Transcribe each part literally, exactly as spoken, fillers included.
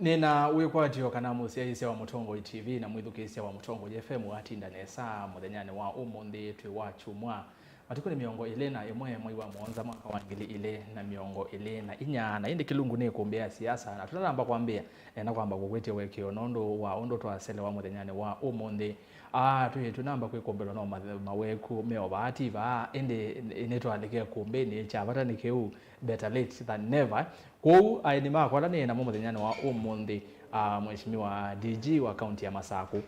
Nĩna wĩkwatyo kana mũsyaĩĩsya wa Mũtongoi T V na mwĩthukĩĩsya wa Mũtongoi F M watinda nesa mũthenyanĩ wa ũmũnthĩ twĩ wa kyumwa. Matukũ nĩ mĩongo ĩlĩ na ĩmwe mwei wa mũonza mwaka wa ngili ilĩ na mĩongo ĩlĩ na inya, na ĩndĩ kĩlungu nĩ ĩkũmbĩ ya siasa, na tũtanamba kwambĩĩa, nenda kwamba kũkwĩtya ũekeo nũndũ wa ũndũ twaselewa mũthenyanĩ wa ũmũnthĩ. Aa, twĩ, twĩnamba kwĩkũmbĩlwa no mathe-, maweku me o vaa ti vaa, ĩndĩ nĩtwalika ĩkũmbĩnĩ, kya vata nĩ kĩu, better late than never. Kwoou aeni makwa ala nĩ namo mũthenyanĩ wa ũmũnthĩ, aa, Mheshimiwa D G wa kaunti ya Masaku,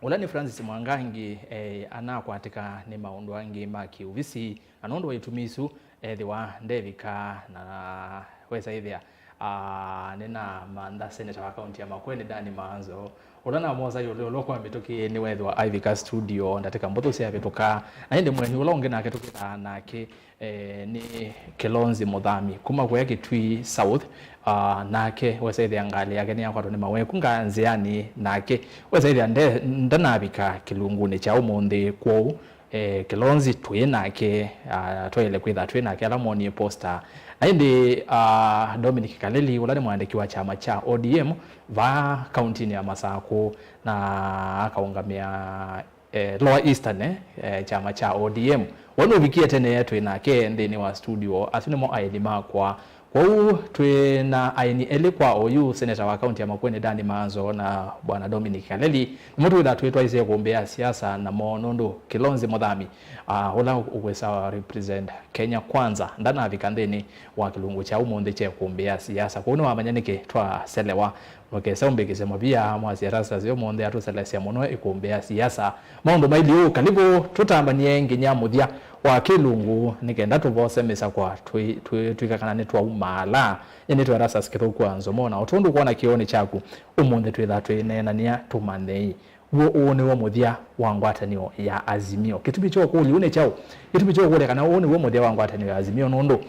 ũla nĩ Francis Mwangangi, eh, anakwatĩka nĩ maũndũ angĩ ma kĩuvisi, na nũndũ wa itumi isu, ethĩwa ndevika na wesa ĩthĩa, ah, nĩnamantha seneta wa kaunti ya Makueni, Danny Maanzo, ũla namwosa ĩũlũ ĩũlũ kwa mĩtũkĩ nĩwethĩwa aivika studio ndatĩka mbũthũ syavĩtũka, na ĩndĩ mũeni ũla ũngĩ nake tũkĩthaa nake, eh, nĩ Kilonzi Mũthami kuma kũya Kitui South. Ah, nake wesa ĩthĩa ngalĩ yake nĩyakwatwa nĩ maweku nga nzĩanĩ, nake wesa ĩthĩa nde-, ndanavika kĩlungunĩ kya ũmũnthĩ. Kwoou, eh, Kilonzi twĩ nake, ah, twaĩle kwĩtha twĩ nake ala monie posta. Na ĩndĩ, ah, Dominic Kaleli, ũla nĩ mwandĩki wa kyama kya O D M vaa kauntinĩ ya Masakũ, na akaũngamĩa eh, Lower Eastern, eh, eh, kyama kya O D M. We nũvikie tene twĩ nake nthĩnĩ wa studio. Asu nĩmo aeni makwa. Kwoou twĩ na aeni elĩ kwa oyu, seneta wa kaunti ya Makueni Danny Maanzo na bwana Dominic Kaleli. Nĩmo twĩtha twĩtwaisye ĩkũmbĩ ya siasa namo nũndũ Kilonzi Mũthami, ah, ũla ũkwĩsa represent Kenya Kwanza ndanavika nthĩnĩ wa kĩlungu kya ũmũnthĩ kya ĩkũmbĩ ya siasa. Kwoou nĩwamanya nĩkĩ twaselewa. Mũkesa ũmbĩkĩsya mũvia, mwasya Erastus ũmũnthĩ atũselesya mũno ĩkũmbĩ ya siasa. Maũndũ mailiũ, kalivũ tũtambanie nginya mũthya wa kĩlungu nĩ kenda tũvose mĩsakwa twĩ-, twĩ-, twĩka kana nĩtwaumaala. Nyie nĩtwa Erastus Kĩthũku wa Nzomo, na o tondũ ũkwona kĩoonĩ kyaku, ũmũnthĩ twĩtha twĩneenania tũmanyei w'o ũũ nĩw'o mũthya wa ngwatanĩo ya Azimio. Kĩtumi kya ũkũlyo ũũ nĩ kyaũ? Kĩtumi kya ũkũlya kana ũũ nĩw'o mũthya wa ngwatanĩo ya Azimio nũndũ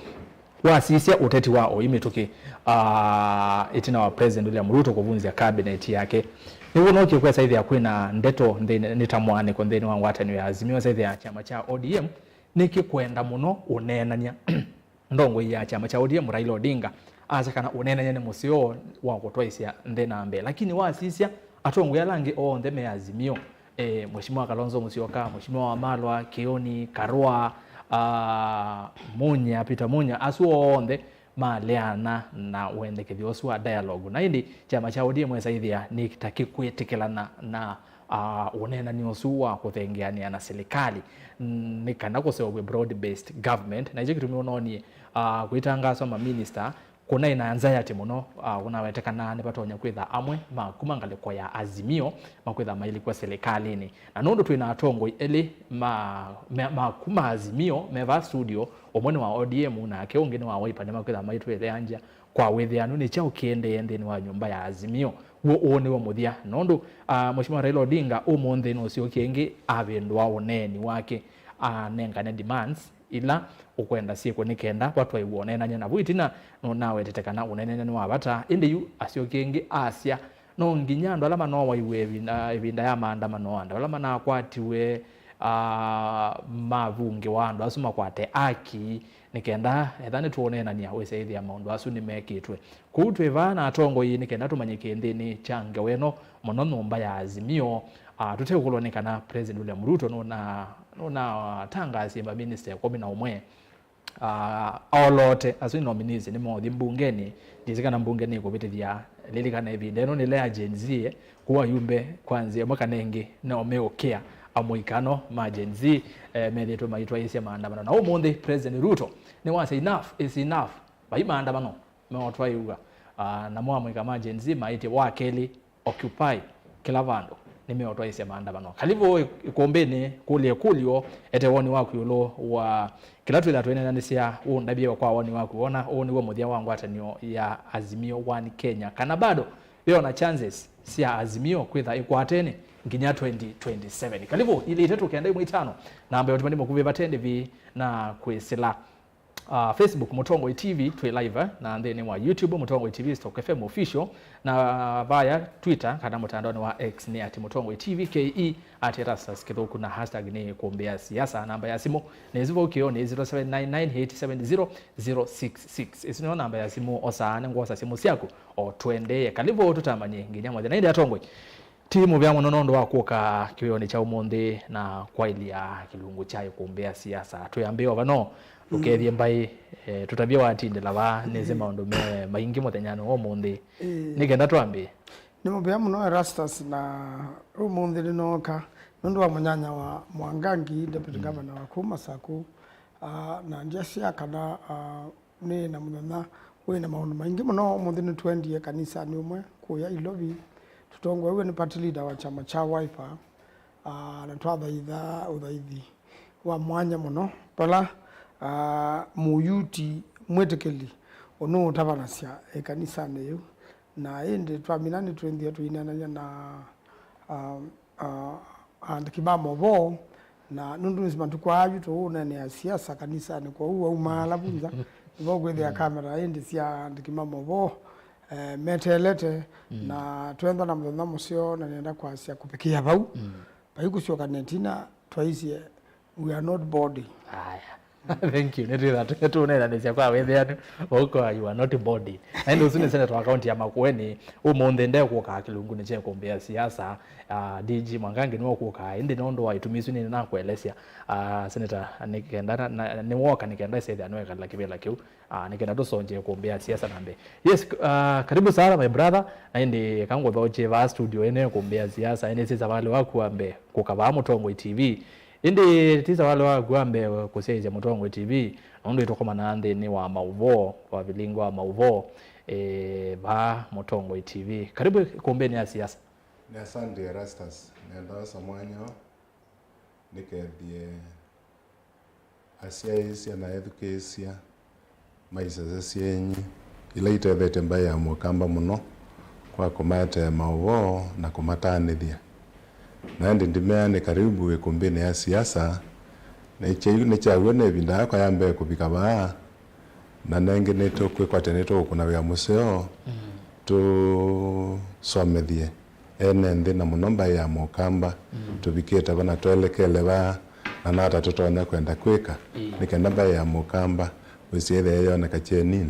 wasisya ũteti wa oyu mĩtũkĩ, ah, ĩtina wa President William Ruto kũvunzya cabinet yake, nĩw'o nookie kwesa ĩthĩa kwĩna ndeto nthĩnĩ, nĩ ta mwanĩko nthĩnĩ wa ngwatanĩo ya Azimio, wesa ĩthĩa kyama kya O D M nĩkĩkwenda mũno ũneenany'a. Ndongoi ya kyama kya O D M, Raila Odinga, asya kana ũneenany'a nĩ mũseo wa kũtwaĩsya nthĩ na mbee. Lakini wasisya atongoi ala angĩ onthe me Azimio, eh, Mheshimiwa Kalonzo Musyoka, Mheshimiwa Wamalwa, Kioni, Karua, ah, Munya, Peter Munya, asu onthe maleana na wendekethyo ũsu wa dialogue. Na ĩndĩ kyama kya O D M wesa ĩthĩa nĩ ta kĩkwĩtĩkĩlana na, ah, ũneenani ũsu wa kũthengeanĩa na silikalĩ, mm, nĩ kana kũseũvw'e broad based government. Na ĩkyo kĩtumi ũnonie, ah, kwĩtangaswa maminista kũnaĩ na anxiety mũno, ah, kũnawetekanaa nĩvatonya kwĩtha amwe ma kuma ngalĩko ya Azimio makwĩtha mailikwa silikalĩnĩ. Na nũndũ twĩ na atongoi elĩ ma, ma, ma kuma Azimio me vaa studio, ũmwe nĩ wa O D M nake ũngĩ nĩ wa Wiper, nĩmakwĩtha maitweleangya kwa wĩthĩanu nĩ kyaũ kĩendee nthĩnĩ wa nyũmba ya Azimio. W'o ũũ nĩw'o mũthya, nũndũ, ah, Mheshimiwa Raila Odinga ũmũnthĩ nũsyokie ĩngĩ avĩndũa ũneeni wake, anengane demands ila ũkwenda syĩkwe nĩ kenda vatwaĩw'e ũneenany'a. Na vu ĩtina nũnawetete kana ũneenany'a nĩ wa vata, ĩndĩ yu asyokie ĩngĩ asya no nginya andũ ala manooaiwe ĩvinda, ĩvinda ya maandamano, andũ ala manakwatiwe, ah, mavungĩwa, andũ asu makwate aki, nĩ kenda etha nĩtũũneenany'a wĩse ĩthĩa maũndũ asu nĩmekĩtwe. Kũu twĩ vaa na atongoi nĩ kenda tũmanyĩke nthĩnĩ kya ngewa ĩno, mũno nyũmba ya Azimio, ah, tũteũkũlwa nĩ kana President William Ruto nũna, nũnatangasie maminista ĩkũmi na ũmwe, ah, aoloote, asu nĩ nominees, nĩmeũthi mbungenĩ. Ndyĩsĩ kana mbunge nĩkũvĩtĩthya, lilikana ĩvinda ĩno nĩ ĩla ya Gen Z, eh, kũu ayumbe kwa nzĩa ĩmwe kana ĩngĩ no meũkĩa amũika ano ma Gen Z, eh, methĩĩtwe maitwaĩĩsya maandamano. Na ũmũnthĩ President Ruto nĩwasya enough is enough, vai maandamano meũtwaĩw'a. Ah, namo amũika ma Gen Z maĩtye wa kelĩ, Occupy kĩla vandũ, nĩmeũtwaĩĩsya maandamano. Kalivũ ĩ-, ĩkũmbĩnĩ, kũlye ĩkũlyo, ete woni waku ĩũlũ wa kĩla twĩtha twĩneenanĩsya, ũndavye kwa woni waku, wona ũũ nĩw'o mũthya wa ngwatanĩo ya Azimio One Kenya, kana bado ve ona chances sya Azimio kwĩtha ĩkwatene nginya twenty twenty-seven? Kalivũ, ilĩ itatũ kenda ĩmwe itano, namba ya ũtũmani mũkuvĩ vate ndĩvi na kwĩsĩla. Uh, Facebook Mũtongoi T V twĩ live, eh, na nthĩnĩ wa YouTube Mũtongoi T V Stock F M Official, na vaya Twitter kana mũtandaonĩ wa X nĩ at Mũtongoi T V K E, at Erastus Kĩthũku, na hashtag nĩ Kũmbĩa Siasa. Namba ya simũ nĩ ĩsu vau kĩoo, nĩ zero seven nine nine eight seven zero zero six six. Ĩsu nĩyo namba ya simũ, osaa nĩ ngwosa simũ syaku o tũendee. Karibu tũtamany'e nginya mũthya. Na ĩndĩ atongoi, ti mũvea mũno nũndũ wa kũka kĩwĩonĩ kya ũmũnthĩ na kwaĩlya kĩlungu kya Kũmbĩa Siasa. Twĩambĩe o vano, ndũkethye mbaĩ, eh, tũtavye watindĩla vaa, nĩsĩ maũndũ me maingĩ mũthenyanĩ wa ũmũnthĩ. Ĩĩ. Nĩ kenda twambĩe. Nĩ mũvea mũno Erastus, na ũmũnthĩ nĩnooka nũndũ wa mũnyanya wa Mwangangi, Deputy Governor wa kũu Masaku, ah, na ndyasya kana, ah, nĩ na mũthenya wĩ na maũndũ maingĩ mũno. Ũmũnthĩ nĩtwendie kanisanĩ ũmwe kũya Ilovi, tũtongoew'e nĩ party leader wa kyama kya Wiper, ah, na twathaitha ũthaithi wa mwanya mũno vala, ah, mũyuti mwĩtĩkĩli ũnũũtavanasya ĩkanisanĩ yĩu. Na ĩndĩ twamina nĩtwĩnthie tũineenany'a na, ah, ah, aandĩki ma movoo, na nũndũ nĩsĩ matukũ aa yu tũũneenea siasa kanisanĩ, kwoou waumaala vu nza nĩvo kwĩthĩa kamera ĩndĩ sya aandĩki ma movoo, eh, meteelete, na twenda na mũthenya mũseo, na nenda kwasya kũvikĩa vau, vai kũsyoka netina twaisye, we are not body. Aya. Thank you. Nĩtwĩtha tũneenanĩsya kwa wĩthĩanu vau kwa you are not body. Na ĩndĩ ũsu nĩ seneta wa kaunti ya Makueni. Ũmũnthĩ ndekũka kĩlungunĩ kya Kũmbĩa Siasa. Ah, D G Mwangangi nĩwe ũkũkaa. Ĩndĩ nũndũ wa itumi isu nĩnakũelesya, ah, seneta nĩ kenda na, na, nĩwoka nĩ kenda ĩsethĩa nĩwekala kĩvĩla kĩu. Ah, nĩ kenda tũsonje Kũmbĩa Siasa na mbee. Yes, ah, karibu sana my brother. Na ĩndĩ kangũthokye vaa studio ĩnĩ Kũmbĩa Siasa. Ĩndĩ sisa vale waku wa mbee kũka vaa Mũtongoi T V. Ĩndĩ ti sawa leo waku wa mbee kũsyaĩĩsya Mũtongoi T V, nũndũ ĩtũkomana nthĩnĩ wa maũvoo, wa vilingi wa maũvoo, eh, vaa Mũtongoi T V. Karibu ĩkũmbĩnĩ ya siasa. Nĩ asante Erastus, nenda osa mwanya ũũ nĩkethye asyaĩĩsya na ethukĩĩsya maisese syenyu ila itethetye mbaĩ ya Mũkamba mũno kwa kũmaetee maũvoo na kũmataanĩthya. Na ĩndĩ ndimea nĩ karibu ĩkũmbĩnĩ ya siasa, nĩ kyaw'o nĩ ĩvinda yakwa ya mbee kũvika vaa, na nengĩ nĩtũkwĩkwatya nĩtũũkũna wĩa mũseo tũsomethye ene nthĩ na mũno mbaĩ ya Mũkamba, tũvikĩte va na twelekele va, na nata tũtonya kwenda kwĩka nĩ kenda mbaĩ ya Mũkamba wĩsĩ ĩthĩa yoneka kyeninĩ.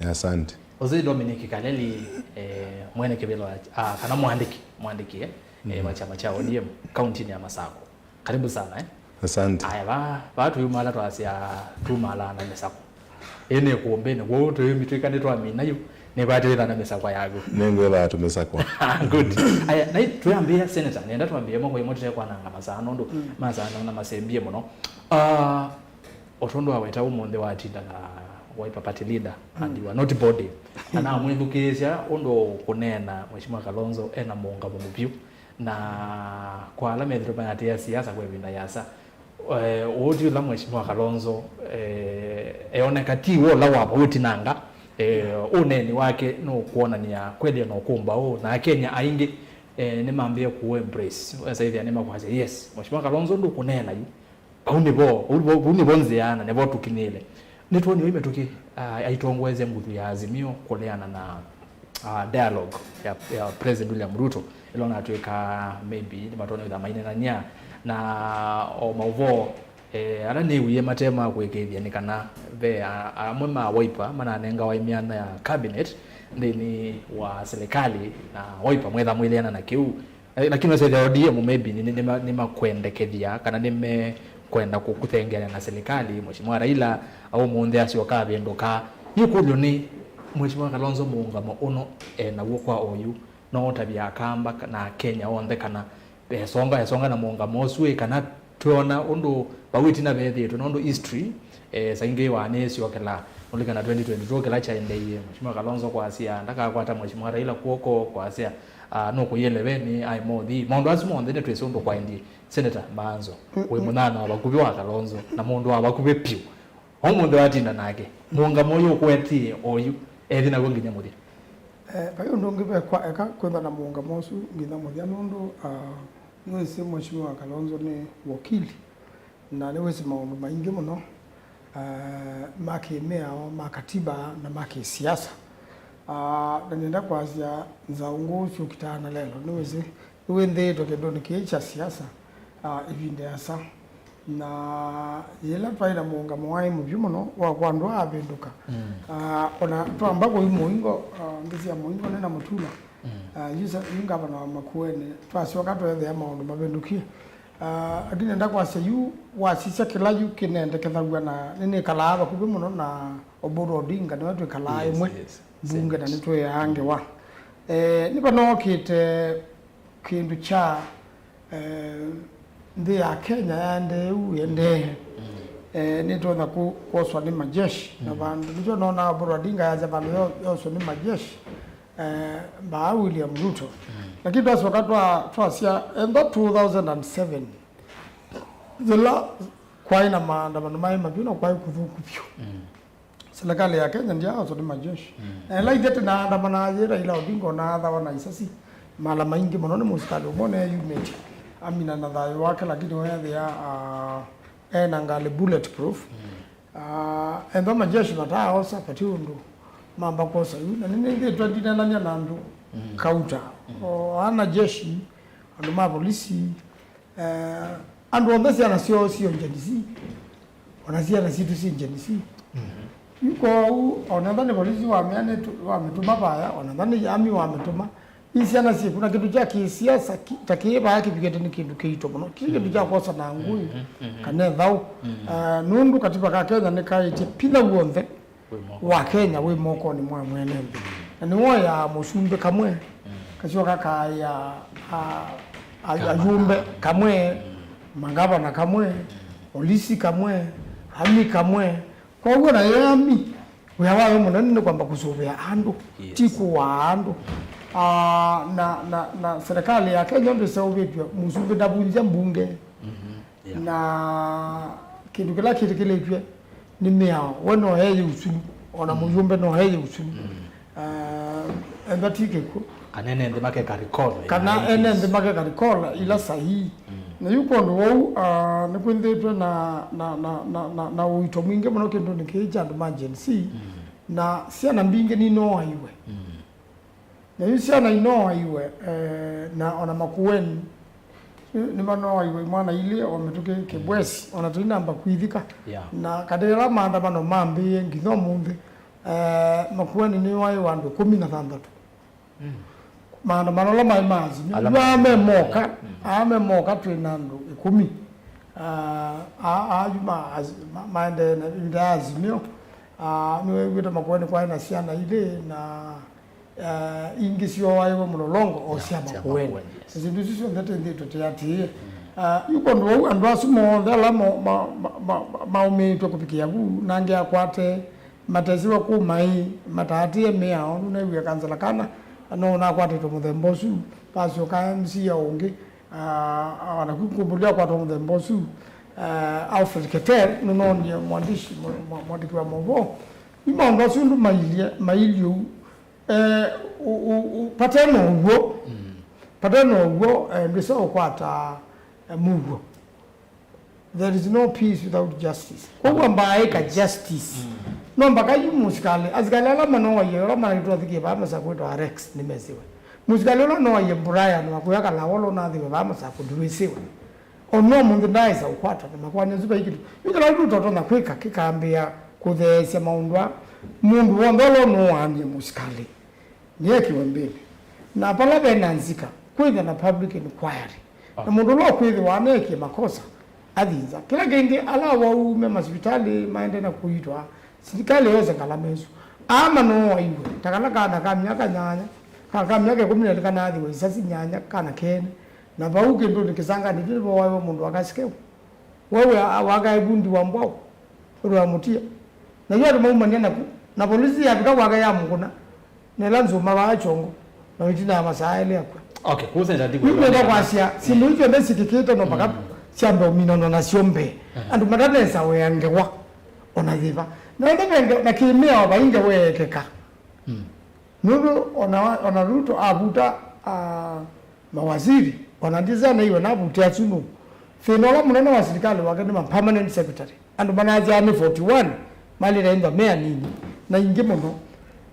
Asante. Ũsĩ Dominic Kaleli, eh, mwene kĩvĩla, ah, kana mwandĩki, mwandĩki, eh, eh, wa kyama kya O D M kauntinĩ ya Masako. Karibu sana, eh. Asante. Aya, va, va tuyumala twasya tumala na mĩsako. Ĩnĩ kũmbĩnĩ, kwoou tuyumi twĩka nĩ twamina yu, nĩ vati wĩtha na mĩsakwa yaku. Nĩngwĩtha tũmĩsakwa. Good. Aya, na twĩambĩa senator, nenda twambĩe moko ĩmwe tũtekwananga masaa nũndũ masaa na masembie mũno. Ah, o tondũ aweta ũmũnthĩ watinda na Wiper party leader and you are not body. Na namwĩthukĩĩsya ũndũ kũneena Mheshimiwa Kalonzo ena mũũngamo mũvyũ. Na kwa ala methĩtwe mayatĩĩa siasa kwa ĩvinda yasa, eh, ũũ ti ũla Mheshimiwa Kalonzo, eh, eoneka ti wo ũla wa vau ĩtinanga, eh, ũneeni wake nũkwonany'a kwelya na ũkũmbaũ, na Akenya aingĩ, eh, nĩmambĩĩe kũũ embrace. Wesa ĩthĩa nĩmakwasya, "Yes, Mheshimiwa Kalonzo ndũkũneena yu." Vau nĩvo, vau, vau, vau nĩvo nzĩa na nĩvo tũkinyĩle. Nĩtwonie yu mĩtũkĩ, ah, aitongoesya nguthu ya Azimio kũleana na, ah, dialogue ya, ya President William Ruto, ĩla onatw'ĩka maybe nĩmatonya kwĩtha maineenany'a na o maũvoo, eh, ala nĩwie mate ma kũĩkĩĩthya nĩ kana ve a-, amwe ma Wiper mananengawa myanya ya cabinet nthĩnĩ wa silikalĩ na Wiper mwetha mwĩleana na kĩu. Eh, lakini wesethĩa O D M maybe nĩ, nĩ, nĩma-, nĩmakwendekethya kana nĩmekwenda kũ-, kũthengeana na silikalĩ. Mheshimiwa Raila aũmũnthĩ asyoka avĩndũka. Yĩkũlyo nĩ, Mheshimiwa Kalonzo mũũngamo ũno enaw'o kwa oyu, no ũtavya Akamba ka-, na Akenya onthe kana esonga, esonga na mũũngamo ũsu ĩ, kana twĩona ũndũ vau ĩtina vethĩĩtwe, nũndũ history, eh, saa ingĩ ĩwaa nĩsyokela. Ũlikana twenty twenty-two kĩla kyaendeie, Mheshimiwa Kalonzo kwasya ndakakwata Mheshimiwa Raila kw'oko, kwasya, ah, nũkũyĩelewe nĩ aĩ mothi. Maũndũ asu monthe nĩtwĩsĩ ũndũ kwaendie. Senator Mbaanzo, wĩ mũnana wa vakuvĩ wa Kalonzo na mũndũ wa vakuvĩ vyũ. Ũmũnthĩ watinda nake, mũũngamo ũyũ ũkũetie oyu, ethi naw'o nginya mũthya. Eh, vai ũndũ ũngĩ vekwa eka kwĩtha na mũũngamo ũsu nginya mũthya nũndũ, ah, nĩwĩsĩ Mheshimiwa Kalonzo nĩ wakili. Na nĩwĩsĩ maũndũ maingĩ mũno. eh, ma kĩmĩao, ma katiba, na ma kĩsiasa. Ah, na nĩenda kwasya nzaũ ngũũ syũkitaa na lelo, nĩwĩsĩ, nĩwĩnthĩĩtwe kĩndũnĩ kĩĩ kya siasa, ah, ĩvinda ĩasa. Na yĩla twaĩ na mũũngamo waĩ mũvyũ mũno wa kwa andũ avĩndũka. Mm. Ah, ona twamba kũi mũingo, ah, nthĩ sya mũingo nĩ na mũtuna. Mm. Ah, yu sa-, yu ngavana wa Makueni, twasyoka tweethĩa maũndũ mavĩndũkie. Ah, lakini nenda kwasya yu wasisya kĩla yu kĩnendekethaw'a na nĩnĩkalaa vakuvĩ mũno na Oburu Odinga, nĩwe twĩkalaa Yes, ĩmwe yes. mbunge na Senate. nĩtwĩaa ngewa. Eh, nĩvanookĩte kĩndũ kya, eh, nthĩ ya Kenya yaendee ũu ĩendee. Mm. Eh, nĩtonya ku-, kwoswa nĩ majeshi. Na Mm. vandũ nĩkyo nonaa Oburu Odinga yasya vandũ yo-, yoswe nĩ majeshi. Eh, mbaa William Ruto. Mm. Lakini twasoka twa-, twasya, enda two thousand and seven, yĩla kwaĩ na maandamano maĩ mavyũ na kwaĩ kũthũku vyũ. Mm. Serikali ya Kenya ndyaoswa nĩ majeshi. Mm. Na ĩla ithe tũnaandamana yĩ Raila Odinga ũnaathawa na isasi, mala maingĩ mũno nĩ mũsikalĩ ũmwe ũneeyumĩtye. Amina na thayũ wake, lakini weethĩa, ah, ena ngalĩ bulletproof. Mm. Ah, ethwa majeshi mataaosa vati ũndũ mamba kwosa yu, na nĩnĩthĩĩtwe ndineenany'a na andũ Mm. kauta. Mm. O ana jeshi, andũ ma polisi, eh, andũ onthe syana syoo sio Gen Z, ona syana sitũ si Gen Z. Mm. Yu kwoou, ona ethwa nĩ polisi wamea nĩtũ-, wamĩtũma vaya, ona ethwa nĩ army wamĩtũma, Ii syana syĩku na kĩndũ kya kĩsiasa ki-, ta kĩĩ vaa kĩvikĩte nĩ kĩndũ kĩito mũno. Ti kĩndũ kya kwosa na ngũĩ Mhm, mhm. kana ĩthaũ. Mhm. Ah, nũndũ katiba ka Kenya nĩkaĩtye vinya w'onthe Wĩ moko. wa Kenya wĩ mokonĩ mwa mwene nthĩ. Na nĩwoyaa mũsumbĩ kamwe, Mhm. kasyoka kaĩa, a, a, Gavana. ayumbe kamwe, Mhm. mangavana kamwe, Mhm. polisi kamwe, ami kamwe. Kwoguo na yĩ ami, Wĩa wayo mũnene nĩ kwamba kũsũvĩa andũ, Yes. ti kũaa andũ. Ah, na, na, na serikali ya Kenya ũndũ ĩseũvĩtw'e, mũsumbĩ ndavunzya mbunge. Mhm, yeah. Na kĩndũ kĩla kĩtĩkĩlĩtw'e nĩ mĩao, we no eye ũsulu, ona Mm. mũyũmbe no eye ũsulu. Mm. Ah, ethwa ti kĩkw'ũ. Kana ene nthĩ makeka recall, Kana yeah, ene yes. nthĩ makeka recall ila sahihi. Mm. Na yu kwondũ wou, ah, nĩkwĩnthĩtwe na, na, na, na, na, na ũito mwingĩ mũno kĩndũnĩ kĩĩ kya andũ ma Gen Z. Mm. Na syana mbingĩ ninooaiwe. Mm. Na yu syana inooaiwe, eh, na ona Makueni, nĩ-, nĩmanooaiwe imwana ilĩ o mĩtũkĩ Kĩbwesi, ona tũinamba kwĩthika. Yeah. Na katĩ ĩla maandamano mambĩĩe nginya ũmũnthĩ, eh, Makueni nĩwaĩwe andũ ĩkũmi na thanthatũ. Mm. Maandamano ala maĩ ma Azimio. Ala Yu aa me maandamano. moka, Mm. aa me moka twĩ na andũ ĩkũmi. Ah, aa, aa yu ma, Azi-, ma, maendee na ĩvinda ya Azimio. Ah, nĩwĩw'ĩte Makueni kwaĩ na syana ilĩ na, ah, ingĩ syooaĩwe mũlolongo o Yeah, sya sya Makueni. Makueni, yes. Na syĩndũ isu syonthe twĩthĩĩtwe tĩ atĩĩ. Mm. Ah, yu kwondũ wou andũ asu monthe ala mo-, ma, ma, ma, ma, maũmĩĩtwe kũvikĩa vu, na angĩ akwate, matesiwe kũma ĩ, mataatĩe mĩao, nũneewie kansela kana no nakwatĩtwe mũthemba ũsu, vasyoka M C A ũngĩ, ah, anaku ngũmbũlya kwatwa mũthemba ũsu, ah, Alfred Keter, nũnoonie mwandishi, mwa-, mwa-, mwandĩki wa maũvoo. Nĩ maũndũ asu ũndũ mailyĩ, mailyĩ ũu. Eh, ũ-, ũ-, ũ-, vate na ũw'o, Mm. vate na ũw'o, eh, ndwĩsa ũkwata, eh, mũuo. There is no peace without justice. Kwoguo mbaaĩka justice. Mm. No mpaka yu mũsikalĩ, asikalĩ ala manooaie, ala manaitwa thikie vaa Masakũ wĩtawa Rex, nĩmesiwe. Mũsikalĩ ũla nooaie Brian wa kũya Kalawolo nathiwe vaa Masakũ, ndwĩsiwe. O no mũnthĩ ndaaĩsa ũkwatwa na makoani asu vai kĩndũ. Yu kĩla Ruto ũtonya kwĩka kĩkambĩĩa kũtheesya maũndũ aa, mũndũ w'onthe ũla ũnooanie mũsikalĩ. Nĩekiwe mbĩlĩ. Na vala ve na nzika, kwĩthĩwa na public inquiry. Na mũndũ ũla ũkwĩthĩwa aneekie makosa, athi nza. Kĩla kĩngĩ, ala awau me masivitalĩ maendee na kũitwa, silikalĩ yose ngalama ĩsu. Aa manooaiwe, ta kala kana ka myaka nyanya, kana ka myaka ĩkũmi na ĩlĩ kanathiwe isasi nyanya, kana kene. Na vau kĩndũnĩ kĩsanganĩtye nĩvowaiwe mũndũ akasikewa. We wĩa wakae vundi wa mbwaũ, ũrĩa mũtia. Na yu andũ maumania naku, na polisi yavika kwake yamũkũna, na ĩla nzũma vaa kyongo, na ĩtina ya masaa elĩ akw'a. Okay, kũu senta ndiko. Yu kwenda kwasya, syĩndũ isu syonthe syĩkĩkĩte no mpaka Mm. syambe ũminanwa nasyo mbee. Mm. Andũ matanesa wĩa ngewa, ona yĩva. Na ĩndĩ ve nge-, na kĩmĩao vai ngewa ĩekeka. Mm. Nũndũ ona wa-, ona Ruto avuta, ah, mawaziri, ona ndĩsya naiwe navutia asu nũũ. Thĩna ũla mũnene wa silikalĩ wake nĩ ma permanent secretary. Andũ manasyaa nĩ forty one malĩte ĩndwa me anini na ingĩ mũno.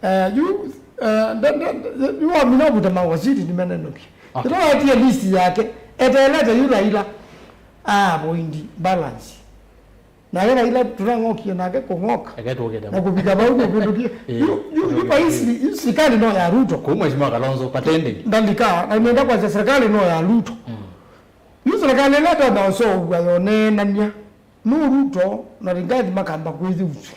Eh, yu, eh, nda- nda- nda- yu wamina ũvuta mawaziri nĩmenenũkie. Okay. Ĩla watie list yake, eteelete yu Raila avoindi balance. Nake Raila tũnang'okie nake kũng'oka. Eke tũkĩte na kũvika vau kũvĩndũkie. Ĩĩ, yu, yu, yu tũkĩte. Paisi, yu serikali no ya Ruto. Kũu Mheshimiwa Kalonzo, patending. Ndalika, na nenda kwasya serikali no ya Ruto. Mm. Yu serikali ĩla ĩtonya ũseũvw'a yoneenany'a nũ Ruto na Rigathi makamba kwĩyĩusya.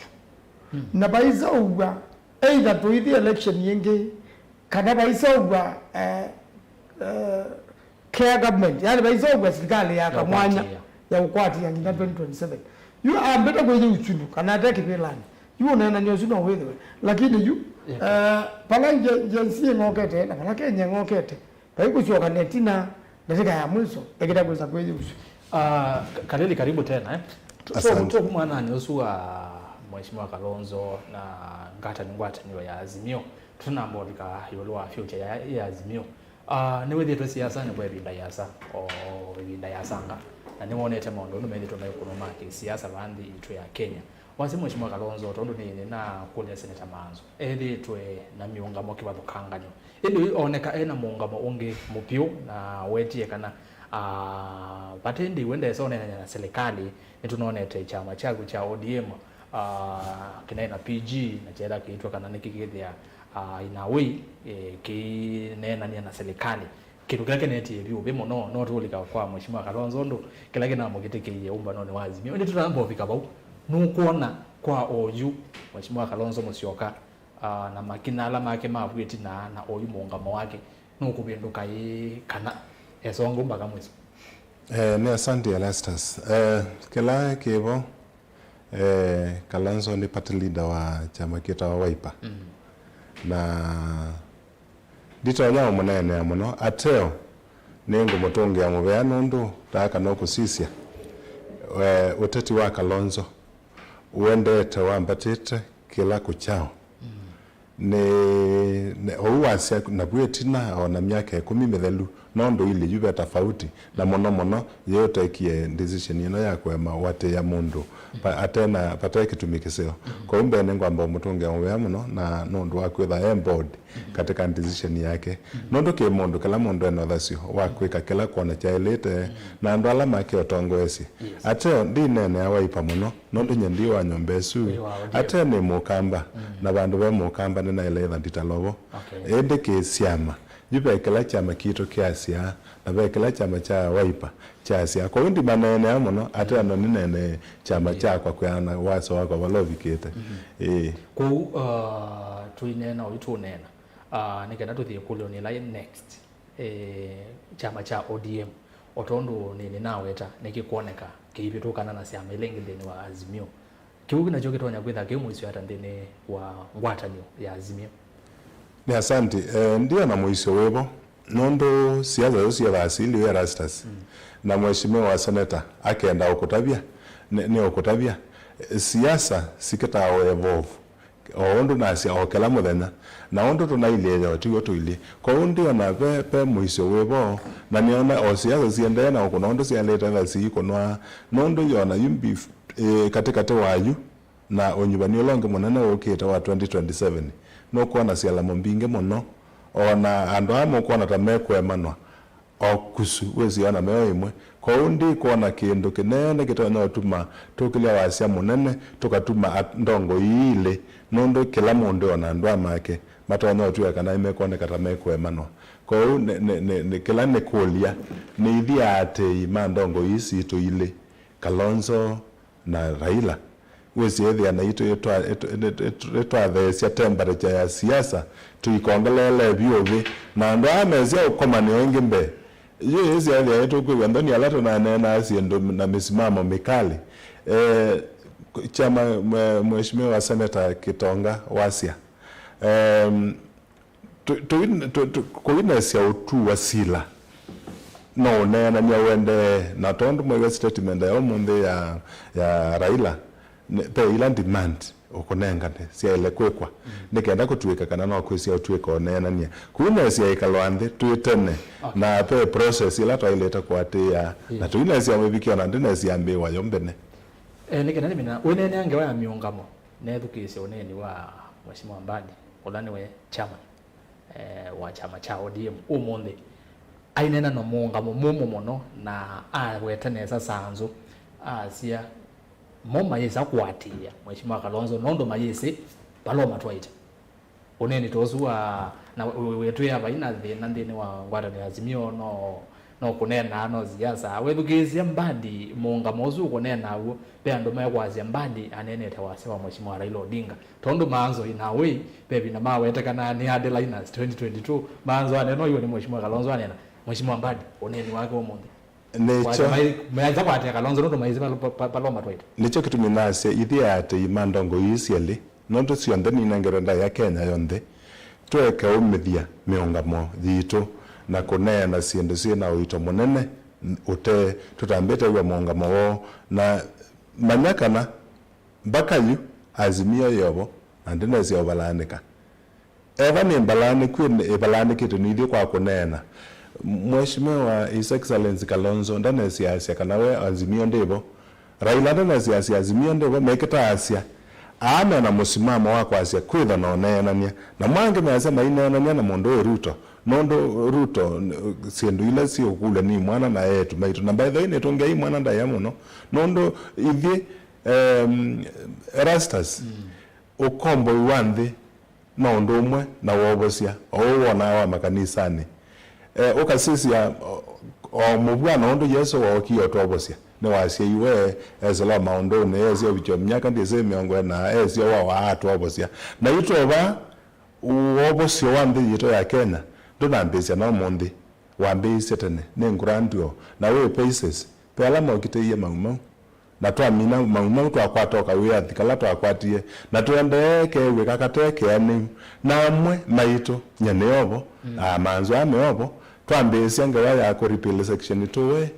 Hmm. Na vaiseũvw'a either tũithi election yĩngĩ, kana vaiseũvw'a, eh, eh, care government, yani vaiseũvw'a silikalĩ ya kamwanya ya ũkwatĩa nginya twenty twenty-seven. Yu ambĩte kwĩyĩusya nũ kana ate kĩvĩlanĩ. Yu ũneenany'a ũsu no wĩthĩwe. Lakini yu, eh, vala Gen Z ĩng'okete, na vala Kenya ĩng'okete, vai kũsyoka netina, ndatĩka ya mwiso, ĩkĩta kwĩsa kwĩyĩusya. Ah, Ka- Kaleli, karibu tena, eh. Asante. Tũkũ mwananĩ ũsu wa Mheshimiwa Kalonzo na ngwatanĩ- ngwatanĩo ya Azimio, tũnambolika ĩũlũ wa future ya, ya Azimio. Ah, nĩwĩthĩtwe siasanĩ kwa ĩvinda yasa, o ĩvinda yasanga, na nĩwonete maũndũ ũndũ methĩtwe mekũnũma kĩsiasa vaa nthĩ itũ ya Kenya. Wasya Mheshimiwa Kalonzo, tondũ nĩ, nĩnakũlya Seneta Manzo, ethĩĩtwe na mĩũngamo kĩvathũkanganyo. Ĩndĩ oneka ena mũũngamo ũngĩ mũpiũ, na wetie kana, ah, vate ndĩw'e ndesa ũneenany'a na silikalĩ. Nĩtũnonete kyama kyaku kya O D M, ah, kĩnaĩ na P G, na kyeetha kĩitw'a kana nĩkĩkĩthĩa, ah, in a way, eh, kĩineenany'a na silikalĩ. Kĩndũ kĩla kĩnetie vyũ vĩ mũno, no tũũlika kwa Mheshimiwa Kalonzo ũndũ kĩla kĩnamũkĩtĩkĩie ũmbanonĩ wa Azimio. Ĩndĩ tũtamba ũvika vau, nũkwona kwa oyu Mheshimiwa Kalonzo Musyoka, ah, na makinya ala make ma vu ĩtina na oyu mũũngamo wake, nũkũvĩndũka ĩ kana esonga mbaka mwiso? Eh, nĩ asante Erastus. Eh, kĩla kĩvo, eh, Kalonzo nĩ party leader wa kyama kĩtawa Wiper. Mm. Na nditonya ũmũneenea mũno, ateo nĩngũmũtũngĩa mũvea nũndũ ta kana ũkũsisya, eh, ũteti wa Kalonzo ũendete wambatĩte kĩla kũkyao. Mm. Nĩ, nĩ, ou wasya navu ĩtina o na myaka ĩkũmi mĩthelu, no ndũilye yu ve tafauti, na mũno mũno yĩũtekie decision ĩno ya kũema ũatĩĩa mũndũ pa- ate na- vate kĩtumi kĩseo. Kwoou mbee nĩngwamba ũmũtũngĩa mũvea mũno na nũndũ wa kwĩtha e bold katika decision yake. Nũndũ kĩ mũndũ, kĩla mũndũ ena ũthasyo wa kwĩka kĩla kwona kyaĩlĩte, na andũ ala make ũtongoesye. Yes. Ateo ndineenea Wiper mũno, nũndũ nye ndi wa nyũmba ĩsu. Wĩ wa O D M. Ate nĩ Mũkamba, mm, na vandũ ve Mũkamba nĩnaĩle ĩtha nditalovo. Okay. Ĩndĩ kĩ syama, yu ve kĩla kyama kitũ kyasyaa, na ve kĩla kyama kya Wiper kyasyaa. Kwoou ndimaneenea mũno, ate ano nĩneenee kyama, yeah, kyakwa kwĩana na wasya wakwa vala ũvikĩte. Mhm. Ĩĩ. Kwoou, uh, tũineena ũyu tũũneena, uh, nĩ kenda tũthi ĩkũlyo nĩ ĩla yĩ next. Eh, kyama kya O D M, o tondũ nĩ- nĩnaweta, nĩkĩkwoneka kĩivĩtũkana na syama ila ingĩ nthĩnĩ wa Azimio. Kĩu nakyo kĩtonya kwĩtha kĩ mũisyo ata nthĩnĩ wa ngwatanĩo ya Azimio? Nĩ asante. Eh, ndiona mũisyo wĩvo, nũndũ siasa isu syĩthaa siliwe Erastus. Mm. Na mheshimiwa seneta akenda ũkũtavya, nĩ nĩ ũkũtavya. Eh, siasa sikĩtaa evolve. O ũndũ nasya o kĩla mũthenya, na ũndũ tũnailyĩ yo tiw'o tũilyĩ. Kwoou ndiona ve, ve mũisyo wĩ vo, na nĩona o siasa siendee na ũkũna ũndũ syaĩlĩte etha siikũnwa, nũndũ yona yu beef, ĩ, katĩkatĩ wa yu na ũnyuvani ũla ũngĩ mũnene ũkĩte wa twenty twenty-seven, nũkwona syalamo mbingĩ mũno, o na andũ aa mũkwona ta mekũemanwa, o kusu wĩsĩ ona meo ĩmwe. Kwoou ndikwona kĩndũ kĩnene kĩtonya ũtuma tũkĩlya wasya mũnene tũkatuma at- ndongoi ii ilĩ, nũndũ kĩla mũndũ ona andũ a make matonya ũtw'ĩka kana nĩmekwoneka ta mekũemanwa. Kwoou nĩ- nĩ- nĩ- nĩ- kĩla nĩkũlya nĩ ithyĩ aatĩĩi ma ndongoi ii sitũ ilĩ, Kalonzo na Raila. Wĩsĩ ĩthĩa naitũ ĩtwa- ĩtw- ĩtw- ĩtw- ĩtwatheesya temperature ya siasa, tũikongeleele vyũ vĩ, na andũ aa mesya ũkomanĩo ĩngĩ mbee. Yu ĩsĩ ĩthĩa ĩtũkwĩw'a nthoni ala tũnaneenaa syĩndũ na mĩsimamo mĩkalĩ. Eh, kyama mwe- Mheshimiwa Senator Kitonga wasya, em, Tũ- tũi- tũ- tũ- kũinesya ũtwi wa sila, no ũneenany'a ũendee, na tondũ mwaiw'a statement ya ũmũnthĩ ya, ya Raila, nĩ- ve ila demand ũkũnengane syaĩle kwĩkwa, nĩ kenda kũtw'ĩka kana no kwĩsya ũtw'ĩka ũneenany'a. Kũinesya ĩkalo nthĩ twĩ tene, okay, na ve process ila twaĩlĩte kũatĩĩa, na tũinesya mĩvikio na ndĩnesya ambĩĩwa yo mbene. E, nĩ kana nĩmina wĩneenea ngewa ya mĩũngamo, neethukĩĩsye ũneeni wa Mheshimiwa Mbadi, ũla nĩwe chairman, e, wa kyama kya O D M ũmũnthĩ. Aineena na mũũngamo mũmũ mũno na aweta nesa saa nzũ, asya mo mayĩsa kũatĩĩa Mheshimiwa Kalonzo nũndũ mayĩsĩ vala ũmatwaĩte. Ũneeni ta ũsu wa, na wĩ-, wĩ-, wĩtwĩa vai na thĩna nthĩnĩ wa ngwatanĩo ya Azimio, no, no kũneena, no siasa. Wethukĩĩsya Mbadi mũũngamo ũsu ũkũneena w'o, ve andũ mekwasya Mbadi aneenete wasya wa Mheshimiwa Raila Odinga. Tondũ maanzo in a way, ve ĩvinda mawetekanaa nĩ Adelinus twenty twenty-two, maanzo aneenwa iwe nĩ Mheshimiwa Kalonzo aneena, Mheshimiwa Mbadi, ũneeni wake ũmũnthĩ. Nĩkyo. Kwasya mai-, mayĩsa kũatĩĩa Kalonzo nũndũ mayĩsĩ palo-, pa-, pa-, palo matwaĩte. Nĩkyo kĩtumi nasya ithyĩ aatĩĩi ma ndongoi ii syelĩ, nũndũ syonthe ninengerwe ndaĩa Kenya yonthe, tũekeũmĩthya mĩũngamo yitũ na kũneena syĩndũ syĩ na ũito mũnene, ũte tũtambĩte w'a mũũngamo woo. Na manya kana mbaka yu Azimio yovo, na ndĩnesya ũvalaanĩka. Ethwa nĩ mbalaanĩku, ĩvalaanĩkĩte nĩ ithyĩ kwa kũneena. Mheshimiwa His Excellency Kalonzo ndanesiaasya kana we Azimio ndĩvo. Raila ndanesiaasya Azimio ndĩvo, mekĩtaasya. Aa mena mũsimamo wa kwasya kwĩtha na ũneenany'a. Na mangĩ measya maineenany'a na mũndũ ũyũ Ruto. Nũndũ Ruto, n-, syĩndũ ila siũkũlw'a nĩ imwana na eĩtu maitũ. Na by the way, nĩtũngĩa imwana ndaĩa mũno. Nũndũ ithyĩ, em, Erastus, ũkomboi wa nthĩ no ũndũ ũmwe na wovosya, o ũu wonaa wa makanisanĩ. E, ũkasisya o, o mũvw'ano ũndũ Yesũ wookie ũtwovosya. Nĩwasyaiwe, esĩla maũndũnĩ, esya ũvikyo myaka ndĩsĩ mĩongo ĩna, esya wa wa atwovosya. Na itwova wovosyo wa nthĩ yitũ ya Kenya ndũnambĩĩsya na ũmũnthĩ, wambĩĩisye tene, nĩ gradual, na wĩ phases, ve ala mokitĩie mau mau. Na twamina mau mau, twakwata o kawĩathi kala twakwatie, na tũendee kew'ĩka kate keanĩu. Na amwe maitũ, nyie nĩovo, mm, a, manzũ aa meovo, twambĩĩsya ngewa ya kũ repeal section two A.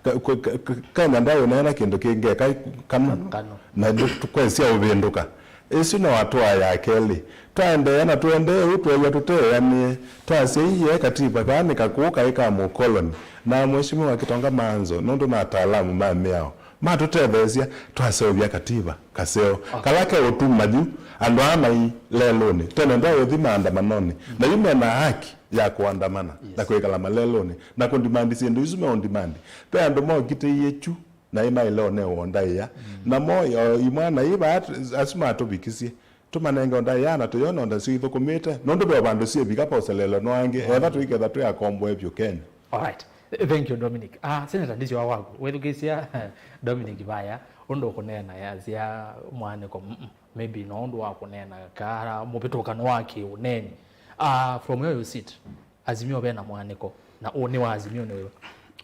Ka-, kũ-, ka-, ka-, Kenya ndwaĩ ũneena kĩndũ kĩngĩ, eka kano. Kano. Na ndũ-, tũkwesya ũvĩndũka. Ĩsu no atũa ya kelĩ. Twaendee na tũendee ũu, tweew'a tũteanĩe. Twasya, ii, e katiba kaa nĩ kakũũ kaĩ ka mũkoloni. Na Mheshimiwa Kitonga Manzo, nũndũ na ataalamu ma mĩao, matũtetheesya, twaseũvya katiba kaseo, okay, kala keũtuma yu andũ aa mai lelũnĩ. Tene ndwaĩ ũthi maandamanonĩ, na yu mena haki ya kũandamana, yes, na kwĩkala malelũnĩ na kũndimandi syĩndũ isu meũndimandi. Ve andũ mokitĩie kyu, na ĩmaĩle ũnewa ndaĩa. Mm. Namo, o, imwana ii vaa, asu matũvikisye, tũmanenge ndaĩa na tũyona ndasyo ithũkũmĩte, nũndũ ve vandũ syĩvika poselelo no angĩ, mm, etha tũiketha twĩ akomboe vyũ Kenya. Alright. Thank you, Dominic. Ah, Senator, ndisyo waku. Wethukĩsya Dominic vaya, ũndũ ũkũneena yasya mwanĩko, mm, mm, maybe no ũndũ wa kũneena kana mũvĩtũkano wa kĩũneeni. Ah, from where you sit, Azimio ve na mwanĩko, na ũnĩ wa Azimio nĩ wĩva?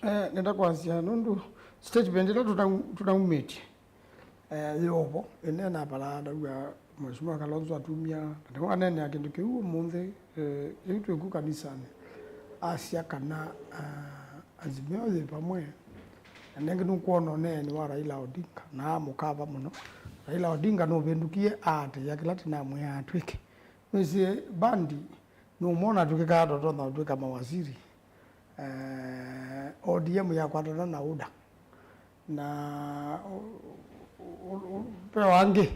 Eh, nenda kwasya, nũndũ statement ĩla tũnau-, tũnaumĩtye, eh, yĩ o vo, ĩneena vala ndauga Mheshimiwa Kalonzo atumia, na nĩwe waneenea kĩndũ kĩu ũmũnthĩ, eh, yu twĩ ku kanisanĩ, asya kana, ah, Azimio yĩ vamwe, na nengĩ nũkwona ũneeni wa Raila Odinga, na amũkava mũno. Raila Odinga nũvĩndũkie aatĩĩa kĩla tũnamwĩa atw'ĩke. Mwĩsĩ Mbadi nũmwona tũkĩkaa tũtonya ũtw'ĩka mawaziri. Eh, O D M yakwatana na UDA. Na, u-, u-, u-, u-, ve o angĩ.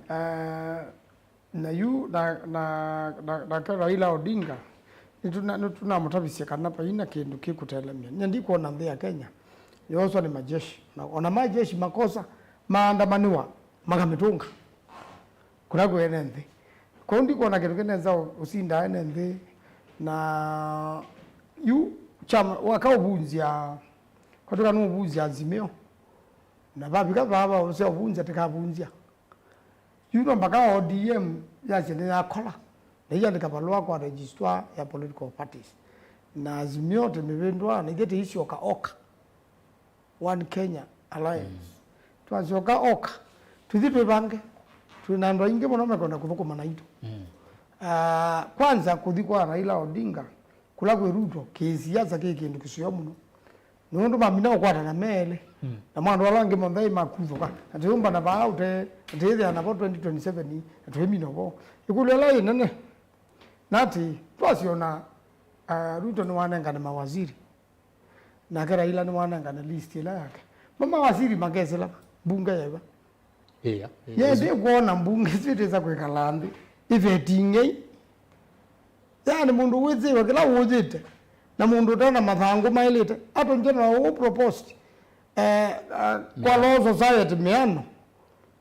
Eh, na yu, na, na, na, nake Raila Odinga, nĩtũna-, nĩtũnamũtavisye kana vai na kĩndũ kĩkũtelemya. Nyie ndikwona nthĩ ya Kenya yooswa nĩ majeshi. Na, ona majeshi makosa maandamanĩwa, makamĩtũnga kũla kwĩ ene nthĩ. Kwoou ndikwona kĩndũ kĩnesa ũ-, ũsinda ene nthĩ. Na yu kyama waka ũvunzya, kwatw'ĩka nũũvunzya Azimio. Na vavika vaa vaũsya ũvunzya tĩkavunzya. Yu no mpaka O D M yasye nĩyakola, na iyandĩka valũa kwa registrar ya political parties. Na Azimio tĩmĩvĩndũa, na ithyĩ tĩisyoka oka. One Kenya Alliance. Mm. Twasyoka oka, tũthi twĩvange. Twĩ na andũ aingĩ mũno mekwenda kũthũkũma naitũ. Mm. Ah, kwanza kũthi kwa Raila Odinga, kũla kwĩ Ruto, kĩsiasa kĩ kĩndũ kĩseo mũno. Nũndũ mamina ũkwatana me elĩ. Mm. Na mwa andũ ala angĩ monthe makuthũka. Na tũyũmbana vaa ũte, na tũyĩthĩa navo twenty twenty-seven, na tũyĩmina vo. Ĩkũlyo ĩla yĩ nene, na atĩ, twasyo na, ah, Ruto nĩwanengane mawaziri. Nake Raila nĩwanengane list ĩla yake. Mo mawaziri makesĩla va? Mbunge yaĩva? Ĩya, ĩya. Yĩndĩ kwona mbunge syĩtĩsa kwĩkala nthĩ, ĩveting'ei. Yaani mũndũ wĩsĩwe kĩla wũyĩte, na mũndũ ũtena mathangũ maĩlĩte. Attorney General ũũ proposed, eh, uh, kwa Law Society mĩano.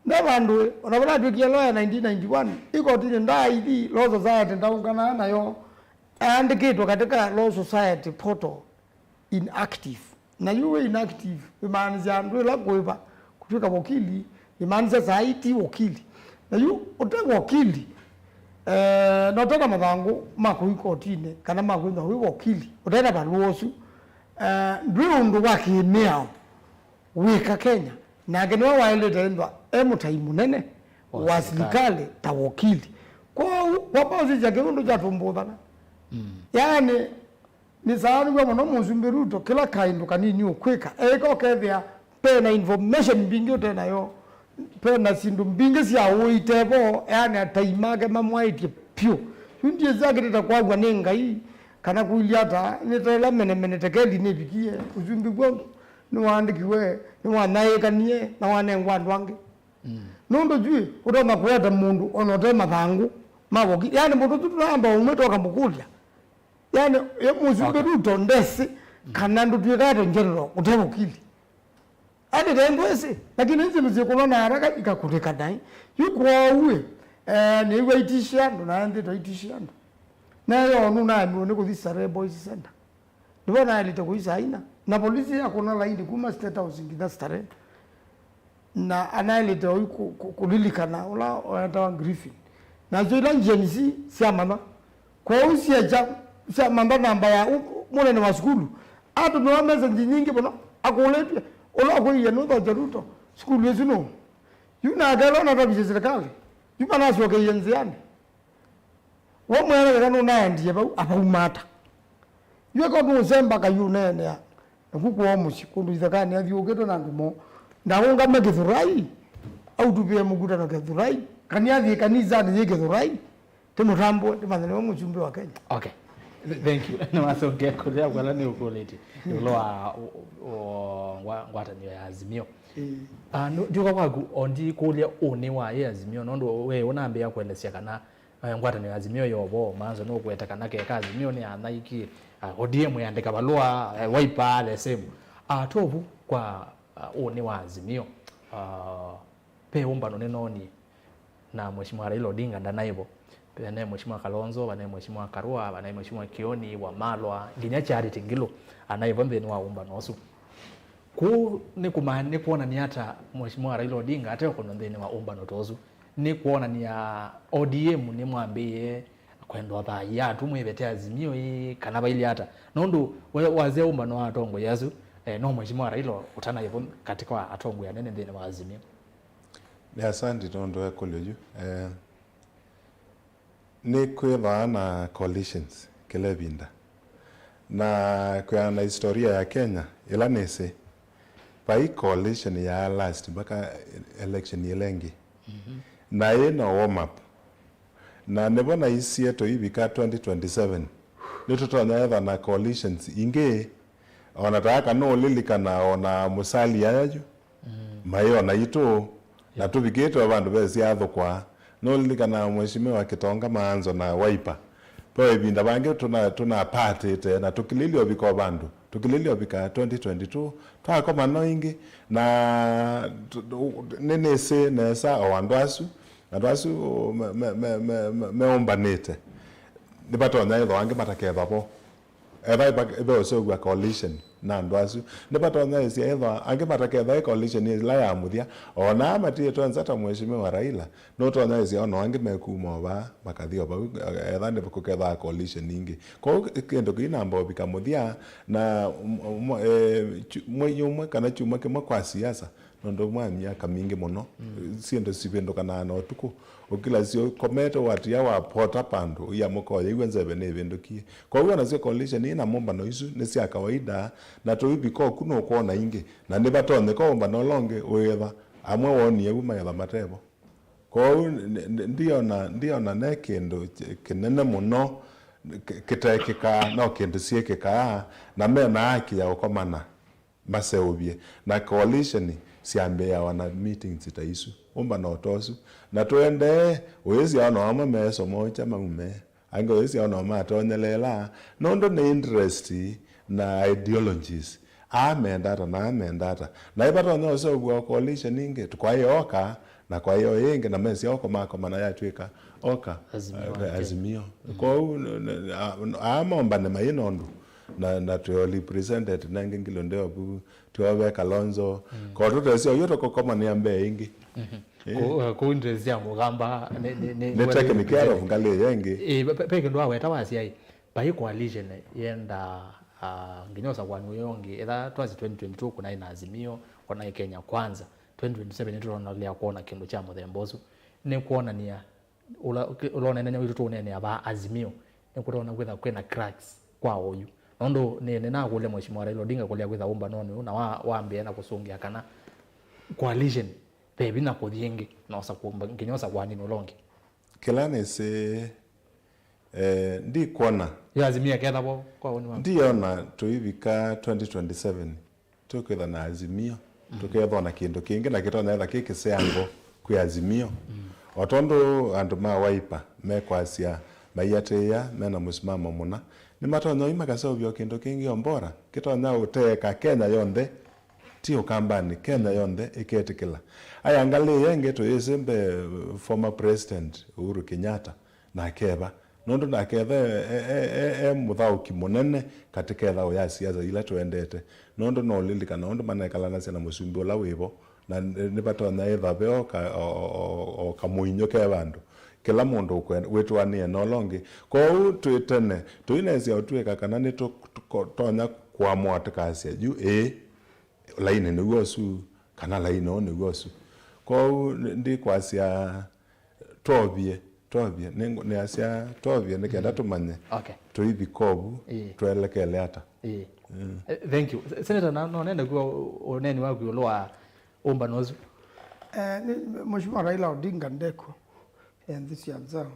Nde vandũ, ona vala atwĩkie lawyer nineteen ninety-one, ikotinĩ ndaithi Law Society ndaũnganaa nayo, aandĩkĩtwe katika Law Society portal inactive. Na yu wĩ inactive, ĩmaanisya andũ ĩla kũĩva kũtw'ĩka wokili, ĩmaanisya saa ii ti wokili. Na yu ũte wokili, eh, na ũtena mathangũ ma kũi kotinĩ, kana ma kwĩthwa wĩ wokili, ũtena valũa ũsu, eh, ndwĩ ũndũ wa kĩmĩao wĩka Kenya, nake nĩwe waĩlĩte ĩthwa e mũtai mũnene wa silikalĩ ta wokili. Kwoou, wamba ũsisya kĩu ũndũ kyatũmbũthana. Mm. Yaani, nĩ sawa nĩw'a mũno Mũsumbĩ Ruto, kĩla kaĩndũ kanini ũkwĩka, eĩka ũkethĩa pena information mbingĩ ũte nayo, pena syĩndũ mbingĩ sya ũĩ ite vo, yaani atai make mamwaĩtye vyũ. Yu ndyĩsĩ akĩtĩte kwaw'a nĩ Ngai, kana kũilye ata, nĩtaĩla menemene tekeli nĩvikie, ũsumbĩ w'o nĩwaandĩkiwe, nĩwanyaĩĩkanie, na wanengwa andũ angĩ. Mm. Nũndũ jui, ũtonya kũete mũndũ ona ũte mathangũ ma wokili. Yaani mũndũ tu tũnaamba ũmwĩta ũkamũkũlya. Yaani, ye mũsumbĩ Ruto ndesĩ kana ndũtw'ĩka attorney general ũte wokili. Yaani, te ndwĩsĩ, lakini ici nĩ syĩkũlwa na haraka ikakũlĩka naĩ. Yu kwoou, eh, nĩw'a itishe andũ, na nthĩtwa itishe andũ. Neyo nũnaemiwe nĩ kũthi Starehe Boys Center. Nĩvo naĩlĩte kũi saa ina. Na polisi yakũna laini kuma State House nginya Starehe. Na anaĩlĩte oyu kũ-, kũ-, kũlilikana ũla wetawa Griffin. Nasyo ila Gen Z syamantha. Kwoou syekya, syamantha namba ya ũ-, mũnene wa sukulu. Atũmĩwa message nyingĩ mũno. Akũlĩtw'e, ũla ũkwĩie nũthokya Ruto sukulu ĩsu nũũ? Yu nake ũla ũnatavisye silikalĩ. Yu manasyokeie nzĩanĩ. Wamwĩa kana nũnaendie vau, avauma ata? Yu eka nũsemba kayũneenea, naku kwoo mũsyĩ, kũndũ ithakanĩ athiũũkĩtwe na andũ moo. Ndaũngame Gĩthũrai, autuvĩe mũkutano Gĩthũrai, kana athiĩ kanisanĩ yĩ Gĩthũrai, tĩmũtambũe, tĩmanye nĩwe mũsumbĩ wa Kenya. Okay. Th-, thank you. Nĩwasongea kũlea kwala nĩ ũkũlĩtye. Ĩũlũ wa, o, o, ngwa-, ngwatanĩo ya Azimio. Ĩĩ. Ah, nũ-, ndiũka kwaku, o ndikũlya ũnĩ wa ĩ Azimio, nũndũ we ũnambĩĩa kũelesya kana Eh, ngwatanĩo ya Azimio yovo, Manzo nũkwete kana keka Azimio nĩyanyaĩkie, ah, O D M yandĩka valũa, eh, Wiper the same. Ah, twovu kwa, ah, ũnĩ wa Azimio. Ah, ve ũmbano nĩnoonie na Mheshimiwa Raila Odinga ndanaĩvo. Vanaĩ Mheshimiwa Kalonzo, vanaĩ Mheshimiwa Karua, vanaĩ Mheshimiwa Kioni, Wamalwa, nginya Charity Ngilu anaĩvo nthĩnĩ wa ũmbano ũsu. Kũu nĩ kũma-, nĩ kwonania ata Mheshimiwa Raila Odinga ateũkonwa nthĩnĩ wa ũmbano ta ũsu? Nĩ kwonania O D M nĩmwambĩĩe kwenda ũthayũ atu mwĩvete Azimio ĩ, kana vailye ata? Nũndũ we wasya ũmbano wa atongoi asu, eh, no Mheshimiwa Raila ũtanaĩvo katĩ ka atongoi anene nthĩnĩ wa Azimio. Nĩ asante nũndũ wa ĩkũlyo yu. Eh, Nĩkwĩthĩawa na coalitions kĩla ĩvinda. Na kwĩana na historia ya Kenya, ĩla nĩsĩ, vai coalition ya last mpaka election ĩla ĩngĩ. Mhm. Na ĩ no warm up. Na nĩvo naisye tũivika twenty twenty-seven, nĩtũtonya ethwa na coalitions ingĩ, o na ta aka nũũlilikana o na Musalia yu, mm, maĩ o naitũ, na, yeah, tũvikĩtwe vandũ vesyathũkwa. Nũlilikana Mheshimiwa Kitonga Maanzo na Wiper. Ve ĩvinda vangĩ tũna-, tũnapatĩte na tũkilĩlye ũvika o vandũ. Tũkilĩlye ũvika twenty twenty-two, twakoma no ĩngĩ, na tũ-, tũ-, nĩnĩsĩ nesa o andũ asu, andũ asu me, me, meũmbanĩte. Nĩvatonya ĩthwa angĩ matakethwa vo. Ethwa ĩva-, ĩveũseũvw'a coalition na andũ asu. Nĩvatonya ĩsya ethwa angĩ matakethwa ĩ coalition ĩla ya mũthya. O na aa matiĩtwe nza ta Mheshimiwa Raila, nũtonya ĩsya o na angĩ mekuma o vaa, makathi o vau, ethwa nĩ kũkethwa coalition ingĩ. Kwoou kĩndũ kĩu namba ũvika mũthya, na m-, m-, eh, kyu-, mwei ũmwe kana kyumwa kĩmwe kwa siasa, nũndũ mwa myaka mingĩ mũno, mm, syĩndũ sivĩndũkanaa na ũtukũ. Ũkĩla syo ũkomete watia wapota pandũ, ũiamũka ũyĩw'a nzeve nĩĩvĩndũkie. Kwoou onasyo coalition ii na mũmbano isu nĩ sya kawaida, na tũivika ũku nũkwona ingĩ, na nĩvatonyeka ũmbano ũla ũngĩ wĩĩva, amwe woonie vu maĩva matevo. Kwoou n-, n-, ndiona, ndiona ne kĩndũ kĩ-, kĩnene mũno kĩ-, kĩteekĩkaa, no kĩndũ syĩkĩkaa, na me na haki ya ũkomana maseũvye. Na coalition syambĩĩawa na meetings ta isu, ũmbano ta ũsu. Na tũendee, ũyĩsya ona amwe meesomokya maume, angĩ ũyĩsya ona matonyeleela, nũndũ nĩ interest na ideologies. Aa menda ata, na aa menda ata. Na ĩvatonya ũseũvw'a coalition ĩngĩ, tũkwaĩ oka, na kwaĩ o ĩngĩ, na mesya oko makomana yatw'ĩka oka, Azimio eh, wa Kenya. Azimio. Kwoou, n-, n-, a-, aa mombane mayĩ nondũ, na, na twĩ all represented, nangĩ Ngilu Ndiobu, twĩ ove Kalonzo, ko tũtesya ũyũ tũkũkomanĩa mbee ĩngĩ. Eh. Kũ-, eh, kũu interest ya Mũkamba nĩ, nĩ, nĩ, Nĩ taken care of ngalĩ ĩyo ĩngĩ. Eh, pe, pe, pe kĩndũ waweta wasya ĩ, vai coalition yenda, ah, nginya ũsakũani ũyũ ũngĩ, etha twasi twenty twenty-two kũnaĩ na Azimio, kũnaĩ Kenya Kwanza, twenty twenty-seven nĩtũtonalea kwona kĩndũ kya mũthemba ũsu. Nĩ kwonania ũla, ũla ũneenany'a witũ tũũneenea vaa Azimio, nĩkũtonya kwĩtha kwĩna cracks kwa oyu. Nũndũ nĩ, nĩnakũlya Mheshimiwa Raila Odinga kũlea kwĩtha ũmbanonĩ ũũ, na wa, wambĩĩa na kũsũngĩa kana coalition ve vinya kũthi ĩngĩ, na ũsa kũmba, nginya ũsakũaninĩ ũla ũngĩ. Kĩla nĩsĩ, eh, ndikwona. Yo Azimio ĩketha vo, kwa woni waku? Ndiona tũivika twenty twenty-seven tũkwĩtha na Azimio, tũkethwa na kĩndũ kĩngĩ, na kĩtonya etha kĩ kĩseango kwĩ Azimio. O tondũ andũ ma Wiper mekwasya maiatĩĩa, mena mũsimamo mũna, nĩmatonya oyu makaseũvya o kĩndũ kĩngĩ o mbora, kĩtonya ũteeka Kenya yonthe, ti Ũkambanĩ, Kenya yonthe ĩketĩkĩla. Aya ngalĩ ĩyo ĩngĩ tũyĩsĩ mbee, former President Uhuru Kenyatta, nake eva. Nũndũ nake eva e, e, e, e, e mũthaũki mũnene katĩ ka ĩthaũ ya siasa ila tũendete. Nũndũ no ũlilikana ũndũ manekalanasya na mũsumbĩ ũla wĩ vo, na nĩ, nĩvatonya ĩtha ve o ka, o, o, o, o kamũinyũ ke vandũ. Kĩla mũndũ ũkwen-, wĩtũanĩe na ũla ũngĩ. Kwoou twĩ tene, tũinasya ũtw'ĩka kana nĩtũtonya kũamũa tũkasya, yu, ĩĩ, lainĩ nĩw'o ũsu, kana lainĩ ũũ nĩw'o ũsu. Kwoou nĩ, ndikwasya Twovie, twovie, nĩ, nĩasya twovie nĩ kenda tũmanye. Okay. Tũivika ovu, ĩĩ, twelekele ata. Ĩĩ. Mm. Eh, thank you. Se-, Senator, na, no nende kwĩw'a ũ-, ũneeni waku ĩũlũ wa ũmbano ũsu. Eh, nĩ, Mheshimiwa Raila Odinga ndekwo, eh, nthĩ sya nza.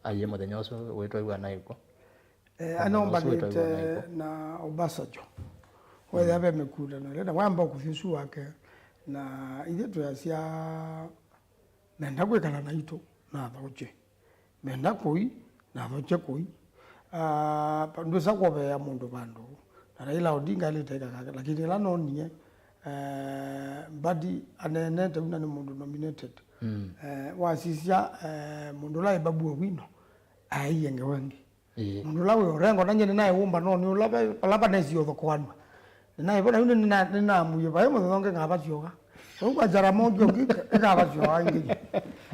Aiye mũthenya ũsu wĩtwaiwa naĩ kw'o. Eh, ũmbano ũsu wĩtwaiwa naĩ kw'o. Anombanĩte na Obasanjo. Wethĩa ve mĩkutano ĩla, na wamba ũkuvĩ ũsu wake, na ithyĩ twĩasya, menda kwĩkala naitũ, na athokye. Menda kũi, na athokye kũi. Ah, ndwĩsa kũveea mũndũ vandũ. Na Raila Odinga alĩte ĩka kake, lakini ĩla noonie, eh, Mbadi aneenete una nĩ mũndũ nominated. Mm. Eh, wasisya, eh, mũndũ ũla ĩ Babu Owino, aeie ngewa ĩngĩ. Ĩĩ. Mũndũ ũla wĩ Orengo, nanyie nĩnaĩ ũmbanonĩ ũla ve-, vala vanesie ũthokoanw'a. Nĩnaĩ vo, na yu nĩna-, nĩnamwie, vaĩ mũthenya ũngĩ ngavasyoka. Vau kwa Jaramogi ũngĩ, ĩkavasyoka ĩngĩ.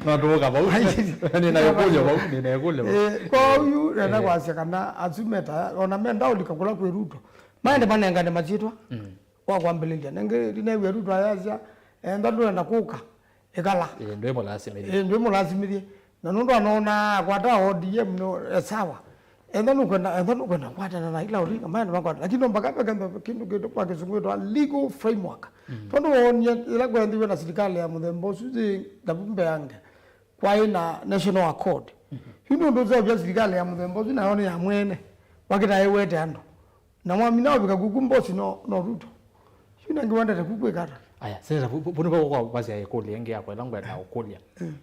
No tũũka vau. Ai, nĩna ĩkũlyo vau, nĩna ĩkũlyo vau. Ĩĩ, kwoou yu nenda, ĩĩ, kwasya kana asu meta, ona menda ũlika kũla kwĩ Ruto, maende manengane masyĩtwa. Mm. Wa kwambĩlĩlya. Nĩngĩ nĩneewie Ruto ayasya, enda ndwenda kũka, ĩkala. Ĩĩ, ndwĩmũlasimĩthye. Ĩĩ, ndwĩmũlasimĩthye. Na nũndũ anoona akwata O D M no, e sawa. Enda nũkwenda, enda nũkwenda kwatana na Raila Odinga, maende makwata. Lakini no mpaka veke kĩndũ kĩtũ kwa kĩsũngũ ĩtwa legal framework. Mm. Tondũ woonie ĩla kwendĩwe na silikalĩ ya mũthemba ũsu yĩ ngavu mbeange, kwaĩ na national accord. Mhm. Yu nũndũ ũseũvya silikalĩ ya mũthemba ũsu nayo nĩ ya mwene, wakĩta ĩwete andũ. Na mwamina ũvika kuku mbosi no, no Ruto. Yu nangĩ wendete kuku ĩkata. Aya, Senator, vu, vu, vu nĩvo kwa vasya ĩkũlyo ĩngĩ yakwa ĩla ngwenda ũkũlya. Mm.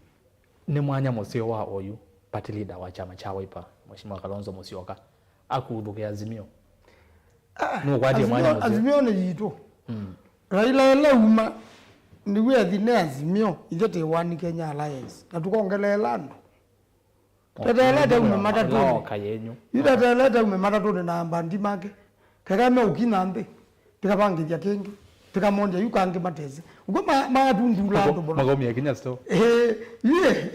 Nĩ mwanya mũseo wa oyu party leader wa kyama kya Wiper, Mheshimiwa Kalonzo Musyoka, akuthũkĩa Azimio. Ah, nũkwatie mwanya Azimio, mũseo. Azimio nĩ yitũ. Mm. Raila ĩla uma, nĩw'o ethi nĩ Azimio, ithyĩ twĩ One Kenya Alliance. Na tũkongeleela andũ. Teteelete ume matatũnĩ. Oka yenyu. Yu teteelete ume matatũnĩ na mbandi make. Keka meũkinya nthĩ, tikavangĩthya kĩngĩ, tikamondya yu kangĩ matese. Ũko ma-, maatundula andũ mũno. Makomia kinya store. Eh, yue,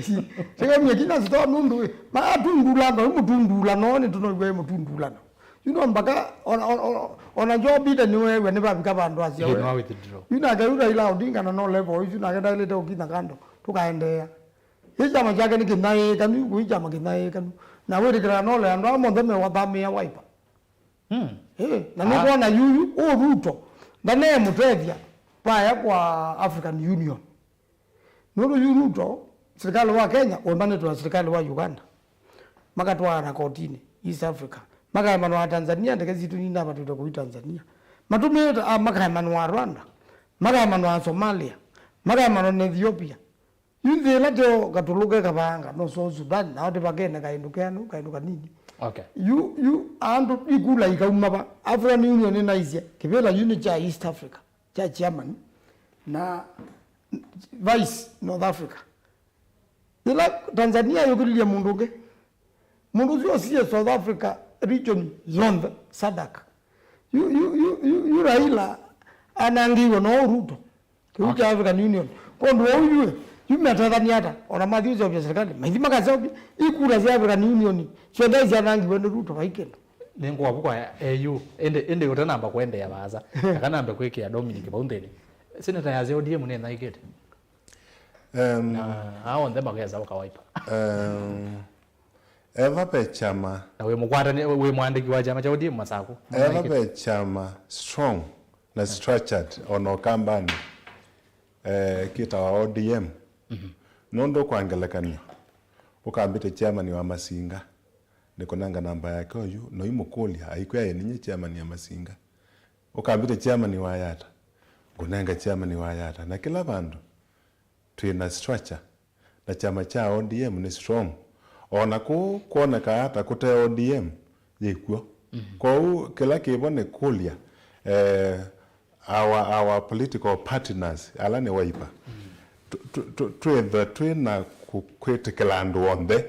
tikamia kinya store nũndũ ĩ, maatundula andũ, yu mũtundula no, nĩ tũnoigua ĩ mũtundula no. Yu no mpaka, ona, ona, ona, ona Joe Biden nĩweew'a nĩvavika vandũ asya. Ĩ, we, no withdraw. Yu nake yu Raila Odinga na no level, yu nake ndaĩlĩte ũkinya kando, tũkaendeea. Ĩ kyama kyake nĩ kĩnaĩĩkanu, yu kũi kyama kĩnaĩĩkanu. Na wĩtĩkĩlana nole andũ aa monthe mewathamĩĩa Wiper. Hmm. Ĩ, na nũkwona yuyu, ũ Ruto, ndanee mũtethya vaya kwa African Union. Nũndũ yu Ruto, silikalĩ wa Kenya, ũmbanĩtwe na silikalĩ wa Uganda. Makatwaana kotinĩ, East Africa. Makaemanwa na Tanzania, ndeke sitũ ninavatĩtwe kũi Tanzania. Matũmĩĩte, a, makaemanwa na Rwanda. Makaemanwa na Somalia, makaemanwa na Ethiopia. Yu nthĩ ĩla tyo katũlũke kavanga, no South Sudan, nao tĩvakene kaĩndũ keanũ, kaĩndũ kanini. Okay. Yu, yu andũ ikula ikauma va. African Union ĩnaisye, kĩvĩla yu nĩ kya East Africa, kya chairman, na vice North Africa. Yĩla Tanzania yũkĩlilye mũndũ ũngĩ, mũndũ ũsu osie South Africa region yonthe, SADC. Yu, yu, yu, yu, yu Raila anangĩiwe no Ruto. Kĩu kya African Union. Kwondũ ũu yu, yu metethania ata? Ona mathi ũseũvya serikali, maithi makaseũvya ikura sya African Union, syonthe syanangiwe nĩ Ruto, vai kĩndũ. Nĩngũavu kwa A U, ĩndĩ, ĩndĩ ũtanamba kũendeea vaasa, aka nambe kwĩkĩa Dominic vau nthĩnĩ. Seneta ya O D M nĩnyaĩĩkĩte. Em, Na aa onthe makesa ũka Wiper. Em, eva ve kyama, Na wĩ mũkwatani, wĩ mwandĩki wa kyama kya O D M Masakũ. Eva ve kyama strong na structured ona Ũkambanĩ, eh, kĩtawa O D M. Nũndũ kwa ngelekany'o, ũkambĩte chairman wa Masinga, nĩkũnenga namba yake oyu, na ũimũkũlya, aikwĩa, "Ĩ ninyie chairman ya Masinga." Ũkambĩte chairman wa Yata, ngũnenga chairman wa Yata. Na kĩla vandũ twĩ na structure, na kyama kya O D M nĩ strong. O na kũu kwoneka ata kũte O D M yĩkw'o. Kwoou kĩla kĩvo nĩ kũlya, eh, our, our political partners, ala nĩ Wiper. Tũ-, tũ-, tũ-, twĩthwe twĩ na kũ-, kwĩtĩkĩla andũ onthe.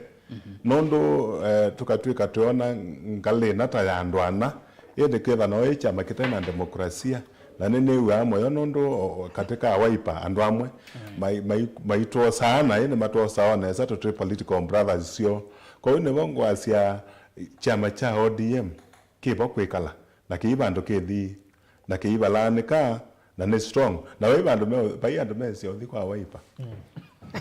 Nũndũ, eh, tũkatw'ĩka twĩona ngalĩ ĩna ta ya andũ ana, ĩndĩ kwĩtha no ĩ kyama kĩte na demokrasia, na nĩnĩw'aa mũyo nũndũ o, o, katĩ ka Wiper andũ amwe mai-, mai-, maitwosaa, na ĩ nĩmatwosaa o nesa tũtwĩ political brothers syoo. Kwoou nĩvo ngwasya kyama kya O D M kĩvo kwĩkala, na kĩi vandũ kĩthi, na kĩi valaanĩka, na nĩ strong. Na vai vandũ me, vai andũ mesya ũthi kwa Wiper.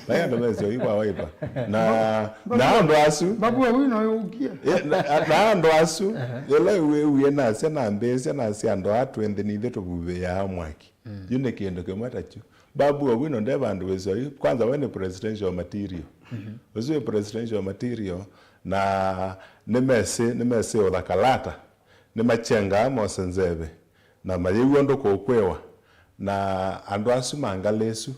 Vai andũ mesya ũthi kwa Wiper. Na, na andũ asu, Babu Owino yũkie. Eh, na, na andũ asu, ĩla wĩwie nasya, nambĩĩsya nasya andũ aa twĩ nthĩ nithyĩ tũvuvĩaa mwaki. Yu nĩ kĩndũ kĩmwe ta kyu. Babu Owino nde vandũ wĩsya ũyu. Kwanza we nĩ presidential material. Ũsu wĩ presidential material, na nĩmesĩ, nĩmesĩ ũthakalata. Nĩmakyengaa mose nzeve, na mayĩw'a ũndũ kũkwĩwa, na andũ asu ma ngalĩ ĩsu,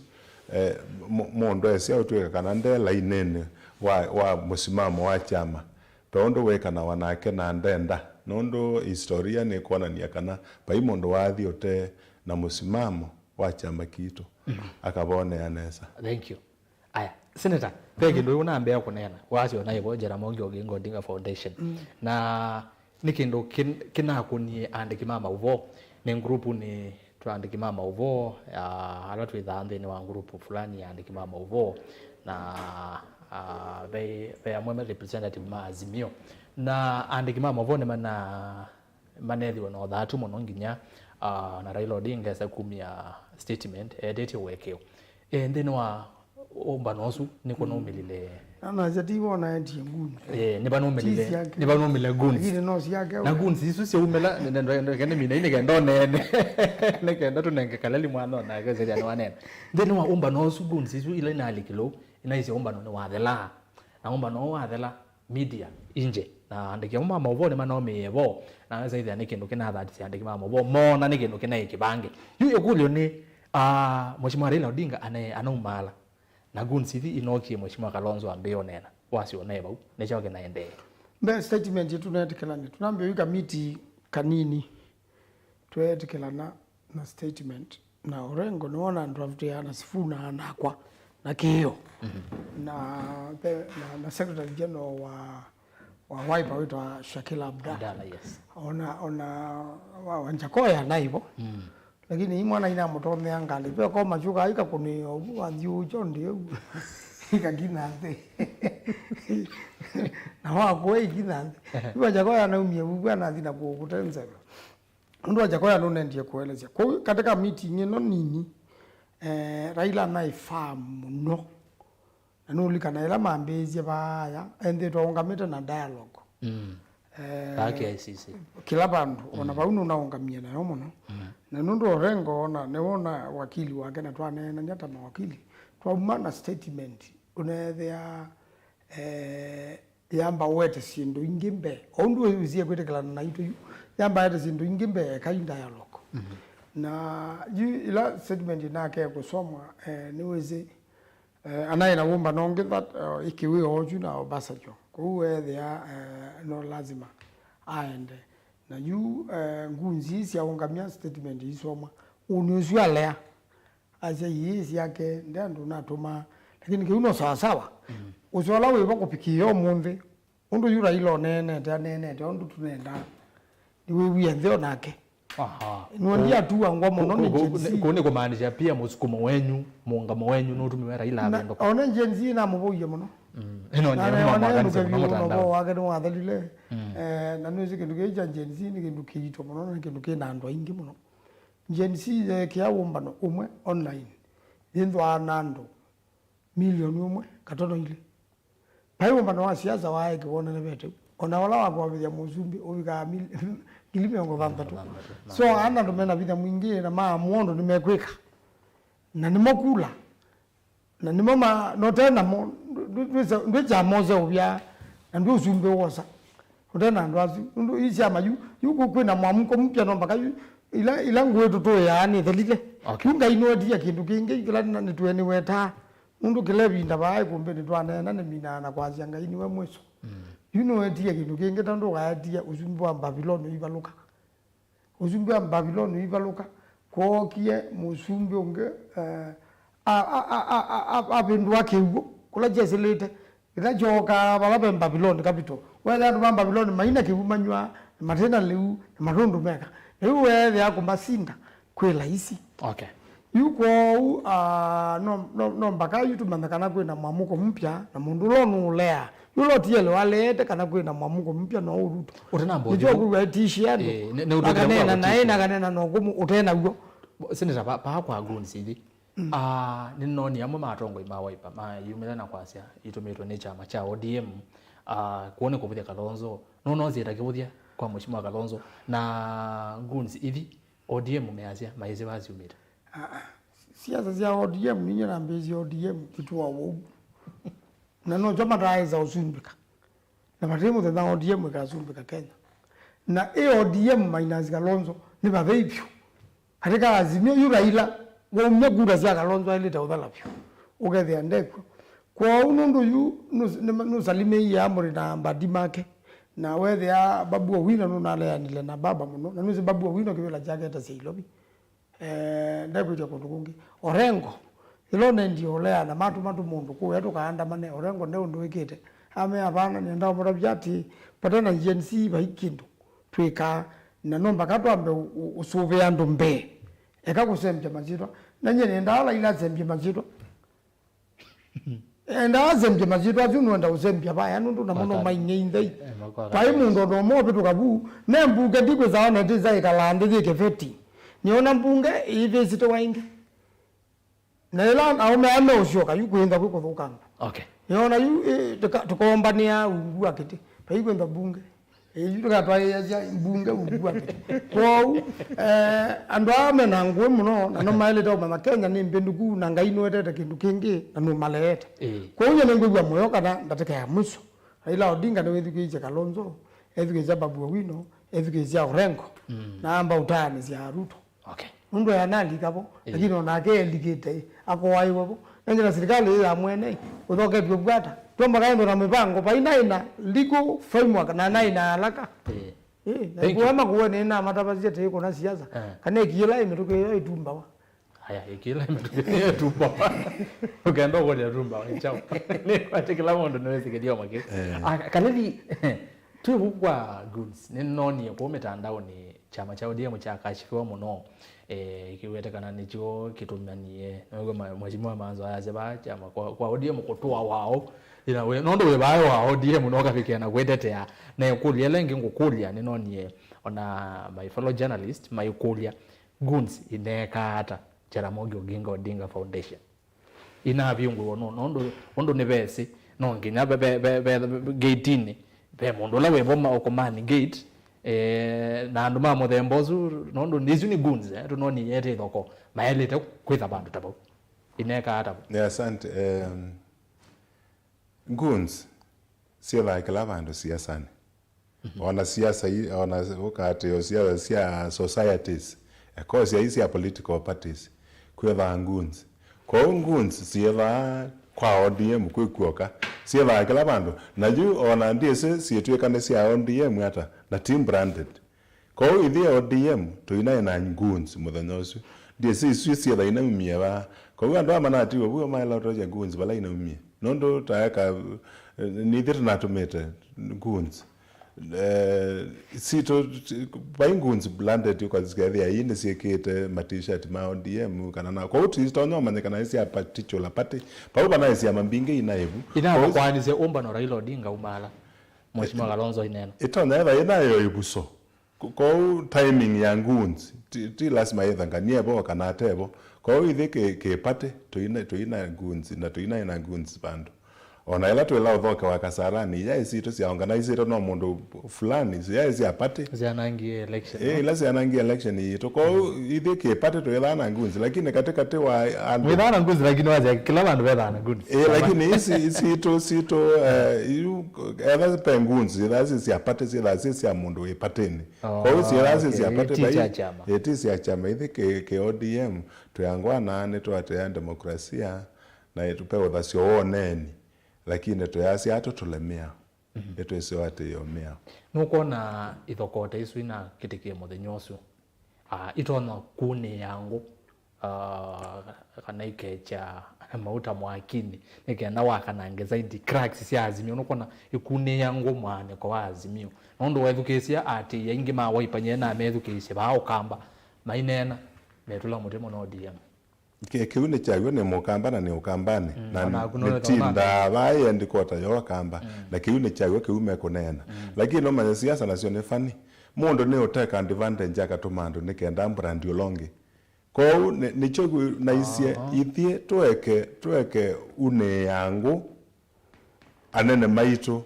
eh, mũ-, mũndũ esya ũtw'ĩka kana nde lainĩnĩ wa, wa mũsimamo wa kyama, ta ũndũ wĩkanawa nake na ndenda, nũndũ historia nĩkwonany'a kana vai mũndũ waathi ũte na mũsimamo wa kyama kitũ, akavonea nesa. Thank you. Aya, Senator, ve kĩndũ ũnambĩa kũneena, wasyo naivo Jaramogi Oginga Odinga Foundation. Na nĩ kĩndũ kĩ-, kĩnakũnie andĩki ma maũvoo. Nĩ ngurupuni twa andĩki ma maũvoo, ah, ala twĩthaa nthĩnĩ wa ngurupu fulani ya andĩki ma maũvoo. Na, ah, ve, ve amwe me representative ma Azimio. Na andĩki ma maũvoo nĩmana-, manethiwe na ũthatu mũno nginya, ah, na Raila Odinga esa kumya statement eetĩtye ũekeo. Eh, nthĩnĩ wa ũmbano ũsu nĩkw'o naumĩlile. Nanasya ti wona etie goons. Eh, nĩvanumĩlile, ti syake. Nĩvanumĩle goons. Lakini no syake. Na goons isu syaumĩla, ne-, ne-, ne-, ne-, nĩkenda ũneene. Nĩkenda tũnenge Kaleli mwana nake sethya nĩwaneena. Nthĩnĩ wa ũmbano ũsu, goons isu ila inalikilo, inaisye ũmbano nĩwathela. Na ũmbano ũũ wathela, media inje, na andĩki amwe ma maũvoo nĩmanoomĩie vo, na wesa ĩthĩa nĩ kĩndũ kĩnathatisye andĩki ma maũvoo, moona nĩ kĩndũ kĩnaĩ kĩvange. Yu ĩkũlyo nĩ, ah, Mheshimiwa Raila Odinga ane-, anaumaala, na goons ithi inookie Mheshimiwa Kalonzo ambĩĩa ũneena, wasyo naĩ vau, nĩ kyaũ kĩnaendee? Mbee statement ĩtũ neetĩkĩlana, tũnambĩĩa yu kamiti kanini, tweetĩkĩlana na statement. Na Orengo nĩwona draft ya na Sifuna nakwa na kĩo. Na, the, na, na Secretary General wa, wa Wiper wĩtwa Shakil Abdalla. Abdalla, yes. Ona, ona wa, wa Njakoya naivo. Lakini ĩ mwana inamũtomea ngalĩ. Ve ko machuka aika kũnĩ ovu wa thiũ chonde ũu. Ikakina nthĩ. Na wakũe ikina nthĩ. Iwa Njakoya anaumie vuvu anathi na kũkũtenzela. Ũndũ wa Njakoya nũnendie kũelesya. Kwoou, katika meeting ĩno nini, eh, Raila anaĩ firm mũno. Na nũlikana ĩla mambĩĩsye vaaya, enthĩtwe aũngamĩte na dialogue. Eh, Kaa K I C C. Kĩla vandũ, ona vau nũnaũngamie nayo mũno. Na nũndũ Orengo ona, nĩwona wakili wake na twaneenany'a ta mawakili, twauma na statement, ũneethĩa, eh, yamba ũete syĩndũ ingĩ mbee. O ũndũ wĩsie kwĩtĩkĩlana naitũ yu, yamba ete syĩndũ ingĩ mbee, ekai dialogue. Na yu ila statement nake kusomwa, eh, nĩwĩsĩ, eh, anaĩ na wũmbano ũngĩ that, eh, ĩkĩwĩ oju na Obasanjo. Kwoou weethĩa, eh, no lazima aende. Na yu, eh, ngunzi syaũngamya statement isomwa. Ũnĩ ũsu alea. Asya ii syake, nde andũ natũmaa. Lakini kĩu no sawasawa. Mm. Ũseo ũla wĩvo kũvikĩĩa ũmũnthĩ. Ũndũ yu Raila ũneenete, aneenete ũndũ tũnendaa. Nĩwĩwie nthĩ o nake. Aha. Nĩwendie atuangwa mũno nĩ Gen Z. Kũu nĩ kũmaanisha pia mũsukumo wenyu, mũũngamo wenyu nũtumiwe Raila avĩndũka. Ona Gen Z namũvũie mũno. Mm. Ĩno nĩ nĩ mamwakanĩsya mũno mũtandao. Ũvoo wake nĩwathelile. Mm. Eh, na nĩwĩsĩ kĩndũ kĩĩ kya Gen Z nĩ kĩndũ kĩito mũno na nĩ kĩndũ kĩ na andũ aingĩ mũno. Gen Z yeekĩa wũmbano ũmwe online. Yĩnthwaa na andũ milioni ũmwe katono ilĩ. Vai ũmbano wa siasa waekiwe ũnenevete. Ona ũla wa kũavĩthya mũsumbĩ ũvikaa mil-, ngili mĩongo thanthatũ. Mĩongo thanthatũ. So, ana andũ mena vinya mwingĩ na maamũa ũndũ nĩmekwĩka. Na nĩmo kula. Na nĩmo ma-, note namo, ndwĩ-, ndwĩ-, ndwĩkya mose ũvya, na ndwĩ ũsumbĩ wosa. Ũte na andũ asu. Nũndũ ii syama yu, yu kwĩ-, kwĩna mwamũko mpya no mpaka yu, ila, ila ngũĩ tũtũĩaa nĩthelile. Okay. Yu Ngai nũetie kĩndũ kĩngĩ, kĩla nĩtũe nĩwetaa. Nũndũ kĩla ĩvinda vaa ĩkũmbĩnĩ twaneena nĩminaa na kwasya Ngai nĩwe mwĩso. Mm. Yu nũetie kĩndũ kĩngĩ tondũ ũkaetie ũsumbĩ wa Mbaviloni ũivalũka. Ũsumbĩ wa Mbaviloni ũivalũka, kwookie mũsumbĩ ũngĩ, eh, a-, a-, avĩndũa kĩw'ũ kũla kyesĩlĩte, kĩla kyookaa vala ve Mbaviloni capital. Weethĩa andũ ma Mbaviloni maina kĩw'ũ manywaa, na matĩ na lĩu, na matũndũ meka. Na yu weethĩa kũmasinda kwĩ laisi. Okay. Yu kwoou, ah, no, no, no mbaka yu tũmanye kana kwĩna mwamũko mpya, na mũndũ ũla ũnũũlea. Yu ũla ũtiele waleete kana kwĩna mwamũko mpya no ũruto. Ũtanamba ũthi nĩkyo kũu. Kwĩw'a ĩtishia andũ. Eh, nĩ, nĩ ũtũkĩte akanena kwa naĩ, na akanena na ũkũmũ ũte naw'o. Seneta, pa, paa kwa goons ithi. Mm. Ah, nĩnonie amwe ma atongoi ma Wiper mayumĩla na kwasya itũmĩtwe nĩ kyama kya O D M, ah, kwoo nĩ kũvũthya Kalonzo. Nũnoosie ta kĩvũthya kwa Mheshimiwa Kalonzo. Na goons ithi, O D M measya maisĩ vaa syumĩte. Ah, ah. Siasa sya O D M, ninyie nambĩĩsye O D M kĩtũa wou. Na nokyo mataaĩsa ũsumbĩka. Na vate mũthenya O D M ĩkasumbĩka Kenya. Na ĩ O D M minus Kalonzo nĩ vathei vyũ. Katika Azimio yu Raila waumya kura sya Kalonzo ailĩte ũthela vyũ. Ũkethĩa ndekw'o. Kwoou nũndũ yu nũs-, nĩ-, nũsalimĩie Amuri na mbadi make. Na wethĩa Babu Owino nũnaleanile na baba mũno. Na nũsĩ Babu Owino kĩvĩla kyake etasya Ilovi. Eh, ndekwĩtya kũndũ kũngĩ. Orengo, ĩla ũnendie ũlea na matũma tũmũndũ kũya tũkaandamane, Orengo nde ũndũ wĩkĩte. Amea vana, nĩenda ũmũtavya atĩ, vate na Gen Z vai kĩndũ twĩkaa, na no mbaka twambe ũ-, ũ-, ũsũvĩa andũ mbee. Eka kũsembya masyĩtwa. Na nyie nĩendaa ala ila asembye masyĩtwa. Enda asembye masyĩtwa asu, nũenda ũsembya vaya, nũndũ namo no mainye inthei. Eh, makora. Vai mũndũ ona ũmwe ũvĩtũka vu, me mbunge ndikwĩsa ona ĩtĩsa ĩkalaa nthĩ yĩke vetting. Nĩona mbunge ĩvĩsĩte wa ĩngĩ. Na ĩla aũme aa meũsyoka, yu kwĩntha kwĩ kũthũkanga. Okay. Nĩona yu, eh, tũka-, tũkombanĩa ungu wa kĩtĩ. Vai kwĩntha mbunge. Ĩĩ, yu tũkatwaĩĩasya mbunge ungu wa kĩtĩ. Kwoou, eh, andũ aa me na ngũĩ mũno, na no maĩlĩte ũmanya Kenya nĩ mbĩndũku, na Ngai nũetete kĩndũ kĩngĩ, na nũmaleete. Ĩĩ. Kwoou nyie nĩngwĩw'a mũyo kana ndatĩka ya mwiso, Raila Odinga nĩwĩthukĩĩsye Kalonzo, ethukĩĩsya Babu Owino, ethukĩĩsya Orengo, mm, na amba ũtaanĩsya Ruto. Okay. Nũndũ aya nalika vo, ĩĩ, lakini onake elikĩte, akoaĩwe vo. Nengena silikalĩ yĩ ya mwene, ũthoketw'e vu ata? Twamba kaĩndũ na mĩvango, vai naĩ na legal framework, na naĩ na alaka. Ĩĩ. Ĩĩ, na ikuema kuwe nĩ na matavasya tĩ kũna siasa. Eh. Kana ĩkĩla ĩmĩtũkĩ ĩyo ĩtumbawa. Aya, ĩkĩla ĩmĩtũkĩ ĩyo ĩtumbawa. Ũkenda ũkũlya tumbawa, nĩ kyaũ? Nĩ kwatĩ kĩla mũndũ nĩwĩsĩ kĩthyomo kĩu. Eh. Ah, Kalevi, twĩ vu kwa goons, nĩnonie kũu mĩtandaonĩ kyama kya O D M kyakashifiwa mũno, eh, kĩwetĩkana nĩkyo kĩtũmanie. Nĩw'o ma-, Mheshimiwa Manzo ayasya vaa kyama kwa, kwa O D M kũtũa wao. Ĩna we, nũndũ wĩ vaa wa O D M no ũkavikĩa na kwĩtetea. Na ĩkũlya ĩla ĩngĩ ngũkũlya, nĩnonie ona my fellow journalist maikũlya, goons ineekaa ata Jaramogi Oginga Odinga Foundation? Inavingũĩwa nũ? Nũndũ, ũndũ nĩvesĩ, no nginya ve, ve, ve, ve, ve, gate-inĩ, ve mũndũ ũla wĩvo ma-, ũkomani gate, eh, na andũ ma mũthemba ũsu, nũndũ isu nĩ goons, eh, tũnonie ĩte ĩthoko, maelĩte kwĩtha vandũ ta vau. Inekaa ata vau? Yeah, asante. Um, goons syĩthaa kĩla vandũ siasanĩ. Mhm. Ona siasa i-, ona ũkatĩo siasa sya societies, Cause ai sya political parties, kwĩthaa goons. Kwoou goons syĩthaa kwa O D M kwĩ kuoka, syĩthaa kĩla vandũ. Na yu ona ndiĩsĩ syĩtw'ĩka nĩ sya O D M ata, na ti branded. Kwoou ithyĩ O D M tũinaĩ na goons mũthenya ũsu. Ndiĩsĩ isu syĩtha inaumie vaa. Kwoou andũ aa manatiwe vuo maĩla ũtosya goons vala inaumie. Nũndũ taeka, eh, nithyĩ tũnatũmĩte goons. Eh, sitũ, vai goons branded ũkazikethĩa ii nĩsyĩkĩte ma t-shirt ma O D M kana na. Kwoou titonya ũmanyĩkana nĩ sya particular party. Vau vanaĩ syama mbingĩ inaĩ vu. Kwoou inakwanisye ũmbano Raila Odinga umaala. Mheshimiwa Kalonzo inena. Itonya etha ĩnayo ĩvuso. Ko-, kwoou timing ya goons, ti, ti lasima ĩthanganie vo kana ate vo. Kwoou ithyĩ kĩ, kĩ party, tũina, tũina goons, na tũinaĩ na goons vandũ. Ona ĩla twĩla ũthoke wa Kasarani, yaĩ sitũ sya organizĩtwe no mũndũ fulani, yaĩ sya party. Syanangie election, ĩĩ, no? Ila syanangie election yitũ. Kwoou ithyĩ kĩ party twĩthaa na goons, lakini katikati wa andũ. Mwĩthaa na goons, lakini wasya kĩla vandũ vethaa na goons. Ĩĩ, lakini isi, sitũ, sitũ, eh, yu, etha pe goons, ithaa si sya party, ithaa si sya mũndũ wĩ party-nĩ. Oh, kwoou syĩthaa si okay, sya party, ti sya chama. Ĩĩ, ti sya chama, ithyĩ kĩ, kĩ O D M, twĩangwana, nĩtũatĩĩa demokrasia, na ĩtũpe ũthasyo wa ũneeni, lakini tũyasya atũ tũlemea, mhm, ĩtwĩsĩ atĩ yomea. Nũkwona ithokote isu inakĩtĩkie mũthenya ũsu, ah, itonya kunĩĩa ngũ, ah, kana ikekya mauta mwakinĩ, nĩ kenda wakanange zaidi cracks sya Azimio. Nũkwona ikunĩĩa ngũ mwaanĩko wa Azimio. Nũndũ wethukĩĩsya atĩĩi aingĩ ma Wiper nyie namethukĩĩsye vaa Ũkamba maineena, metũla mũtĩ mũno O D M. Kĩ-, kĩu nĩ kyaw'o nĩ mũkamba na nĩ ũkambanĩ. Mm. Na ona aku nũwĩthwa nĩtindaa vaa ĩendikota yo akamba. Mm. Na kĩu nĩ kyaw'o kĩu mekũneena. Mm. Lakini ũmanye siasa nasyo nĩ funny. Mũndũ nĩ ũteka advantage akatũma andũ nĩ kenda brand ũla ũngĩ. Kwoou nĩ, nĩkyo kũ-, naisye, aha, ithyĩ tũeke, tũeke unĩĩa ngũ anene maitũ,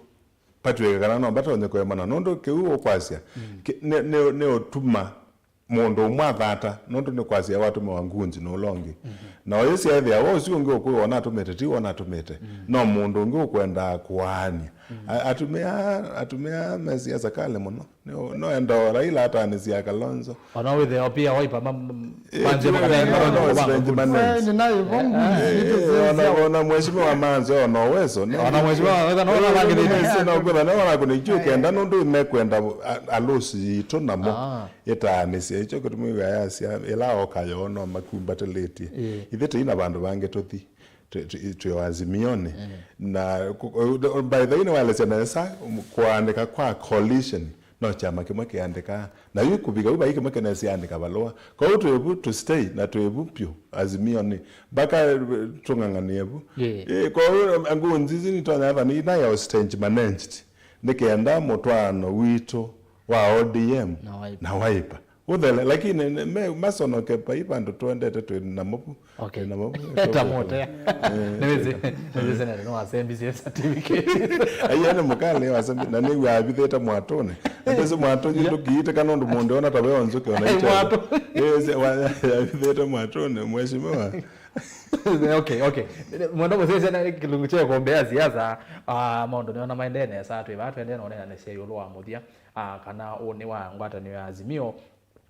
patw'ĩke kana no matonye kũemana, nũndũ kĩu ũkwasya, mm, kĩ-, nĩ, nĩ, nĩ ũtuma mũndũ ũmwe athata, nũndũ nĩ kwasya watũmĩwa ngunzi nĩ ũla ũngĩ. Mhm. Na ũyĩsyaĩthĩa we ũsu ũngĩ ũkwĩw'a onatũmĩte, ti we onatũmĩte. Mm. No mũndũ ũngĩ ũkwendaa kũaany'a. Mm. A-, atumĩa, atumĩa me siasa kale mũno. Nĩ, no enda o Raila ataanĩsya Kalonzo. Ona wĩthĩa pia Wiper ma-, m-, eh, manze tiwe kana no, no, no, strange man. Ninayo vongu. Eh, eh, ona, ona mheshimiwa manze, ona Uweso, ne. Ona mheshimiwa Uweso, no, eh, ona vangĩthĩte. Nĩsĩ no kwĩtha, no ona kuna ikiu kenda nũndũ mekwenda a-, alosi yitũ namo. Ah. Ĩtaanĩsya, ĩkyo kĩtumi wĩa yasya, ĩla oka yoo no makumbatĩlĩtye. Eh. Ithyĩ tũina vandũ vangĩ tũthi. Twĩ, twĩ, twĩ o Azimionĩ. Mm. Na ku-, ku-, by the way, nĩwaelesya nesa, um, kũandĩka kwa coalition, no kyama kĩmwe kĩandĩkaa. Na yu kũvika u vai kĩmwe kĩnesi andĩka valũa. Kwoou twĩ vu, to stay, na twĩ vu pyũ, Azimionĩ. Mpaka, eh, tũng'ang'anĩe vu. Yeah. Eh, kwoou, um, ngunzi ici nitonya ethwa nĩ ina ya stage managed. Nĩ kenda mũtwaano witũ wa O D M na Wiper. Na Wiper ũthele, lakini nĩ, me, masonoke vai vandũ tũendete twĩ namo vu. Okay. Twĩ namo vu. Ta mote. Eh. Nĩwĩsĩ, nĩwĩsĩ nene nĩwasembisye certificate. Aiya nĩ mũkale wasembi, na nĩw'o avithĩte mwatũnĩ. Na ndĩsĩ mwatũ, yeah, ndũkiitĩka nũndũ mũndũ ona ta we onzũke ona ite. Mwatũ. Yes, wa-, avithĩte mwatũnĩ, mheshimiwa. Okay, okay. Mwenda mũsese na kĩlungu kya kũmbea siasa, ah, maũndũ nĩona maendee nesa, twĩ vaa twendee na ũneenanĩsya ĩũlũ wa mũthya, ah, kana ũnĩ wa ngwatanĩo ya Azimio.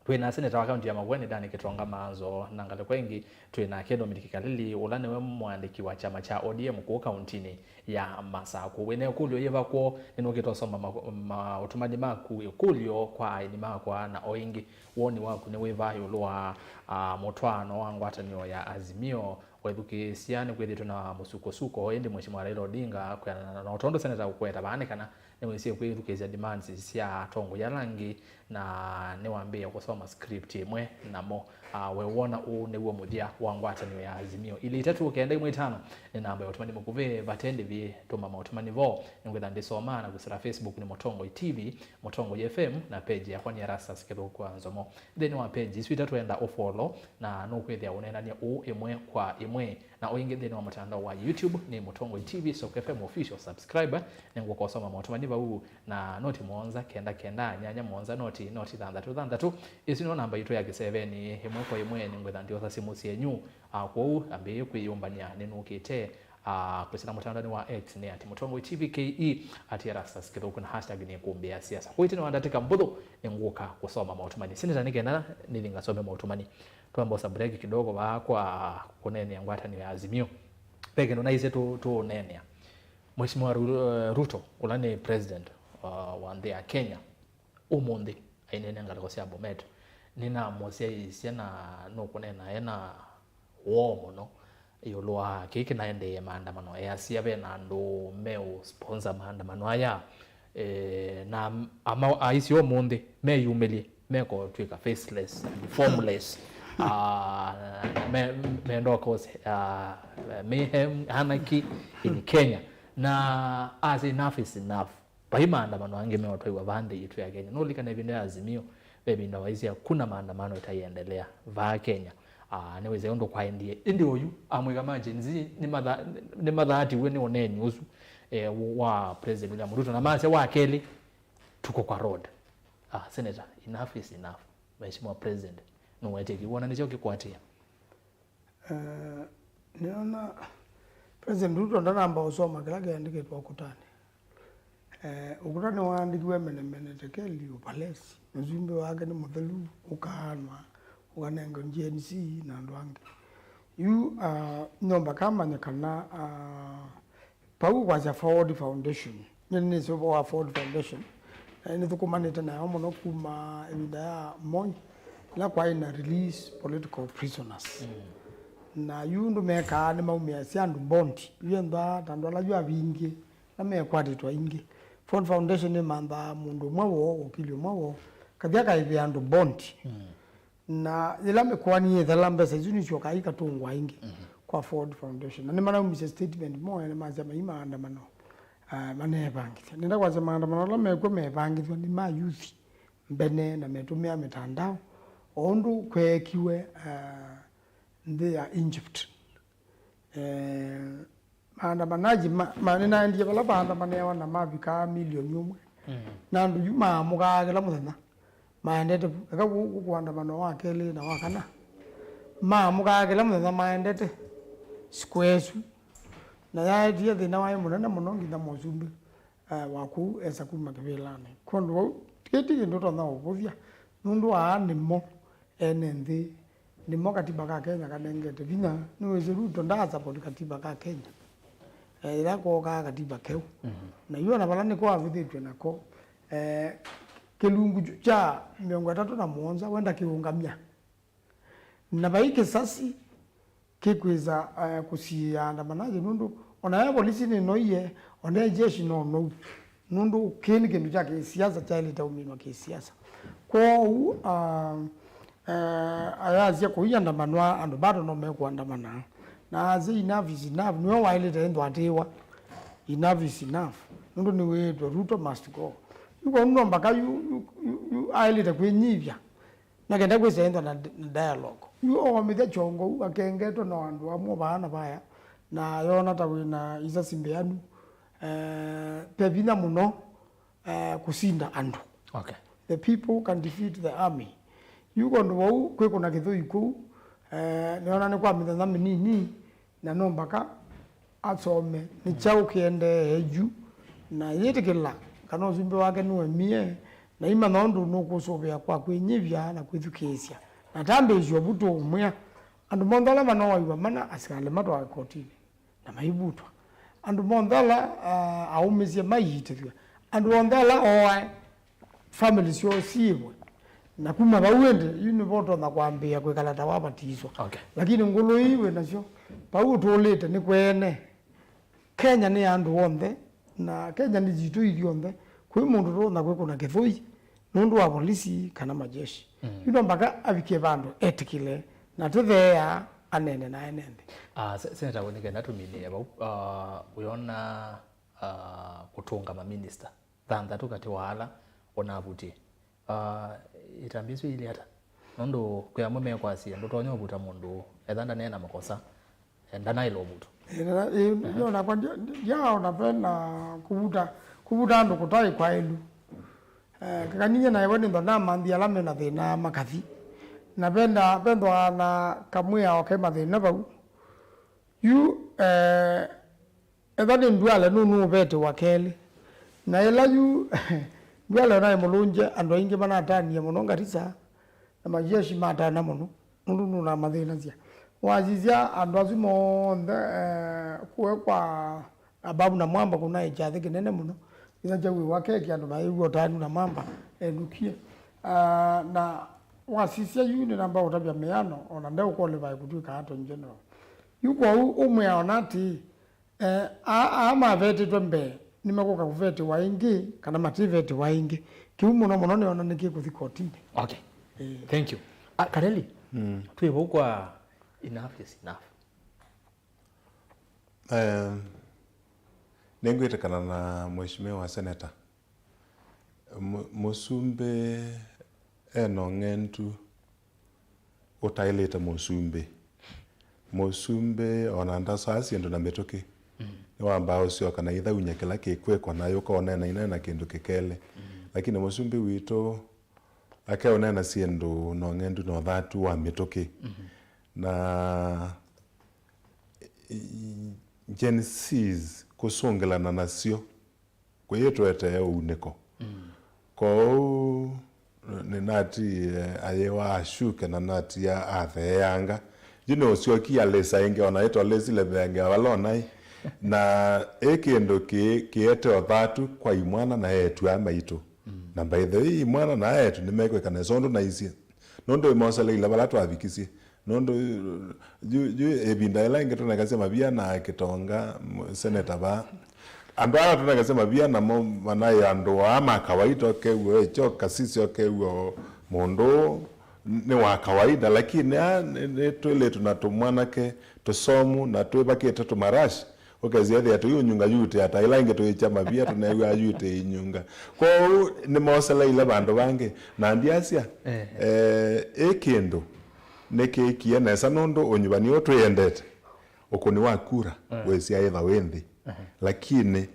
Twĩ na seneta wa kaunti ya Makueni, Dan Kĩtonga Maanzo, na ngalĩko ĩngĩ twĩ nake Dominic Kalili, ũla nĩwe mũandĩki wa kyama kya O D M kũu kauntinĩ ya Masakũ. Wĩ na ĩkũlyo yĩva kwoo? Nĩnũkĩte ũsoma ma-, maũtũmani maku, ĩkũlyo kwa aeni makwa, na o ĩngĩ, woni waku nĩ wĩva ĩũlũ wa, ah, mũtwaano wa ngwatanĩo ya Azimio? Wethukĩĩsya, nĩkwĩthĩtwe na mũsukosuko, ĩndĩ Mheshimiwa Raila Odinga, kwĩanana na, na tondũ seneta ũkweta vaa, nĩ kana nĩwĩsie kwĩthukĩĩsya demands sya atongoi ala angĩ, na nĩwambĩĩe kũsoma script ĩmwe namo. Ah, we wona ũũ nĩw'o mũthya wa ngwatanĩo ya Azimio? Ilĩ itatũ kenda ĩmwe itano nĩ namba ya ũtũmani mũkuvĩ. Vate ndĩvi, tũma maũtũmani vo. Nĩngwĩtha ndĩsomaa na kwĩsĩla Facebook nĩ Mũtongoi T V, Mũtongoi F M, na page yakwa nĩ Erastus Kĩthũku wa Nzomo. Nthĩnĩ wa page isu itatũ enda ũfollow, na nũkwĩthĩa ũneenany'a ũũ ĩmwe kwa ĩmwe. Na o ĩngĩ nthĩnĩ wa mũtandao wa YouTube nĩ Mũtongoi T V Soko F M Official. Subscribe, nĩngũkosoma maũtũmani vau, na noti mũonza kenda kenda nyanya mũonza noti noti thanthatũ thanthatũ. Ĩsu nĩyo namba yitũ ya kĩsevenĩ, ĩmwe kwa ĩmwe nĩngwĩtha ndyosa simũ syenyu. Ah, kwoou ambĩĩe kwĩyũmbany'a, nĩnũkĩte, Ah, kwĩsĩla mũtandaoni wa X nĩ at Mũtongoi T V K E, at Erastus Kĩthũku na hashtag nĩ kũmbĩa siasa. Kwa ĩtina wa ndatĩka mbũthũ, nĩ ngũka kũsoma maũtũmani. Seneta nĩ kenda nĩthi ngasome maũtũmani. Twamba ũsa break kidogo vaa kwa kũneenea ngwatanĩo ya Azimio. Ve kĩndũ naisye tũ-, tũũneenea. Mheshimiwa Ru-, eh, Ruto, ũla nĩ president, uh, wa nthĩ ya Kenya, ũmũnthĩ, aineena ngalĩko sya Bomet, nĩnamũsyaĩĩsye na nũkũneena e na woo mũno ĩũlũ wa kĩĩ kĩnaendeeye maandamano. Easya ve na andũ meũ sponsor maandamano aya, eh, na ama aisye ũmũnthĩ meyumĩlye, mekũtw'ĩka faceless and formless. Ah, na me-, menda cause, ah, mayhem, anarchy in Kenya. Na asya enough is enough. Vai maandamano angĩ meũtwaiwa vaa nthĩ yitũ ya Kenya. Nũlikana ĩvinda ya Azimio, ve ĩvinda waisye hakuna maandamano itaiendelea vaa Kenya. Ah, nĩwĩsĩ ũndũ kwaendie. Ĩndĩ oyu, amũika ma Gen Z nĩmatha-, nĩmathaatiwe nĩ ũneeni ũsu, eh, wa President William Ruto. Na masya wa kelĩ, tuko kwa road. Ah, Senator, enough is enough. Mheshimiwa President, nũwetĩki wona nĩkyo kĩkwatĩĩa? Eh, nĩona President Ruto ndanamba ũsoma kĩla kĩandĩkĩtwe ũkũtanĩ. Eh, ũkũta nĩwaandĩkiwe Mene Mene Tekeli Upalesi, mũsumbĩ wake nĩ mũthelu, ũkaanwa, ũkanengwa Gen Z na andũ angĩ. Yu, ah, nyomba kamanya kana, ah, Vau kwasya Forward Foundation. Nĩ nĩsĩ ũvoo wa Forward Foundation. Eh, nĩthũkũmanĩte nayo mũno kuma ĩvinda ya Moi, ĩla kwaĩ na release political prisoners. Mm. Na yu ũndũ mekaa nĩmaumĩasya andũ bond. Yu endaa ta andũ ala yu avingie, na mekwatĩtwe aingĩ. Forward Foundation nĩmanthaa mũndũ ũmwe woo, ũkili ũmwe woo, kathi akaĩvĩa andũ bond. Mm. Na yĩla mĩkoani yĩthela, mbesa isu nĩsyokaa ikatũngwa ĩngĩ, mhm, kwa Forward Foundation. Na nĩmanaumisye statement mo ene masya mai maandamano, ah, maneevangĩthya. Nenda kwasya maandamano ala mekw'o meevangĩthw'a nĩ ma youth mbene na metũmĩa mĩtandao, o ũndũ kweekiwe, ah, nthĩ ya Egypt. Eh, maandamanaji ma, ma, nĩnaendie vala vaandamaneawa na mavikaa milioni ũmwe. Mm. Na andũ yu maamũkaa kĩla mũthenya maendete vu. Eka kũ-, kũ-, kũandamana wa kelĩ na wa kana. Maamũkaa kĩla mũthenya maendete square ĩsu. Na yaetie thĩna waĩ mũnene mũno nginya mũsumbĩ, eh, wa kũu esa kuma kĩvĩlanĩ. Kwondũ vau, kĩĩ ti kĩndũ ũtonya ũvũthya, nũndũ aa nĩmo ene nthĩ, nĩmo katiba ka Kenya kanengete vinya. Nĩwĩsĩ Ruto ndaa support katiba ka Kenya. Eh, ĩla kookaa katiba keũ. Mhm. Na yu ona vala nĩko avithĩtw'e nako, eh, kĩlungu kyu kya mĩongo ĩtatũ na mũonza wenda kĩũngamya. Na vai kĩsasi kĩkwĩsa, eh, kũsiĩĩa andamanaji, nũndũ ona e volisi nĩnoie, ona e jeshi nonou, nũndũ kĩĩ nĩ kĩndũ kya kĩsiasa kyaĩlĩte ũminwa kĩsiasa. Kwoou, ah, eh, ayasya kũiandamanwa, andũ bado no mekũandamana. Na asya, "Enough is enough," nĩwe waĩlĩte ĩndwatĩĩwa. Enough is enough. Nũndũ nĩwĩĩtwe, "Ruto must go." Yu kwoou no mpaka yu, yu, yu, yu aĩlĩte kwĩnyivya. Na kenda kwĩsa ĩndwa na, na dialogue. Yu oomĩthya kyongo u akengetwe na andũ amwe vaa na vaya, na yona ta wĩna isasi mbĩanu, eh, ve vinya mũno, eh, kũsinda andũ. Okay. The people can defeat the army. Yu kũndũ vau kwĩkũna kĩthũi kũu, eh, nĩona nĩ kwa mĩthenya mĩnini, na no mpaka asome nĩ kyaũ kĩendee yu, na yĩtĩkĩla kana ũsumbĩ wake nũemie, na imanya ũndũ nũkũsũvĩa kwa kwĩnyivya na kwĩthukĩĩsya. Na tambĩĩsyo vu tũũmwĩa, andũ monthe ala manowaiwa mana asikalĩ matwawe kotinĩ, na maivutwa. Andũ monthe ala, ah, aũmĩsye maiitĩthw'a. Andũ onthe ala ooae, family syoo siĩvwe. Na kuma vau ĩndĩ, yu nĩvo ũtonya kwambĩĩa kwĩkala ta wavatiiswa. Okay. Lakini ngũlũ ii wĩ nasyo, vau ũtũlĩte nĩ kweene. Kenya nĩ ya andũ onthe, na Kenya nĩ yitũ ithyonthe. Kwĩ mũndũ ũtonya kwĩkũna kĩthũi nũndũ wa volisi kana majeshi. Mm. Yu no mpaka avikie vandũ etĩkĩle na tũtheea aneene na ene nthĩ. Ah, se-, Seneta, nĩ kenda tũminĩe vau, ah, wĩona, ah, kũtũnga maminista thanthatũ katĩ wa ala ũnavutie. Ah, ĩtambya ĩsu ĩilye ata? Nũndũ kwĩ amwe mekwasya ndũtonya ũvuta mũndũ etha ndanaĩ na makosa, eh, ndanaĩle ũvutwa. Ĩĩ, na, ĩĩ, aha, yo nakwa ndi-, ndi-, ndiaona vena kũvuta, kũvuta andũ kũtaĩ kwaĩlu. Eh, kĩkaniny'e naĩwe nĩntho namanthi ala mena thĩna makathi. Na venda, vethwa na kamwĩao ke mathĩna vau. Yu, eh, Ethwa nĩ Duale, nũũ nũũvetĩwa kelĩ? Na ĩla yu Duale onaĩ mũlũngye, andũ aingĩ manatanie mũno Garissa, na majeshi matana mũno, nũndũ nũnamathĩnasya. Wasisya andũ asu monthe, eh, kũe kwa Ababu na Mwamba kũnaĩ kyathĩ kĩnene mũno, kĩla kyawĩwa keki, andũ mayĩw'a ũtanu na Mwamba enũkie. Ah, na wasisya yu nĩnamba ũtavya mĩano, ona ndeũqualify kũtw'ĩka Attorney General. Yu kwoou ũmwĩa ona atĩĩ, eh, aa, aa mavetĩtwe mbee, nĩmekũka kũvetĩwa ĩngĩ, kana mativetĩwa ĩngĩ? Kĩu mũno mũno nĩona nĩkĩkũthi kotinĩ. Okay. Ĩĩ. Thank you. Ah, Kareli, mm, twĩ vau kwa enough is enough. Eh, nĩngwĩtĩkana na Mheshimiwa Senator. Mũ-, mũsumbĩ e na ũng'endu ũtaĩlĩte mũsumbĩ. Mũsumbĩ ona ndasaa syĩndũ na mĩtũkĩ. Mm. Nĩwambaa ũsyoka na ithaunya kĩla kĩkwĩkwa na yũka ũneena inena kĩndũ kĩkelĩ. Mm. Lakini mũsumbĩ witũ akeũneena syĩndũ na ũng'endu na ũthatu wa mĩtũkĩ. Mm-hmm. Na i-, Gen Zs kũsũngĩlana nasyo kũyĩtũetee ũunĩko. Mm. Kwoou nĩnatiie ayĩwa ashuke na natia atheeanga. Yu nĩũsyokie alĩsa ĩngĩ, ona ĩtwa lĩsile mbeange vala onaĩ. Na ĩ kĩndũ kĩ-, kĩete ũthatu kwa imwana na eĩtu aa maitũ. Mm. Na by the way, imwana na eĩtu nĩmekwĩka nesa ũndũ naisye. Nũndũ ĩmoseleile vala twavikisye. Nũndũ yu, yu ĩvinda ĩla ĩngĩ tũnekasya mavia na Kĩtonga, m-, seneta vaa. Andũ ala tũnekasya mavia namo manaĩ andũ aa ma kawaida, ũkew'a ĩkyo kasisya, ũkew'a mũndũ nĩ wa kawaida, lakini aa nĩ, nĩ twĩlĩtu na tũmwanake tũsomu na twĩvakĩte tũmarashi. Ũkesĩ ethĩa tũiũnyunga yute ata, ĩla ĩngĩ tũikya mavia tũnew'aa yute inyunga. Kwoou nĩmoseleile vandũ vangĩ, na ndyasya, eh, eh, ĩ kĩndũ nĩkĩkie nesa nũndũ ũnyuvani ũũ twĩendete, ũkũni wa kura, eh, wĩsyaĩtha wĩ nthĩ. Eh. Lakini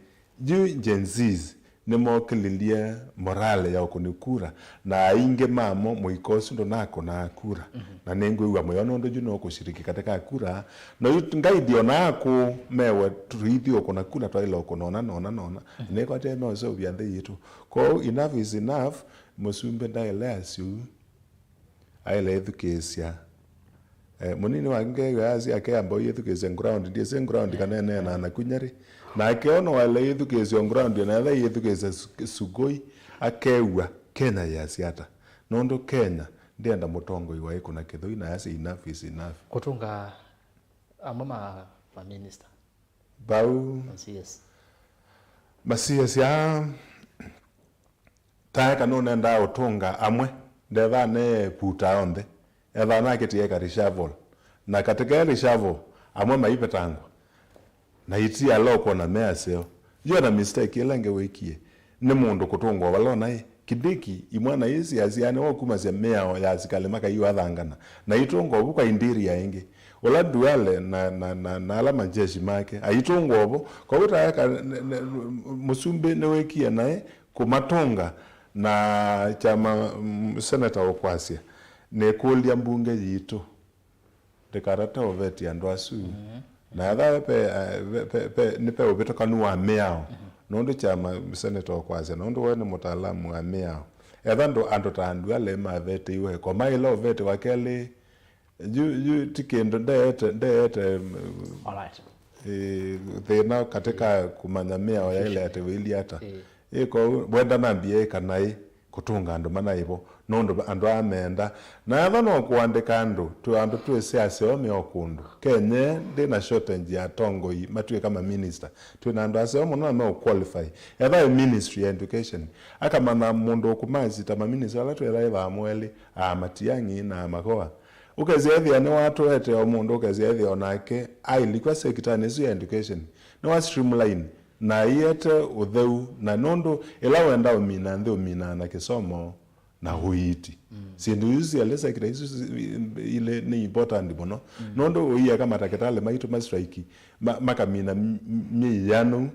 yu Gen Zs nĩmokĩlilye morale ya ũkũni kura, na aingĩ mamo mũika ũsu ndũnakũnaa kura. Mhm. Na nĩngwĩw'a mũyo nũndũ yu nũkũshiriki katika kura, na yu ngaithĩ ona akũũ mewe tũithi ũkũna kura twaĩle ũkũna ona nona nona. Mhm. Nĩkwatĩe meũseũvya nthĩ yitũ. Kwoou enough is enough, mũsumbĩ ndaĩle asyũ. Aĩle ĩthukĩĩsya. Eh, mũnini wake ngewa asya akeamba ũyĩthukĩĩsya ground, ndyĩsĩ ground, eh, kana eneenaa naku Nyeri. Nake ona waĩle yĩthukĩĩsya ground, na etha yĩthukĩĩsya Su-, Sugoi, akew'a Kenya yĩasya ata. Nũndũ Kenya ndĩenda mũtongoi wa ĩkũna kĩthũi, na yasya enough is enough. Kũtũnga amwe ma, ma minister. Vau. Ma C S. Ma C S aa, taeka nũnendaa ũtũnga amwe, ndethaa neeputa onthe, ethaa nakĩtie eka reshuffle. Na katĩ ka reshuffle, amwe maivetangwa. Na itiala ũkwona me aseo. Yo na mistake ĩla ĩngĩ wĩkie, nĩ mũndũ kũtũngwa vala ũnaĩ. Kindiki, imwana ii syasyane wa kumasya mĩao ya asikalĩ makaiwa athangana. Na itũngwa ũvu kwa interior ĩngĩ. Ũla Duale na, na, na, na ala majeshi make, aitũngwa ũvu. Kwoou taeka, ne, ne, mũsumbĩ nĩwĩkie naĩ kũmatũnga na kyama, mm, seneta ũkwasya, nĩkũlya mbunge yitũ ndĩkatate ũveti andũ asu. Mhm. Na etha ve, ve, ve, ve, nĩ ve ũvĩtũkanu wa mĩao, mhm, nũndũ kyama seneta ũkwasya, nũndũ we nĩ mũtaalamu wa mĩao. Etha ndũ, andũ ta andũ ala maveteiwe, komaĩla ũveti wa kelĩ, Yu, yu ti kĩndũ ndeete, ndeete, mm, alright, eh, thĩna katika kũmanya mĩao ya ĩla atĩ wĩilyĩ ata. Eh. Ĩ, kwoou, wenda nambie ĩ kana ĩ kũtũnga andũ manaĩ vo, nũndũ andũ aa meenda. Na ethwa no kũandĩka andũ, twĩ andũ twĩsĩ aseo me o kũndũ. Kenya ndĩ na shortage ya atongoi matuĩka maminista. Twĩ na andũ aseo mũno na me qualify. Ethwa ĩ ministry ya education, akamanya mũndũ ũkũmasita maminista ala twĩ ethwa ĩ Vamweli, a Matiang'i na a Magoa. Ũkesya ethĩa nĩwatũete o mũndũ, ũkesya ethĩa o nake ailikwa sekitanĩ ĩsu ya education. Nĩwa streamline na aiete ũtheu, na nũndũ ĩla wenda ũmina nthĩ ũminaa na kĩsomo na ũiiti. Mm. Syĩndũ isu syelĩ, sekita isu si-, ilĩ nĩ important mũno. Mm. Nũndũ ũieka matakĩtalĩ maitũ ma strike, ma-, makamina m-, m-, myei yĩanu,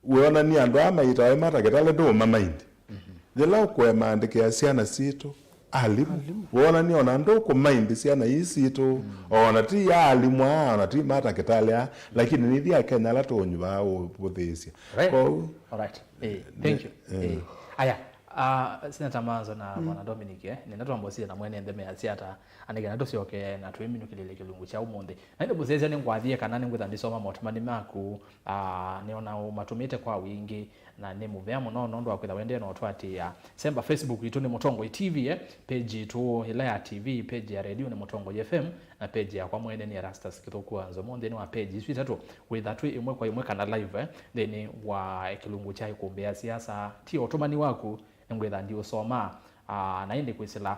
wĩonany'a andũ aa maitawa matakĩtalĩ ndũũmamaindi. Mhm. Yĩla ũkũe maandĩkĩa syana sitũ, Alimũ. Alimũ. Wonanie ona ndũkũmaindi syana ii sitũ, mm, ona ti ya alimũ aa, ona ti matakĩtalĩ aa, lakini nĩ ithyĩ Akenya ala tũũnyuvaa ũvũthĩĩsya. Right. Kwoou, alright. Eh, thank you. Eh. Eh. Aya, ah, Senator Manzo na, mm, Bwana Dominic, eh, nĩna twambosile na mwene ntheme ya siata, anĩkena tũsyoke na twĩminũkĩlĩle kĩlungu kya ũmũnthĩ. Na ĩndĩ mũsyaĩĩsya nĩngwathie kana nĩngwĩtha ndisoma motumani maku, ah, nĩona ũmatũmĩte kwa wingĩ, na nĩ mũvea mũno nũndũ wa kwĩtha wendee na ũtũatĩĩa. Semba Facebook itũ nĩ Mũtongoi T V, eh, page itũ ĩla ya T V, page ya radio nĩ Mũtongoi F M, na page yakwa mwene nĩ Erastus Kĩthũku wa Nzomo. Nthĩnĩ wa page isu itatũ, wĩtha twĩ ĩmwe kwa ĩmwe kana live, eh, nthĩnĩ wa kĩlungu kya ĩkũmbĩ ya siasa. Ti ũtũmani waku, nĩngwĩtha ndiũsoma. Ah, na ĩndĩ kwĩsĩla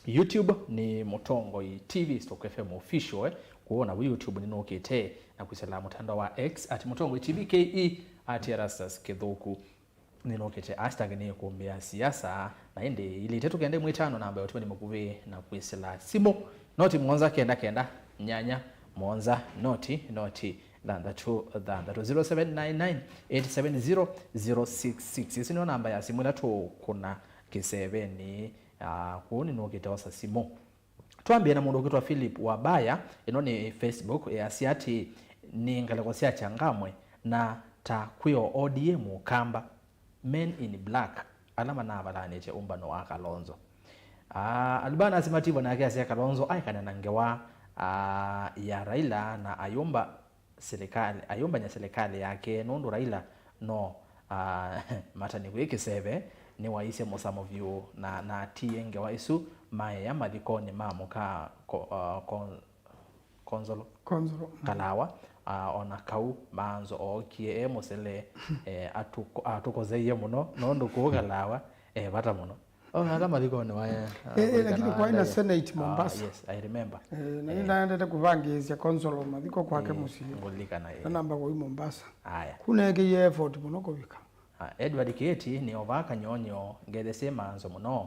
YouTube nĩ Mũtongoi T V stroke F M official, eh. Kuona wĩ YouTube nĩnũkĩte, na kwĩsĩla mũtandao wa X at Mũtongoi T V K E at Erastus Kĩthũku. Nĩnũkĩte hashtag nĩ ĩkũmbĩ ya siasa, na ĩndĩ ilĩ itatũ kenda ĩmwe ĩtano namba ya ũtũmani mũkuvĩ na kwĩsĩla simũ, noti mũonza kenda kenda nyanya mũonza noti noti thanthatũ thanthatũ, zero seven nine nine eight seven zero zero six six. Ĩsu nĩyo namba ya simũ ĩla tũkũna kĩsevenĩ. Ah, kwoou nĩnũkĩte osa simũ. Twambĩe na mũndũ ũkwĩtwa Philip Wabaya, ĩno nĩ Facebook, easya atĩ, nĩ ngalĩko sya Changamwe, na ta kwĩo O D M ũkamba, men in black, ala manavalanĩtye ũmbano wa Kalonzo. Ah, Albanus Mativo nake asya Kalonzo aekane na ngewa, ah, ya Raila na ayũmba silikalĩ, ayũmbany'a silikalĩ yake, nũndũ Raila no, ah, matani kwĩ kĩseve, nĩwaisye mũsamo vyũ na, na atie ngewa ĩsu maea mathikonĩ ma mũka ko-, ah, kon-, Konzolo. Konzolo. Kalawa, ah, ona kau Maanzo ookie e mũsele, eh, atuko-, atũkoseie mũno, nũndũ kũu Kalawa e vata mũno. Oh, ala mathikonĩ wa, eh, eh, lakini kwa ina Senate Mombasa. Ah, yes, I remember. Eh, na nĩnaendete kũvangĩĩsya Consul mathiko kwake mũsyĩ. Ngũlilikana, eh. Na namba kwa Mombasa. Aya. Kuneekie effort mũno kũvika. Ah, Edward Kĩti nĩ ovaa kanyonyo, ngethe syĩ Maanzo mũno.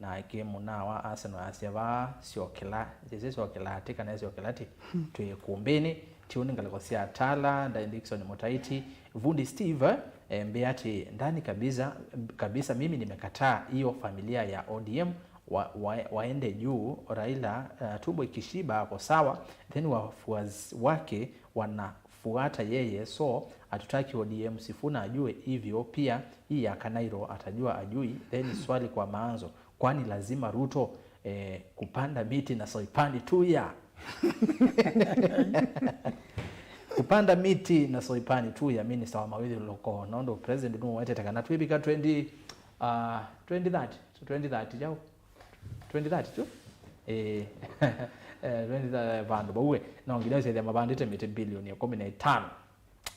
Na kĩ mũna wa Arsenal asya vaa syokela, sisi syokela ati kana syokela ati, twĩ kumbĩnĩ. Tiuni ngalĩko sya Tala, Ndai Dickson Mutaiti, Vundi Steve, eh, mbĩa ati, ndani kabisa, kabisa, mimi nimekataa hiyo familia ya O D M wa, wa, waende juu, Raila, eh, tumbo ikishiba ako sawa, then wafuasi wake wanafuata yeye, so hatutaki O D M Sifuna ajue hivyo pia, hii ya Kanairo atajua ajui, then swali kwa Maanzo, kwani lazima Ruto, eh, kupanda miti na soipani tu ya kupanda miti na soipani tu ya minister wa mawĩthyũlũlũko, nũndũ president nũwetete kana twĩvika twenty, uh, twenty thirty, twenty thirty jau, twenty thirty tu, eh, eh, twenty thirty, vandũ vau we, no nginya ũsethĩa mavandĩte mĩtĩ bilioni ĩkũmi na ĩtano.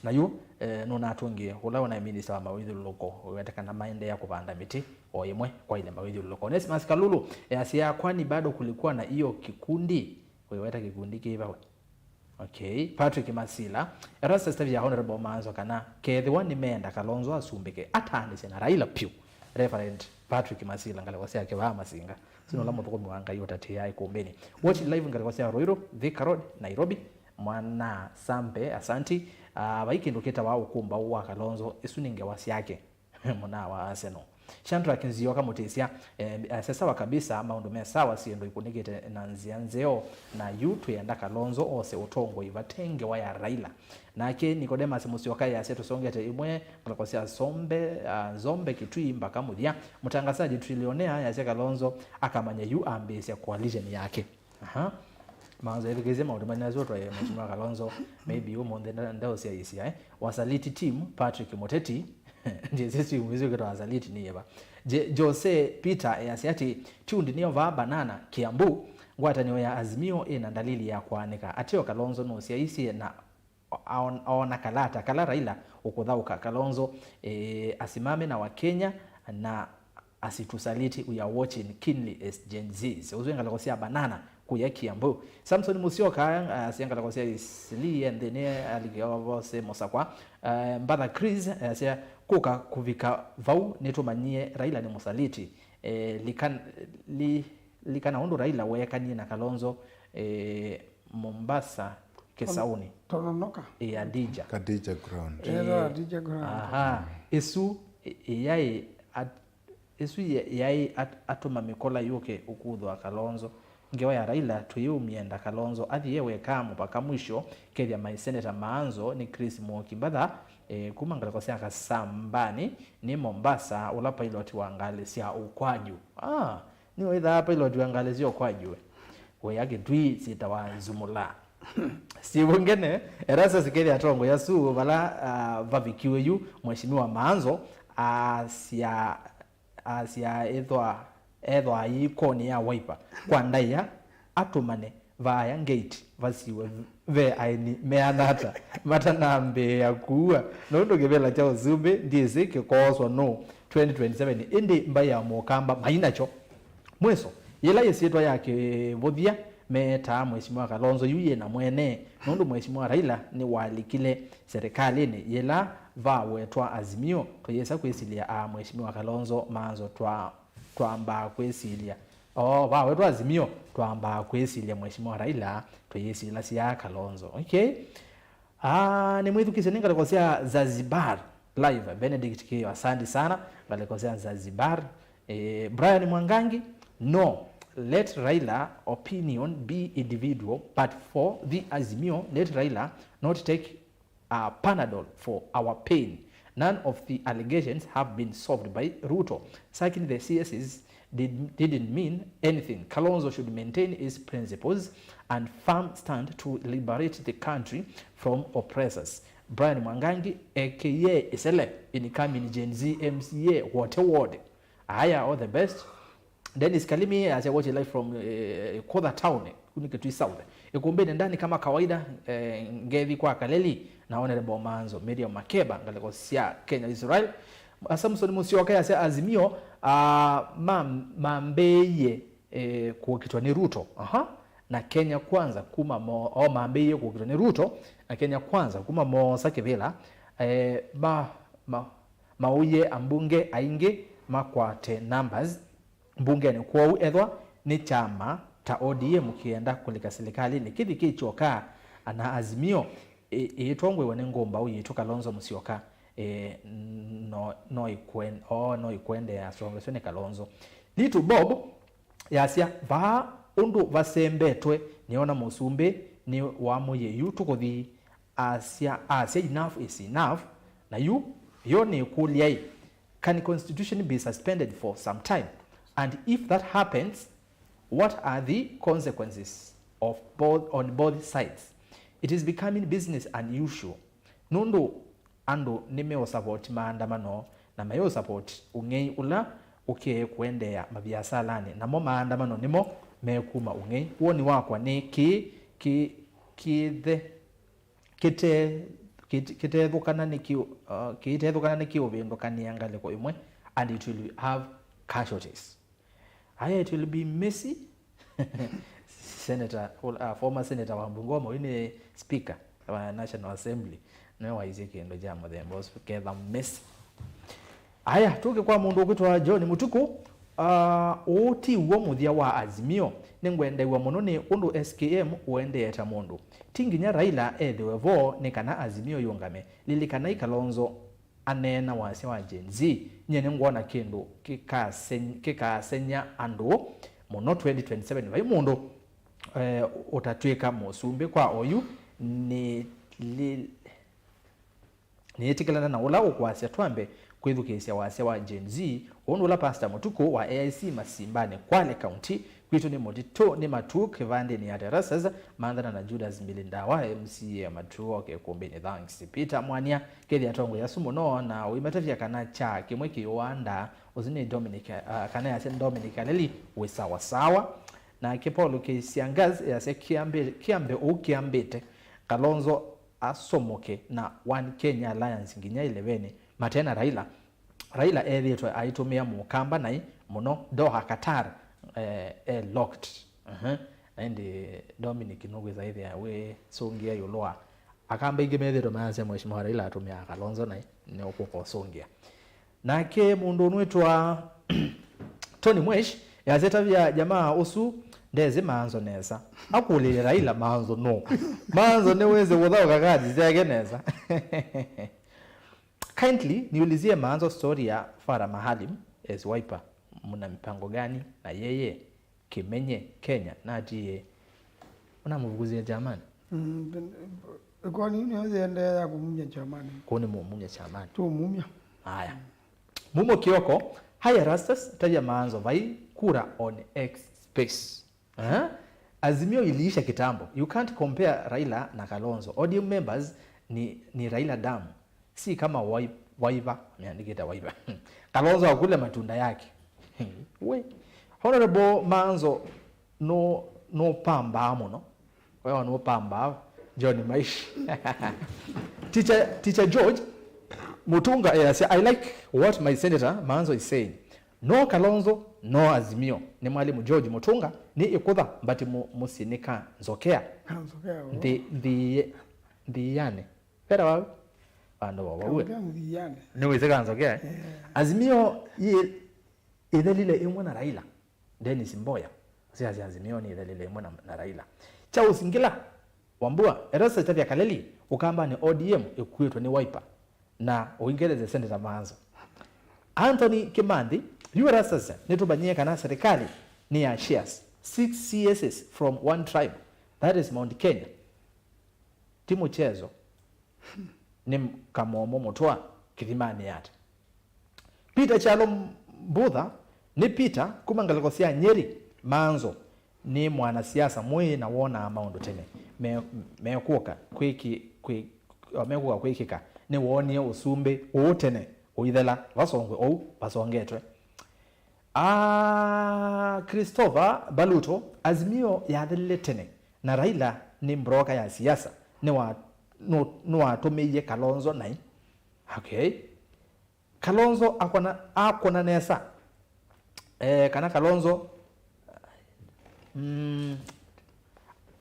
Na yu, eh, nũnatũngie ũla ũnaĩ minista wa mawĩthyũlũlũko, wĩwete kana maendeea kũvanda mĩtĩ o ĩmwe kwa ĩle mawĩthyũlũlũko. Onesmus Kalulu, eh, asya, kwani bado kulikuwa na hiyo kikundi? Wĩweta kikundi kĩva we? Okay. Patrick Masila, Erastus tavya Honorable Maanzo kana kethĩwa nĩmeenda Kalonzo asumbĩke, ataanĩsye na Raila piũ. Reverend Patrick Masila, ngalĩko sya Kĩvaa Masinga. Sino la mũthũkũmi wa Ngai ũtatĩaa ikumbĩnĩ. Watch live ngalĩko sya Ruiru, Thika Road, Nairobi. Mwana Sambe, asanti. Ah, vai kĩndũ kĩtawa ũkũmbaũ wa Kalonzo, isu nĩ ngewa syake. Mũna wa Arsenal. Shadrack Nzioka Mũtĩsya, eh, asya sawa kabisa, maũndũ me sawa, syĩndũ ikunĩkĩte na nzĩa nzeo, na yu twĩenda Kalonzo ose ũtongoi vate ngewa ya Raila. Nake Nicodemus Musyoka yasya tũsongete ĩmwe, ngalĩko sya Sombe, ah, Nzombe, Kitui mpaka mũthya. Mũtangasaji Trillionaire yasya Kalonzo akamanya yu ambĩĩsya coalition yake. Aha. Maanzo ethukĩĩsye maũndũ manene asu twaĩ Mheshimiwa Kalonzo, maybe ũmũnthĩ nda-, ndaũsyaĩĩsya, eh. Wasaliti team, Patrick Mũteti, J C C team isu ĩkĩtwa Wasaliti nĩ yĩva? Je-, Jose Peter easya atĩ, Tiundi nĩyo vaa Banana, Kiambu, ngwatanĩo ya Azimio ĩna ndalili ya kũaanĩka. Ateo Kalonzo nũsyaĩĩsye na aon-, aona kalata kala Raila ũkũthaũka. Kalonzo, eh, asimame na Wakenya na asitusaliti, we are watching keenly as Gen Zs. Ũsu ngalĩko sya Banana kũya Kiambu. Samson Musyoka, eh, asya ngalĩko sya Eastleigh nthĩnĩ, alike vose mũsakwa. Eh, Mbatha Chris, eh, asya kũka kũvika vau nĩtũmanyie Raila nĩ mũsaliti. Eh, likan-, li-, likana ũndũ Raila weekanie na Kalonzo, eh, Mombasa, Kĩsaũnĩ. Tononoka. Ĩ Adija. Kadija Ground. Ĩ, Adija Ground. Aha. Ĩsu ĩ-, ĩyaĩ at-, Ĩsu ye-, yaĩ at-, atũma mĩkola yũke ũkuthwa Kalonzo. Ngewa ya Raila tũyĩũmyenda. Kalonzo athi e weka mũvaka mwisho, kethya my senator maanzo nĩ Chris Mwoki Mbatha, eh, kuma ngalĩko sya Kasambani nĩ Mombasa, ũla pilot wa ngalĩ sya ũkwaju. Ah, nĩ ũĩthaa pilot wa ngalĩ sya ũkwaju we. Wĩa Kĩtui syĩtawa nzumula. Steve Ngene, Erastus Kethi atongoya su vala, ah, vavikiwe yu, Mheshimiwa Maanzo asya, asya ethwa, ethwa aĩ ĩkoonĩ ya Wiper kwa ndaĩa, atũmane vaaya ngate vasiwe ve aeni meana ata matanambĩĩa kuua, nũndũ kĩvĩla kya ũsumbĩ ndyĩsĩ kĩkooswa nũũ twenty twenty-seven, ĩndĩ mbaĩ ya Mũkamba mainakyo. Mwĩso, yĩla ĩsyĩtwa ya kĩvũthya meetaa Mheshimiwa Kalonzo yu yĩ na mwene, nũndũ Mheshimiwa Raila nĩwalikile serikalĩnĩ yĩla vawetwa Azimio, tũyĩsa kwĩsilya a Mheshimiwa Kalonzo Maanzo twa-, twambaa kwĩsilya. Oo, vawetwa Azimio, twambaa kwĩsilya Mheshimiwa Raila, tũyĩsilasya Kalonzo. Okay? Ah, nĩmwĩthukĩsye nĩ ngalĩko sya Zanzibar Live. Benedict Kĩo, asante sana. Ngalĩko sya Zanzibar. Eh, Brian Mwangangi, no, let Raila opinion be individual, but for the Azimio, let Raila not take, uh, Panadol for our pain. None of the allegations have been solved by Ruto. Sacking the C Ss did, didn't mean anything. Kalonzo should maintain his principles and firm stand to liberate the country from oppressors. Brian Mwangangi, A K A Isele, incoming Gen Z M C A, wote wote. Aya, all the best. Dennis Kalimi asya, watch live from, eh, Kotha Town, kuni Kitui South. Ikumbini ndani kama kawaida, eh, ngethi kwa Kaleli na Honorable Maanzo, Miriam Makeba, ngalĩko sya Kenya Israel. Ah, Samson Musyoka asya, Azimio, ah, ma-, mambĩĩie, eh, kũkitwa nĩ Ruto. Aha. Na Kenya Kwanza kuma mo-, o mambĩĩie kũkitwa nĩ Ruto, na Kenya Kwanza kuma moosa kĩvĩla, eh, ma-, ma-, maũie ambunge aingĩ makwate numbers mbungenĩ. Kwoou ethwa nĩ kyama ta O D M kĩenda kũlika silikalĩnĩ, kĩthi kĩ kyoka, ana Azimio ĩ-, ĩĩtongwĩwe nĩ ngũmbaũ yitũ Kalonzo Musyoka, ĩ, no, no ĩkwen-, oo, no ĩkwendea songeswe nĩ Kalonzo. Little Bob yasya, vaa ũndũ vasembetwe, nĩona mũsumbĩ nĩ wamũie yu tũkũthi, asya, asya, enough is enough, na yu yo nĩkũlya-ĩ, can constitution be suspended for some time? And if that happens, what are the consequences of both, on both sides? It is becoming business as usual. Nũndũ andũ nĩmeũsavoti maandamano na meũsavoti ũng'ei ũla ũkĩe kũendeea maviasalanĩ, namo maandamano nĩmo mekuma ũng'ei. Woni wakwa nĩ kĩĩ kĩ-, kĩthe-, kĩte-, kĩte-, kĩtethũkana nĩkĩ-, uh, kĩitethũkana nĩkĩũvĩndũkanĩa ngalĩko ĩmwe, and it will have casualties. Aya, it will be messy. Senator, uh, former Senator wa Bungoma, ũyu nĩ Speaker wa National Assembly, nĩwe waisye kĩndũ kya mũthemba ũsu, ketha messy. Aya, tũke kwa mũndũ ũkwĩtwa John Mũtukũ. Ah, ũũ ti w'o mũthya wa Azimio. Nĩngwendeew'a mũno nĩ ũndũ S K M ũendee ta mũndũ. Ti nginya Raila ethĩwe vo nĩ kana Azimio yũngame. Lilikanai Kalonzo aneena wasya wa Gen Z, nyie nĩngwona kĩndũ kĩkase-, kĩkasenya andũ mũno twenty twenty-seven. Vai mũndũ, eh, ũtatw'ĩka mũsumbĩ kwa oyu. Nĩ li-, nĩyĩtĩkĩlana na ũla ũkwasya twambe kwĩthukĩĩsya wasya wa Gen Z, ũndũ ũla Pastor Mũtukũ wa A I C Masimbanĩ, Kwale County, Kwitũ nĩ mũtitũ, nĩ matu kĩvandĩnĩ ya Terraces, manthana na Judas Mbili Ndawa, M C A Matuo Kĩkũmbĩnĩ. Thanks. Peter Mwania, kethĩa atongoĩ asu mũno, na ũimatavya kana kya kĩmwe kĩũaa ndaa, ũsu nĩ Dominic, ah, kana yasya Dominic Aleli, wĩ sawa sawa. Nake Paul Kĩsiangas yasya kĩambe, kĩambe ũu kĩambĩte, Kalonzo asomoke na One Kenya Alliance nginya ĩlevenĩ, mate na Raila. Raila ethĩĩtwe aitũmĩa Mũkamba naĩ mũno Doha, Qatar, eh, e locked. Ehe. Na ĩndĩ Dominic nũkwĩsa ĩthĩa wĩsũngĩa ĩũlũ wa Akamba aingĩ methĩĩtwe mayasya Mheshimiwa Raila atũmĩaa Kalonzo naĩ nĩũkũka ũsũngĩa. Nake mũndũ ũnwĩtwa Tony Mwesh yasya tavya jamaa ũsu ndesĩ Maanzo nesa. Akũlĩlye Raila Maanzo nũũ? Maanzo nĩwĩsĩ kũthaũka kadi syake nesa. Kindly niulizie Maanzo story ya Farah Maalim as Wiper. mna mipango gani na yeye? Kimenye, Kenya, natie. Unamvukuzie jamani? Mm, kwani nĩyo yĩendeea ya kũmumya jamani? Kũu nĩ mũmumya jamani. Tũmumya. Haya. Mumo Kioko, hi Erastus, tavya Maanzo vai kura on X space. Eh? Azimio iliisha kitambo. You can't compare Raila na Kalonzo. O D M members ni, ni Raila damu. Si kama wai-, waiva, ameandikĩte waiva. Kalonzo akule matunda yake. We. Honorable Maanzo no, no pambaa mũno. Wewe no pambaa. John Maishi. Teacher, Teacher George Mutunga easya, I like what my senator Maanzo is saying. No Kalonzo, no Azimio. Nĩ Mwalimu George Mutunga, nĩ ĩkũtha, but mu-, mũsyĩ nĩ ka Nzokea. Ka Nzokea, oh. Nthĩ, nthĩ, nthĩanĩ. Vera wau? Vandũ wa wau. Ka Nzokea nthĩanĩ. Nĩ wĩsĩ ka Nzokea, eh? Yeah. Azimio yĩ ĩthelile ĩmwe na Raila. Dennis Mboya, siasa ya Azimio nĩ ĩthelile ĩmwe na, na Raila. Charles Ngila, Wambua, Erastus Tavia Kaleli, Ũkambanĩ O D M ĩkuĩtwe nĩ Wiper. Na ũingereze Senator Maanzo. Anthony Kimanthi, yu Erastus, nĩtũmanyie kana serikali nĩ ya shares, six C S Es from one tribe, that is Mount Kenya. Ti mũchezo. Nĩ kamomo mũtwa kĩthimanĩ yata. Peter Kyalo Mbutha, nĩ Peter kuma ngalĩko sya Nyeri. Maanzo nĩ mwanasiasa mwĩĩ na wonaa maũndũ tene me-, mekũka kwĩkĩ-, kwĩ-, o, mekũka kwĩkĩka. Nĩwoonie ũsumbĩ ũũ tene ũithela, vasongwe ũu vasongetwe. Ah, Christopher Baluto, Azimio yathelile tene na Raila nĩ broker ya siasa, nĩwa-, nũ-, nĩwatũmĩie Kalonzo naĩ. Okay. Kalonzo akona, akona nesa. Eh, kana Kalonzo, mm,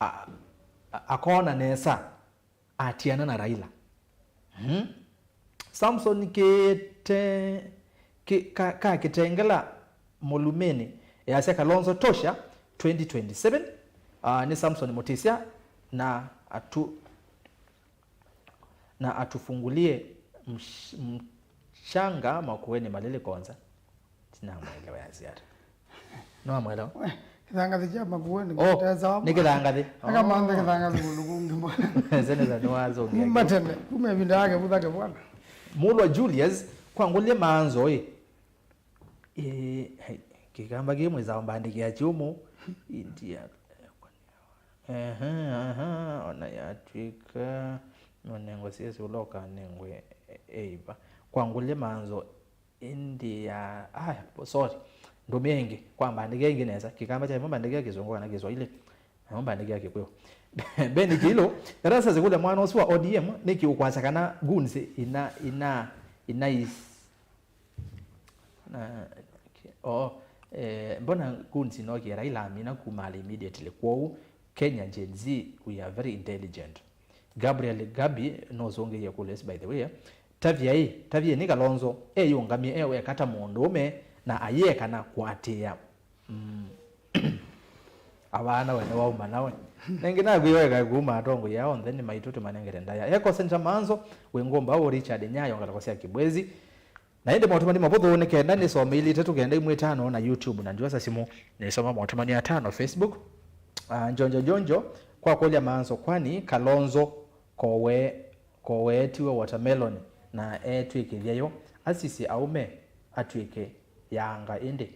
a, a, akona nesa atiana na Raila. Hmm? Samson Kite, ki, ka, ka Kitengela Mulumeni, easya Kalonzo tosha twenty twenty-seven. Ah, nĩ Samson Mutisya na atu, na atufungulie msh-, mshanga Makueni Malili Konza. Sinamwelewa ya ziada. Nĩwamwelewa? We, kĩthangathĩ kya Makueni. Oh, kũtesa wa nĩ kĩthangathĩ. Akamantha kĩthangathĩ kũndũ kũngĩ mbona. Seneta nĩwazũngĩa. Kuma tene, kuma ĩvinda yake vutha kĩvwana. Mũlwa Julius, kwa ngũlye Maanzo ĩ. Ĩ, hei, kĩkamba kĩ mwĩsa mbandĩkĩa kyũmũ. India. Ehe, aha, ona yatw'ĩka, nũnengo syesĩ ũla ũkanengwe e-, eiva. Kwa ngũlye Maanzo, ĩndĩ ya, aya, sorry, ndũmĩa ĩngĩ, kwa mbandĩkĩa ĩngĩ nesa, kĩkamba kya ĩmwe mbandĩkĩa kĩsũngũ kana kĩswaili, na ĩmwe mbandĩkĩa kĩkwĩũ. Beni Kĩilũ, Erastus kũlya mwana ũsu wa O D M, nĩkĩ ũkwasya kana goons ina, ina, ina is-, Na, okay. Oh, eh, mbona goons inokie Raila amina kumaala immediately? Kwoou Kenya Gen Z, we are very intelligent. Gabriel Gabi nũsũngĩie kũlya ĩsu, by the way. Tavyai, tavyeni Kalonzo eyũngamie e weka ta mũndũũme na ayĩekana kũatĩĩa. Mm. Avaa nawe nĩwauma nawe. Nengĩ nakwĩweka kuma atongoi aa onthe nĩ maitũ tũmanengete ndaya. Eko Senator Maanzo, wĩ ngũmbaũ Richard Nyayo ngalĩko sya Kĩbwezi. Na ĩndĩ motũmani mavũthũ nĩ kenda nĩsome ilĩ itatũ kenda imwe itano na YouTube na ndiosa simũ nĩsoma motũmani atano Facebook. Ah, Njonjo Njonjo, kwa kũlya Maanzo, kwani Kalonzo kowe-, koweetiwe watermelon na etw'ĩkĩthya yo asisye aũme atw'ĩke yaanga ĩndĩ?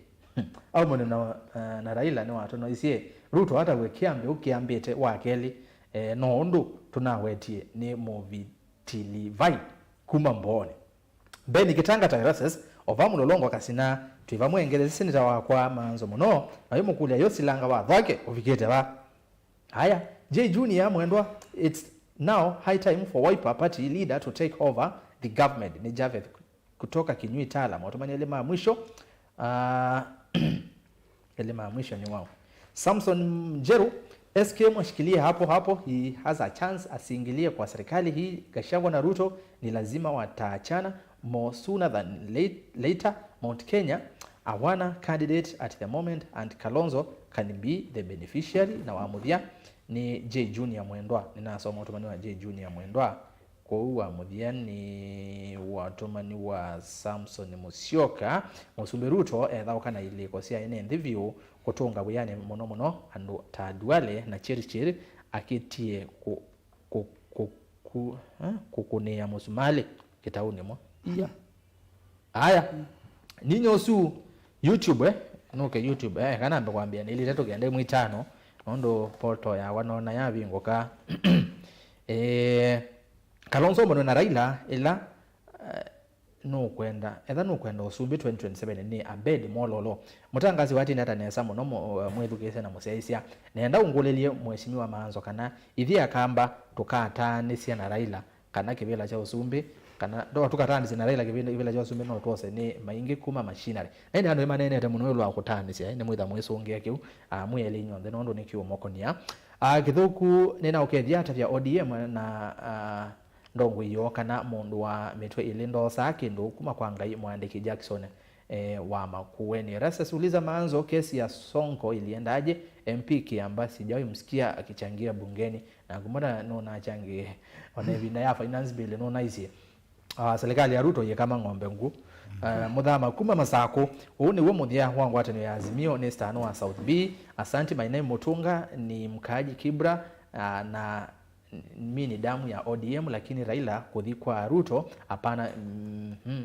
Aũmũnĩ na, eh, na Raila nĩwatonoisye Ruto ataw'e kĩambĩũ kĩambĩte wa kelĩ, eh, no ũndũ tũnawetie nĩ mũvitilivai kuma mboonĩ. Beni Kitangata Erastus, ova Mũlolongo Kasina, twĩ vamwe ngelesĩ seneta wakwa Maanzo mũno, na wĩmũkũlya yo silanga watho wake ũvikĩte va? Haya, J Junior Mwendwa, it's now high time for Wiper Party leader to take over the government. Nĩ Javeth kutoka Kinyui Tala, motũmani elĩ ma mwisho. Ah, elĩ ma mwisho nĩ wao. Samson Njeru, S K mshikilie hapo hapo, he has a chance, asiingilie kwa serikali hii. Gachagua na Ruto ni lazima wataachana more sooner than late, later. Mount Kenya, a one candidate at the moment and Kalonzo can be the beneficiary. Na wa mũthya nĩ J Junior Mwendwa, nĩnasoma ũtũmani wa J Junior Mwendwa. Kwoou wa mũthya nĩ wa ũtũmani wa Samson Musyoka. Mũsumbĩ Ruto ethaũka na ilĩko sya ene nthĩ vyũ kũtũnga wĩanĩ mũno mũno andũ ta Duale na Chirchir akĩtie kũ, kũ, kũ, kũ, eh, kũkũnĩa mũsumalĩ kĩtaũnĩ mo. Ia. Aya. Ninyie ũsu YouTube, eh? Nũke YouTube, eh, kana nambe kwambĩa nĩ ilĩ itatũ kenda ĩmwe itano, nũndũ portal yakwa nona yavingũka. Eh, Kalonzo Musyoka na Raila ĩla, eh, nũkwenda, etha nũkwenda ũsumbĩ twenty twenty-seven nĩ Abed Mololo. Mũtangaasi watinda ata nesa mũno mũ-, mwĩthukĩĩsya na mũsyaĩĩsya. Nenda ũngũlĩlye Mheshimiwa Maanzo kana ithyĩ Akamba tũkataanĩsya na Raila kana kĩvĩla kya ũsumbĩ, kana no tũkataanĩsye na Raila kĩvĩla, kĩvĩla kya ũsumbĩ no twose nĩ maingĩ kuma machinery. Na ĩndĩ andũ nĩmaneenete mũno ĩũlũ wa kũtaanĩsya, eh, nĩmwĩtha mwĩsũngĩa kĩu, ah, mwĩ elĩ inyw'onthe nũndũ nĩkĩũmokonĩa. Ah, kĩthũku nĩnaũkethya atavya O D M na, ah, ndongoi yoo kana mũndũ wa mĩtwe ĩlĩ ndoosaa kĩndũ kuma kwa Ngai, Mũandĩki Jackson, eh, wa Makueni. Erastus uliza Maanzo, kesi ya Sonko iliendaje? M P Kiamba sijawahi msikia akichangia bungeni. Na kumona nũnachangie ona ĩvinda ya finance bill nũnaisye. Ah, serikali ya Ruto yĩkama ng'ombe ngu. Ah, Mũthama kuma Masakũ. Ũũ nĩw'o mũthya wa ngwatanĩo ya Azimio, nĩ Stano wa South B. Asanti, my name Mutunga, ni mkaaji Kibra, ah, na mi ni damu ya O D M, lakini Raila kuthi kwa Ruto, hapana. Mhm.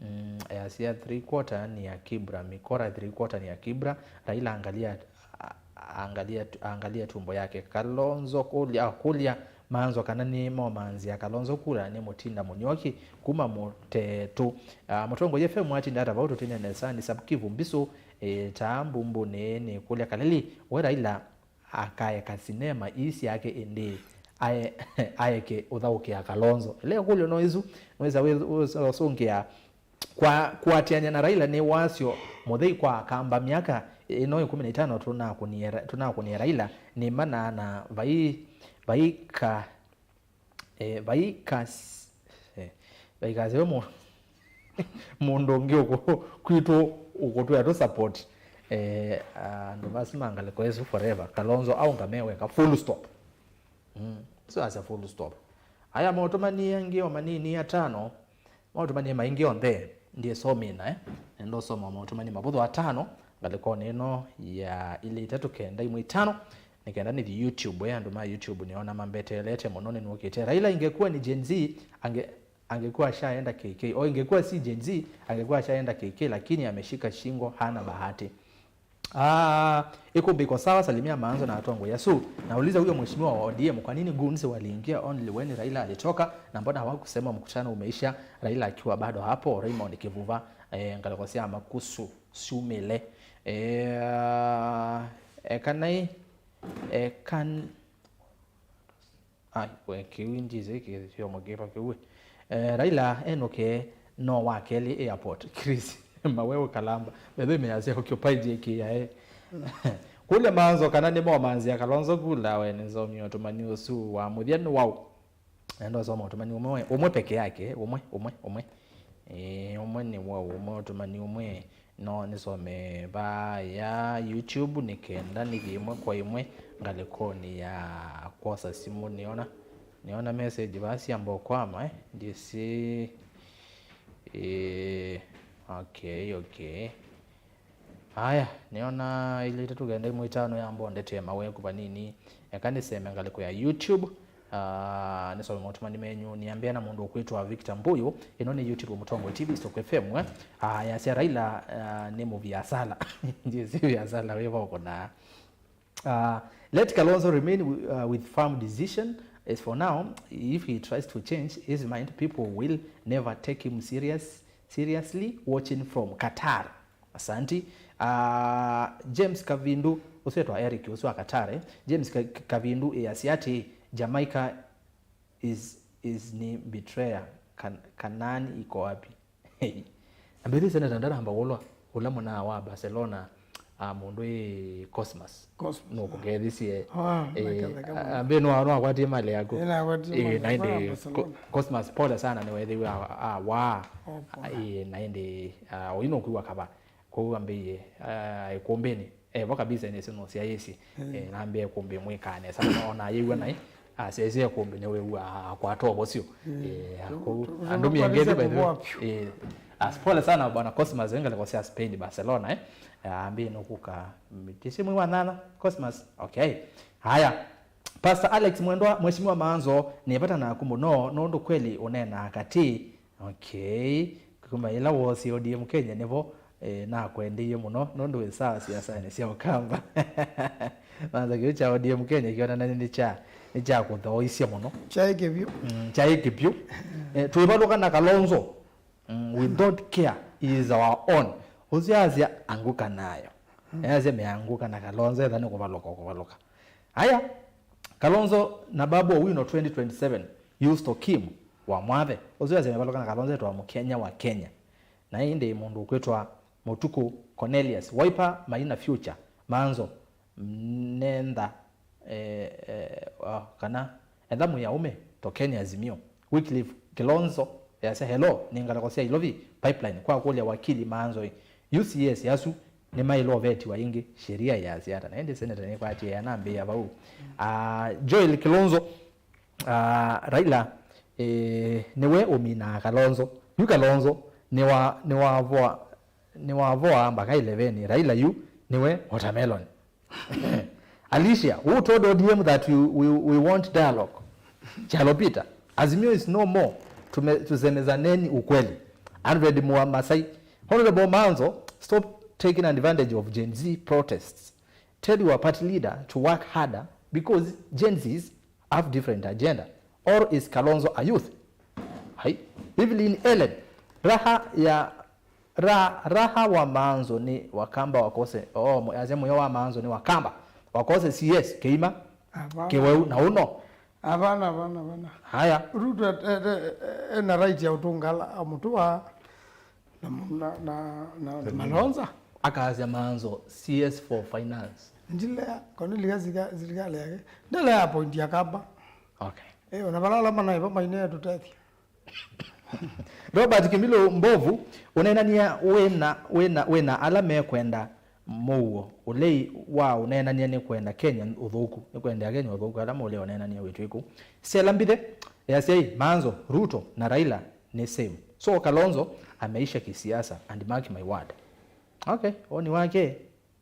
Mm, easya three quarter ni ya Kibra, mikora three quarter ni ya Kibra. Raila angalia, a-, angalia, angalia tumbo yake. Kalonzo kulya, ah, kulya Maanzo kana ni momanzia Kalonzo kura ni Mutinda Munyoki kuma Mutetu. Ah, Mũtongoi F M atinda ata vau tutinene sana ni Subkivu Mbisu, eh, taa mbumbu ni, ni kulya Kalili. We Raila akaeka sinema ii syake ĩndĩĩ, ae-, aeke ũthaũkĩa Kalonzo. Ĩla ĩkũlyo no ĩsu, nwĩsa wĩ-, wĩ-, ũsũngĩa kwa kũatĩanĩa na Raila nĩ wasyo mũthei kwa Akamba. Myaka ĩno ĩkũmi na itano tũnakũnie Ra-, tũnakũnie Raila nĩ mana na vai, vai ka Eh, vaikas-, eh, vaikaseo mũ-, mũndũ ũngĩ ũkũ-, kwitũ ũkũtwĩa tũ support. Eh, andũ masu ma ngalĩko ĩsu forever. Kalonzo aũngame weka, full stop. Mm. So as a full stop. Aya maũtũmanie angĩ o manini atano. Maũtũmanie maingĩ onthe, ndiĩsomina, eh? Nenda ũsoma maũtũmanie mavũthũ atano ngalĩkonĩ ĩno ya ilĩ itatũ kenda imwe itano, nĩ kenda nĩthi YouTube, eh? Andũ ma YouTube nĩona mambeteelete mũno, nĩnũkĩte. Raila ingekuwa ni Gen Z, ange-, angekuwa ashaenda K K. O ingekuwa si Gen Z, angekuwa ashaenda K K, lakini ameshika shingo, hana bahati. Ah, ĩkũmbĩ iko sawa, salimia Maanzo na atongoi asu. Nauliza huyo mheshimiwa wa O D M, kwa nini goons waliingia only when Raila alitoka, na mbona hawakusema mkutano umeisha Raila akiwa bado hapo? Raymond Kivuva, eh, ngalĩko sya Makusu syumĩle. Eh, ekanai, ekan-, Ai, we, kĩu ndyĩsĩ kĩthyomo kĩva kĩu, we. Eh, Raila enũke no wa kelĩ airport. Chris, mawe ũkalamba. Methĩme yasya occupy J K I A. Kũlya Maanzo kana nĩmomanzĩa Kalonzo kula, we nĩsomie ũtũmani ũsu wa mũthya nĩ waũ? Nenda ũsoma ũtũmani ũmwe, we. Ũmwe peke yake, ũmwe, ũmwe, ũmwe. Ĩĩ, ũmwe nĩ wa ũmwe, ũtũmani ũmwe. No nĩsome vaa ya YouTube nĩ kenda nĩthi ĩmwe kwa ĩmwe ngalĩkonĩ ya kwosa simũ. Nĩona, nĩona message vaa syamba ũkwama, eh? Ndyĩsĩ, eh, okay, okay. Aya, nĩona ilĩ itatũ kenda ĩmwe itano yamba ũndetee maweku vanini. Eka nĩseme ngalĩko ya YouTube. Ah, nĩsome maũtũmani menyu. Nĩambĩa na mũndũ ũkwĩtwa Victor Mbuyu. Ĩno nĩ YouTube Mũtongoi T V, Stock F M, eh? Ah, yasya Raila, ah, nĩ mũviasala. Ndyĩsĩ viasala wĩva ũkũnaa. Ah, let Kalonzo remain wi-, ah, with firm decision. As for now, if he tries to change his mind, people will never take him serious, seriously. Watching from Qatar. Asanti. Ah, James Kavindu, ũsu etwa Eric, ũsu wa Katare. James Ka-, Ka-, Kavindu, eh, asya atĩ, Jamaica is, is ni betrayer. Kan-, Kanani iko wapi? Na mbĩthĩ Senator ndaramba ũlwa, ũla mũnaa wa Barcelona, ah, mũndũ ĩ Cosmas. Cosmas. Nũkũngethisye. Ah, eh, naketheka mũno. Ambĩ no, no akwatie mali yaku. Ĩna akwatie mali. Eh, na ĩndĩ Barcelona. Co-, Cosmas, pole sana, nĩwethĩiwe a, a, wa. Oh, pole. Eh, na ĩndĩ, ah, ũyu nũkwĩwa kava. Kwoou ambĩie, ah, ĩkũmbĩnĩ. Eh, vo kabisa nĩsĩ nũsyaĩĩsye. Mm. Eh, nambĩa ĩkũmbĩ mwĩkaa nesa. Ona ayĩw'a naĩ. Asyaisye kũndũ nĩwĩw'aa akwata ũvosyo. Eh, kũu andũ mĩengethĩ, by the way. Eh, as pole sana bwana Cosmas, wĩ ngalĩko sya Spain, Barcelona, eh. Ambĩe nũkũka mĩtĩ syĩ mwei wa nyanya, Cosmas. Okay. Haya. Pastor Alex Mwendwa, Mheshimiwa Maanzo, nĩ vata naku mũno, nũndũ kweli ũneenaa katĩ. Okay. Kuma ĩla woosie O D M Kenya nĩvo, eh, nakwendeie mũno, nũndũ wĩ sawa siasanĩ sya Ũkamba. Maanzo, kĩu kya O D M Kenya kĩonanani nĩ kya, nĩ kya kũthoisya mũno. Kyaĩ kĩvyũ. Mm, kyaĩ kĩvyũ. Eh, twĩvalũka na Kalonzo. Mm, we don't care. He is our own. Ũsu asya anguka nayo. Asya meanguka na Kalonzo, etha nĩ kũvalũka, kũvalũka. Aya, Kalonzo na Babu Owino twenty twenty-seven, Yusto Kim wa Mwathe. Ũsu asya mevalũka na Kalonzo etwa Mũkenya wa Kenya. Na ĩndĩ mũndũ ũkwĩtwa Mũtuku Cornelius, Wiper maina future, Maanzo, nenda, eh, eh, ah, kana etha mwĩ aũme, tokeni Azimio. Wycliffe Kilonzo yasya, "Hello, nĩ ngalĩko sya Ilovi Pipeline, kwa kũlya wakili Maanzo, U C S asu nĩmaĩle ũvetiwa ĩngĩ, sheria yasya ata?" Na ĩndĩ seneta nĩkwatie anambĩĩa vau. Ah, Joel Kilonzo, ah, Raila, eh, nĩwe ũminaa Kalonzo. Yu Kalonzo nĩwa, nĩwavoa, nĩwavoa mbaka ileveni. Raila yu nĩwe watermelon. Alicia, who told O D M that we, we, we want dialogue? Kyalo Peter, Azimio is no more. Tume-, tusemezaneni ukweli. Alfred Mwa Masai, Honorable Maanzo, stop taking advantage of Gen Z protests. Tell your party leader to work harder because Gen Zs have different agenda. Or is Kalonzo a youth? Hai. Evelyn Ellen, raha ya Ra-, raha wa Maanzo nĩ Wakamba wakose, oh, mu-, asya mũyo wa Maanzo nĩ Wakamba wakose C S, Keima, Avana. Kĩweu na ũno. Avana, avana, avana. Haya. Ruto e-, e-, e-, ena right ya ũtũnga ala amũtũa na, na, na, na, na Malonza. Akasya Maanzo C S for finance. Ndilea, koni lika sika-, sirikali yake. Ndilea point ya Kamba. Okay. Eh, ona vala ala manae vamaine tũtethya. Robert Kimilu Mbovu, ũneenany'a wĩna, wĩna, wĩna ala mekwenda mũuo. Ũlei wa ũneenany'a nĩ kwenda Kenya ũthũku, nĩ kwendea Kenya ũthũku, ala mũlei ũneenany'a wĩtw'ĩku. Stella Mbithe, easyai, Maanzo, Ruto na Raila nĩ same. So Kalonzo ameisha kisiasa and mark my word. Okay, woni wake.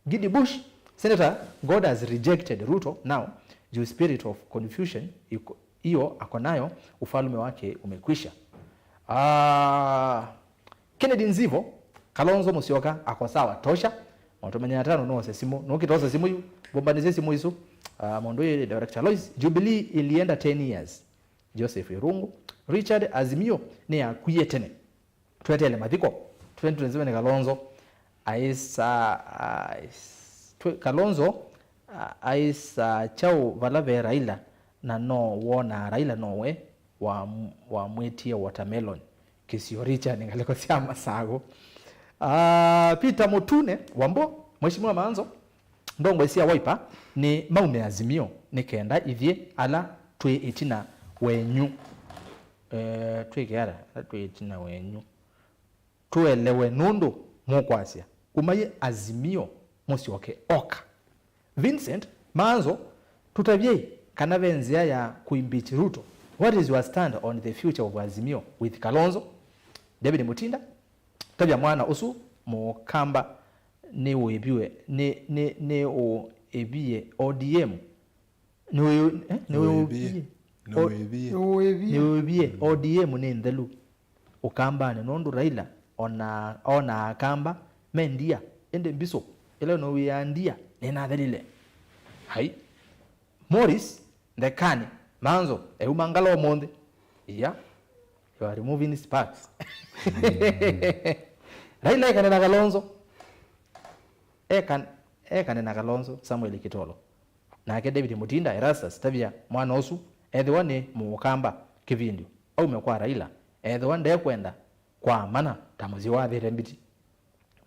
Gidi Bush, Senator, God has rejected Ruto now, juu spirit of confusion iko, hiyo ako nayo, ufalme wake umekwisha. Ah, Kennedy Nzivo, Kalonzo Musyoka ako sawa tosha. Maũndũ manya atano nose simu, nũkĩtosa simu yu, vũmbanĩsye simu isu. Ah, mũndũ ũyũ director Lois, Jubilee ilienda ten years. Joseph Irungu, Richard, Azimio nĩ yakwie tene. Tweteele mathiko. Twenty twenty-seven Kalonzo aisa, ais-, twe-, Kalonzo, a-, aisa kyaũ vala ve Raila, na no wonaa Raila nowe wa, wamwĩtie watermelon. Kĩsio Richard ngalĩko sya Masago. Ah, Peter Mutune Wambo, Mheshimiwa Maanzo, ndongoi sya Wiper nĩ maume Azimio nĩ kenda ithyĩ ala twĩ ĩtina wenyu. Eh, twĩke ata, ala twĩ ĩtina wenyu? Tũelewe nũndũ mũkwasya, umai Azimio mũsyoke oka. Vincent Maanzo, tũtavyei kana ve nzĩa ya kũimpeach Ruto. What is your stand on the future of Azimio with Kalonzo? David Mutinda, tavya mwana ũsu Mũkamba nĩ ũĩviwe, nĩ, nĩ, nĩ ũĩvie O D M. Nĩ ũĩ-, eh? Nĩ ũĩvie. Nĩ ũĩvie. Nĩ ũĩvie. O-, nĩ ũĩvie. Nĩ ũĩvie. Mm. O D M nĩ nthelu Ũkambanĩ, nũndũ Raila ona, ona Akamba me ndia, ĩndĩ mbisũ, ĩla nũwĩaa ndia, nĩnathelile. Hai. Morris, Nthekani, Maanzo, euma ngala ũmũnthĩ. Iya. You are removing sparks. Raila ekane na Kalonzo. Ekan-, ekane na Kalonzo, Samuel Kitolo. Nake David Mutinda, Erastus, tavya mwana ũsu, ethĩwa nĩ Mũkamba kĩvindyo, aume kwa Raila, ethĩwa ndekwenda kwa mana ta mũsyĩ wathĩte mbiti.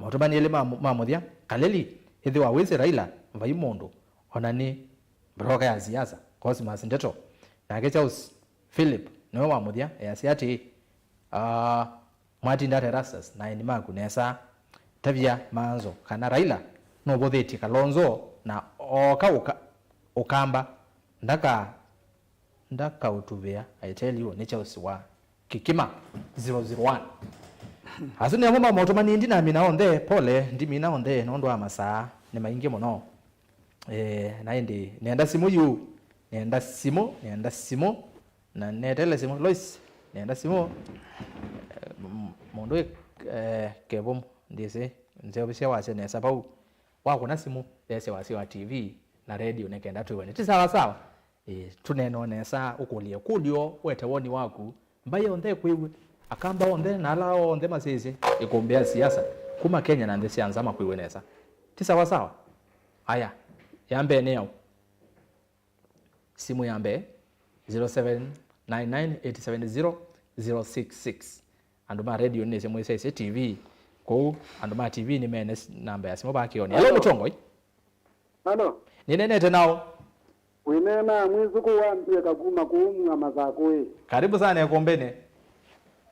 Maũtũmani elĩ ma, ma mũthya, Kaleli, ĩthĩwa wĩsĩ Raila vai mũndũ, ona nĩ broka ya siasa, Cosmas Ndeto. Nake Charles Philip, nĩwe wa mũthya, easya atĩĩ, ah, Mwatinda ata Erastus na aeni maku nesa? Tavya Maanzo kana Raila nũvũthĩtye Kalonzo na ooka ũka-, Ũkamba, ndaka-, Ndakaũtuvĩa, I tell you, nĩ Chelsea wa Kĩkima zero zero one. Asu nĩmo ma maũtũmani, ndinamina onthe, pole, ndimina onthe nũndũ wa masaa nĩ maingĩ mũno. Eh, na ĩndĩ nenda simũ yu, nenda simũ, nenda simũ, na netele simũ, Lois, nenda simũ. Eh, m- mũndũ wĩ, eh, Kevo, ndĩsĩ nzeũvĩsya wasya nesa vau. Wakũna simũ, thesya wasya wa T V na radio nĩ kenda twĩw'ane. Ti sawa sawa? Ĩĩ, tũneenwa nesa, ũkũlye ĩkũlyo, wete woni waku. Mbaĩ yonthe ĩkwĩw'e, Akamba onthe na ala onthe masyaĩĩsye ĩkũmbĩ ya siasa kuma Kenya na nthĩ sya nza makwĩw'e nesa. Ti sawa sawa? Aya, ya mbee nĩ yaũ? Simũ ya mbee, zero seven nine nine eight seven zero zero six six. Andũ ma radio nĩnĩsĩ mwĩsyaĩĩsye T V kũu, andũ ma T V nĩmene s- namba ya simũ vakĩonĩ. Hello, Mũtongoi. Halo. Nĩnenete nao. Wĩneena mwĩsũkũ wa Mbieka kuma kũu Mua Masakũĩ. Karibu sana ĩkũmbĩnĩ.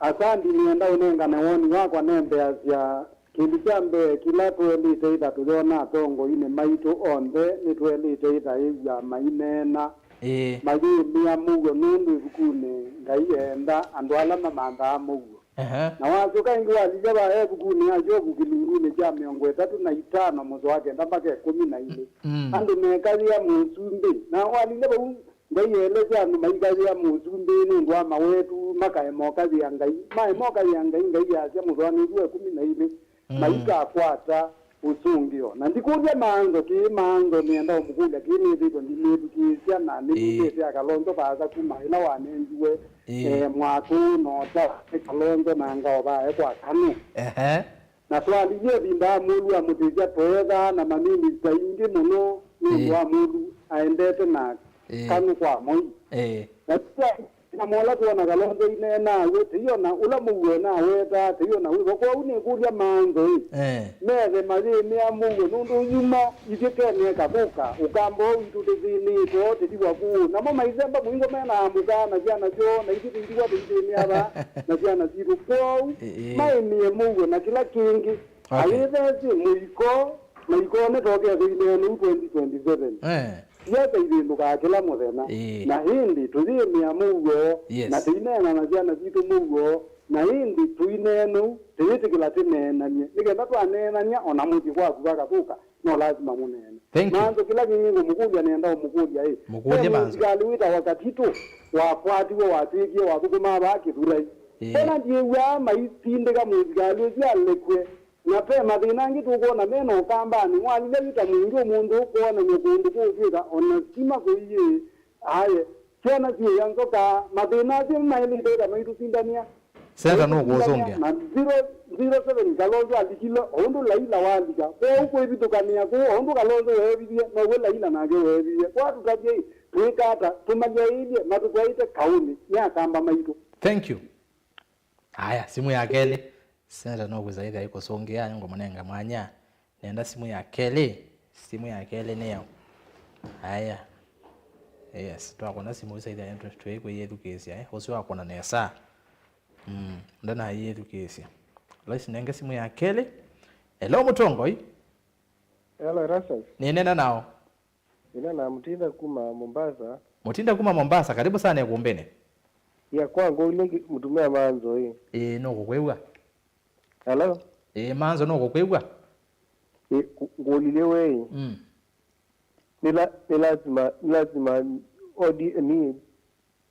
Asandi, nĩenda ũnengane woni wakwa nembeasya kĩndũ kya mbee kĩla tũelĩte ĩtha tũyona atongoinĩ maitũ onthe nĩtũelĩte ĩtha ĩw'a maineena. Ĩĩ. Mayĩmĩa mũuo nũndũ ĩvukunĩ Ngai eenda andũ ala mamanthaa mũuo. Ehe. Na wasyoka ĩngĩ walilya va ĩvukunĩ ya Yovu kĩlungunĩ kya mĩongo ĩtatũ na itano mũsoa wa kenda mpaka ĩkũmi na ilĩ. Mm. Andũ mekathĩa mũsumbĩ. Na walilya vau Ngai eelesya andũ maikathĩa mũsumbĩ nũndũ wa mawetu, makaema ũkathĩa Ngai. Maema ũkathĩa Ngai, Ngai asya mũsoa nĩw'o wa ĩkũmi na ilĩ, mm, maikakwata ũsũngĩo. Na ndikũlya maanzo, kĩĩ maanzo nĩenda ũmũkũlya, kĩĩ nĩthĩtwe ndimĩthukĩĩsya na nĩnĩnĩte akalonzo vaasa kuma ĩla wanengiwe, ĩĩ, eh, mwatũ nota nĩ Kalonzo na ngao vae kwa Kanu. Ehe. Na twalilye ĩvinda ya Mũlu amũtĩsya tweethaa na maminista ingĩ mũno nũndũ, ĩĩ, wa Mũlu aendete na, ĩĩ, Kanu kwa Moi. Ĩĩ. Na twa- Na mola twona Kalonzo ineenaa we, teiona ũla mũuo nawetaa, teiona wĩvo. Kwoou nĩkũlya maanzo ĩ, eh, methe mayĩmĩa mũuo, nũndũ yumo ithyĩ tene Kathũka, Ũkamba ũũ witũ tũthĩnĩtwe, tĩtiwa kũũ. Namo maisemba mũingo mena amũka na syana syoo, na ithyĩ tũitiwa tũithĩnĩa va na syana sitũ. Kwoou, eh, eh, maĩmĩe mũuo na kĩla kĩngĩ. Okay. Ayĩthesĩ mũiko, na ikone tokethwa ineenou twenty twenty-seven. Eh. Siasa ivĩndũkaa kĩla mũthenya. Ĩĩ. Na ĩndĩ tũyĩmĩa mũuo, yes, na tũineena na syana sitũ mũuo, na ĩndĩ tũineenou, tũyĩtĩkĩla tũneenany'e. Nĩ kenda twaneenany'a, o na mũsyĩ kwaku vakavũka, no lasima mũneene. Thank you. Manzo, kĩla kĩngĩ ngũmũkũlya, nenda ũmũkũlya ĩ. Mũkũlye, Manzo. Mũsikalĩ wĩtawa Katito wakwatiwe, watw'ĩkie wathũkũmaa vaa Kĩthulai. Ĩĩ. Tena ndyĩw'aa maitindĩka mũsikalĩ ũsu alekwe. Na ve mathĩna angĩ tũkwona me na Ũkambanĩ. Mwalile yu ta mũingĩ ũmũnthĩ ũkwonany'a kũndũ kũũtw'ĩka o na sitima kũiĩ. Aye, syana syĩya nzoka, mathĩna asu maĩlĩte ĩtha maitũsindanĩa. Senta nũkũsũngĩa. Na zero, zero seven Kalonzo alikile o ũndũ Laila walika. Kwoou kwĩvithũkanĩa kũu o ũndũ Kalonzo weevithie, now'o Laila nake weevithie. Kwa tũtavye ĩ, twĩka ata? Tũmalyaĩilye matũtwaĩte kaũnĩ nĩ Akamba maitũ. Thank you. Aya, simũ ya kelĩ. Seneta no kwĩsa ĩthĩa ĩkũsũngĩa, ngũmũnenga mwanya. Nenda simũ ya kelĩ. Simũ ya kelĩ nĩyo. Aya. Yes, twakũna simũ ĩsa ĩthĩa tũ- tũikwĩyĩthukĩĩsya, eh? Ũsu wakũna nesa. Mm, ndanayĩthukĩĩsya. Lois, nenge simũ ya kelĩ. Hello, Mũtongoi. Hello, Erastus. Nĩnena nao. Ĩna na Mũtinda kuma Mombasa. Mũtinda kuma Mombasa, karibu sana ĩkũmbĩnĩ. Ya kwa ngũlye ki- mũtumĩa Manzo ĩ. Ĩĩ, nũkũkwĩw'a. Hello? Ĩĩ, Manzo nũkũkwĩw'a. Ĩ, ngũ- ngũlilye we ĩ. Mm. Nĩ la- nĩ lazima, nĩ lazima O D M,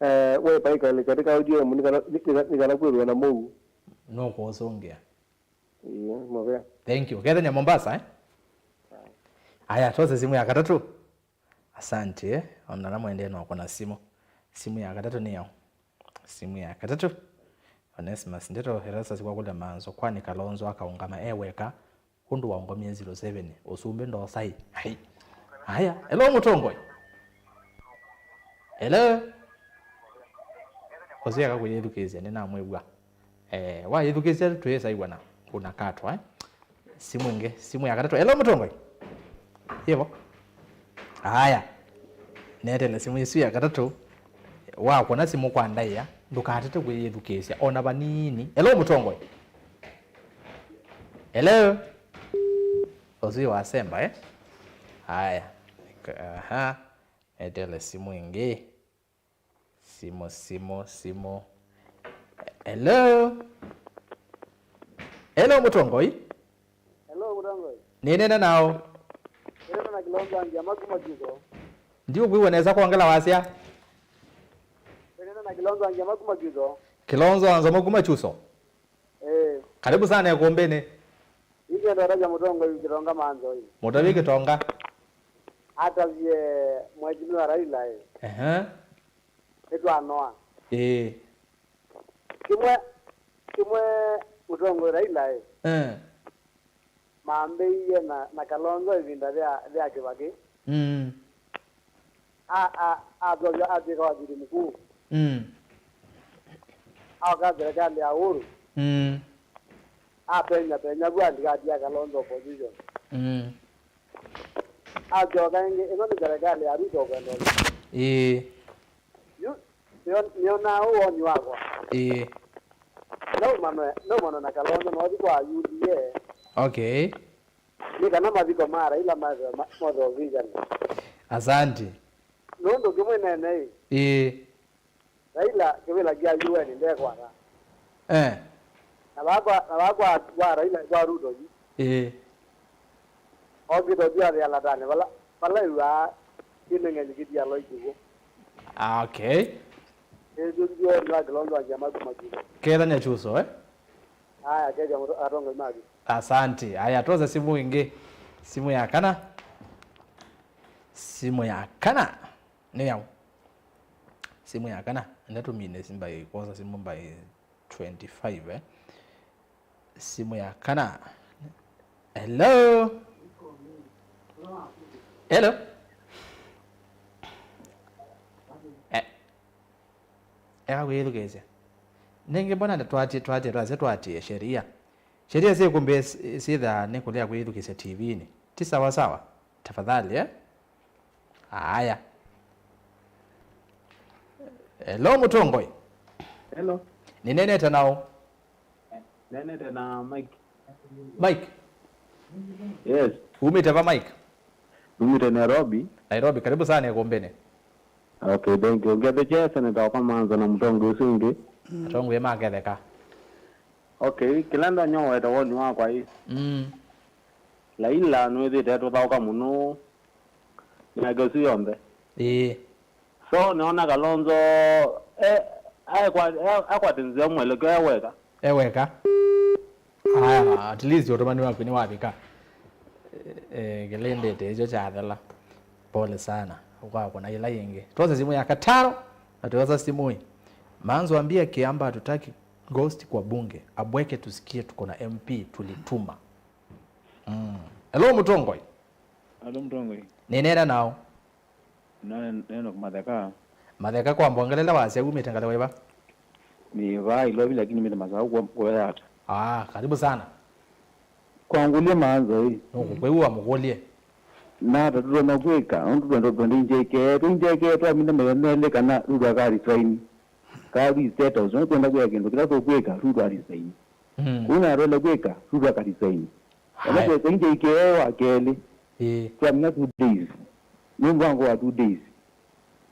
eh, we paikale katika O D M nĩ kana, nĩ kana, nĩ kana kwĩthwa na mũu. Nũkũsũngĩa. Ĩĩ, mũvea. Thank you. Kethania Mombasa, eh? Aya, twose simu ya katatũ. Asante, eh? Ona namwendee no kũna simu. Simu ya katatũ nĩ yaũ? Simu ya katatũ. Onesimus Ndeto, Erastus kwakũlya Manzo, kwani Kalonzo akaũngama e weka, ũndũ waũngamie zero seven, ũsumbĩ ndosai. Ai. Aya, hello Mũtongoi. Hello. Ũsiaka kũyĩthukĩĩsya, nĩnamwĩw'a. Eh, wayĩthukĩĩsya twĩĩsa iw'ana, unakatwa, eh? Simu ĩngĩ, simu ya katatũ. Hello, Mũtongoi. Yĩvo? Aya. Netele simu ĩsu ya katatũ. Wakũna simu kwa ndaĩa, ndũkatate kũyĩthukĩĩsya ona vanini. Hello, Mũtongoi. Hello. Ũsu wasemba, eh? Aya. Aha. Netele simu ĩngĩ. Simũ, simũ, simũ. Hello? Hello, Mũtongoi? Hello, Mũtongoi. Nĩnene nao. Nĩnene na Kilonzo Angiama kuma Kyuso. Ndiũkwĩw'a nesa, kwongela wasya. Nĩnene na Kilonzo Angiama kuma Kyuso. Kilonzo Angiama kuma Kyuso. Eh. Karibu sana ĩkũmbĩnĩ. Ingĩenda ũtavya Mũtongoi Kĩtonga Manzoi. Mũtavye Kĩtonga. Atavye Mheshimiwa Raila, eh. Ehe. Nĩtwanoa. Ĩĩ. Kĩmwe, kĩmwe Mũtongoi Raila, eh. Eh. Mambĩĩie na, na Kalonzo ĩvinda ya, ya Kĩvakĩ. Mm. A, a, atwalwa atwĩka waziri mkuu. Mm. Aoka serikali ya Uhuru. Mm. Apenya penya vu andikati ya Kalonzo opposition. Mm. Asyoka ĩngĩ, ĩno nĩ serikali ya Ruto ũkwenda ũla. Ĩĩ. Yu, nĩo-, nĩonaa ũu woni wakwa. Ĩĩ. No ũmanwe, no ũmanwe na Kalonzo nothi kwa U D A. Okay. Nĩ kana mathiko ma Raila methwe ma-, mothe officially. Asante. Nũndũ kĩmwe nene ĩ. Ĩĩ. Raila kĩvĩla kya U N ndekwata. Eh. Na vakwa, na vakwa wa Raila kwa Ruto yu. Ĩĩ. Okĩte ũthi athi alatani vala, vala ĩw'aa kĩneng'enyi kĩtialwa ikĩw'o. Ah, okay. Ĩĩ, ndio ndio ndio Kilonzo angia maku maku. Kethania Kyuso, eh? Aya, kethia mũto-, atongoi maku. Asante. Aya, twosa simu ĩngĩ. Simu ya kana. Simu ya kana. Nĩ yaũ? Simu ya kana. Ndatũmine simbai kwosa simu mbai twenty-five, eh? Simu ya kana. Hello? Hello? Eh, eka kwĩthukĩĩsya. Nĩngĩ mbona twatie, twatie, twasya twatie sheria. Sheria syĩkũmbĩe syĩthaa nĩ kũlea kwĩthukĩĩsya T V-inĩ. Ti sawa sawa? Tafadhali, eh? Aya. Hello, Mũtongoi. Hello. Nĩnenete nao. Nenete na Mike. Mike? Yes. Umĩte va, Mike? Numĩte Nairobi. Nairobi, karibu sana ĩkũmbĩnĩ. Okay, thank you. Ngethekya Senator wakwa Manzo na mũtongoi ũsu ũngĩ. Atongoi maketheka. Okay, kĩla ndonya ũweta woni wakwa ĩ. Mm. Laila nũĩthĩte atũthaũka mũno myaka ĩsu yonthe. Ĩĩ. So, nĩona Kalonzo, eh, aekwa-, eh, akwatĩnzĩa mwelekeo e weka. E weka. Aya, at least ũtũmani waku nĩwavika. Eh, eh, kĩlĩndĩte ĩkyo kyathela. Pole sana. Ũkakũna ĩla yĩngĩ. Twose simũ ya katano, na twĩosa simũ ĩ. Manzo ambia Kiamba hatutaki ghost kwa bunge. Abweke tusikie tuko na M P tulituma. Mm. Hello, Mũtongoi. Hello, Mũtongoi. Nĩnena nao. Na neno Matheka. Matheka kwa mbongelele wasya umĩte ngalĩko ĩva? Nĩ vaa Ilovi lakini mĩte Masaũ kwa, kwa yata. Ah, karibu sana. Kwa ngũlye Manzo ĩ. Nũkũkwĩw'a mũkũlye. Na ata tũtonya kwĩka, nũndũ twenda, twenda injekee, tũinjekee twamina mĩthenya ĩlĩ kana Ruto aka resign. Kaa State House, nũndũ twenda kwĩka kĩndũ kĩla tũkwĩka, Ruto a resign. Mm. Kũu na twenda kwĩka, Ruto aka resign. Ela haya. Kwa, kwa injekee wa kelĩ. Ĩĩ. Twamina two days. Nĩ mvango wa two days.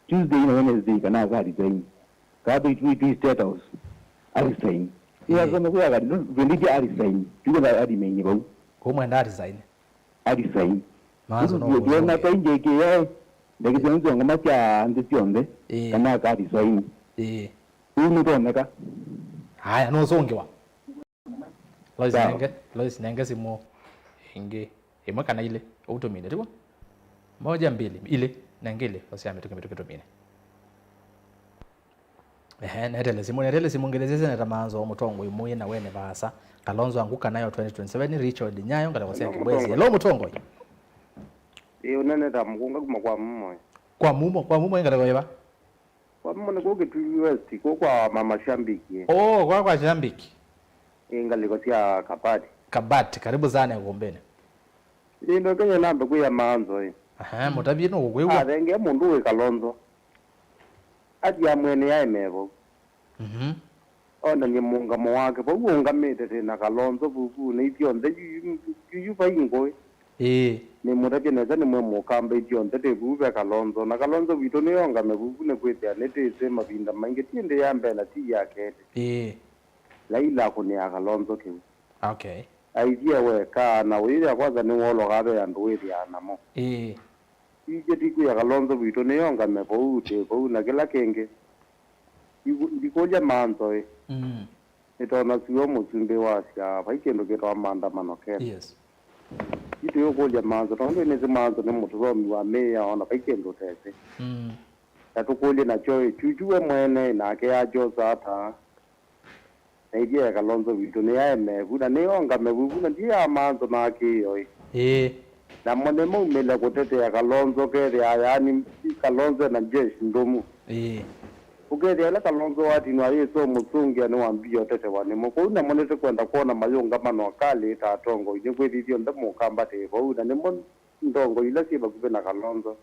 Tuesday na Wednesday kana aka resign. Kaa twĩ, twĩ, twĩ State House. A resign. Ĩĩ. Ĩla tũtonya kwĩka kati, twendithya a resign. Tukwenda a remain vau. Kũu mwenda a resign. A resign. Mazo no. Ndu-, ndu-, kuonge. Tuona ta injekea, ndeke syonthe ngoma sya nthĩ syonthe, ĩĩ, kana aka resign. Ĩĩ. Ũu nĩtwoneka. Haya, nũsũngĩwa. Lois, sawa, nenge, Lois nenge simũ ĩngĩ, ĩmwe kana ilĩ, ũtũmĩne, tiguo? Moja, mbili, ilĩ, nenge ilĩ, Lois ya mĩtũkĩ, mĩtũkĩ tũmĩne. Ehe, netele simũ, netele simũ, ngelesya Seneta Manzo, mũtongoi mũĩ na wene vaasa, Kalonzo anguka nayo twenty twenty-seven, Richard Nyayo, ngalĩko sya Kĩbwezi. Hello, mũtongoi. Ĩĩ, ũnene ta mũkũnga kuma kwa Mumo. Kwa Mumo, kwa Mumo, ngalĩko ĩva? Kwa Mumo nĩ kũu Kitui West, kũu kwa mama Shambiki. Oh, kwa, kwa Shambiki. Ĩĩ, ngalĩko sya Kabati. Kabati, karibu sana ĩkũmbĩnĩ. Ĩĩ, ndoke nyie nambe kwĩa Manzo, ĩ. Aha, mũtavye nũkũkwĩw'a. Athengee mũndũ wĩ Kalonzo. Atia mwene yaĩ me vau. Mhm. Onany'e mũũngamo wake. Vau ũũngamĩte twĩ na Kalonzo vuvunĩ ithyonthe, yu, yu, yu, yu vai ngũĩ. Ĩĩ. Nĩmũtavye nesa nĩmwe mũkamba ithyonthe twĩ vu ve Kalonzo. Na Kalonzo witũ nĩongame vuvu nĩkwĩthĩa nĩtwĩsĩ mavinda maingĩ ti ĩndĩ ya mbee na ti ya kelĩ. Ĩĩ. Laila akũnĩaa Kalonzo kĩu. Okay. Aithie weka na ũyĩthĩa kwanza nĩwolokaa ve andũ wĩthĩaa namo. Ĩĩ. Ĩngĩ tikwĩa Kalonzo witũ nĩongame vau twĩ vau na kĩla kĩngĩ. Iku- Ndikũlya manzo ĩ. Mm. Nĩtonya sua mũsumbĩ wasya vai kĩndũ kĩtawa maandamano Kenya. Yes. Itũyũkũlya manzo tondũ nĩsĩ manzo nĩ mũtũsomi wa mĩao na vai kĩndũ ũtesĩ. Mm. Na tũkũlye nakyo ĩ, Chuchu we mwene nake akyosa ata? Na ithyĩ e Kalonzo witũ nĩyaeme vu na nĩongame vu vu na ndiĩ ya manzo na akĩĩo ĩ. Ĩĩ. Namo nĩmaumĩle kũtetea Kalonzo kethĩa yaani Kalonzo ena jeshi ndũmu. Ĩĩ. Ũkethĩa ĩla Kalonzo watinwa ayĩsĩ ũmũsũngĩa nĩwambie ũtetewa nĩmo. Kwoou namo nĩtũkwenda kwona mayũngama na ũkalĩ ta atongoi nĩkwĩthĩa ithyonthe mũkamba tĩ vau na nĩmo ndongoi ila syĩ vakuvĩ na Kalonzo.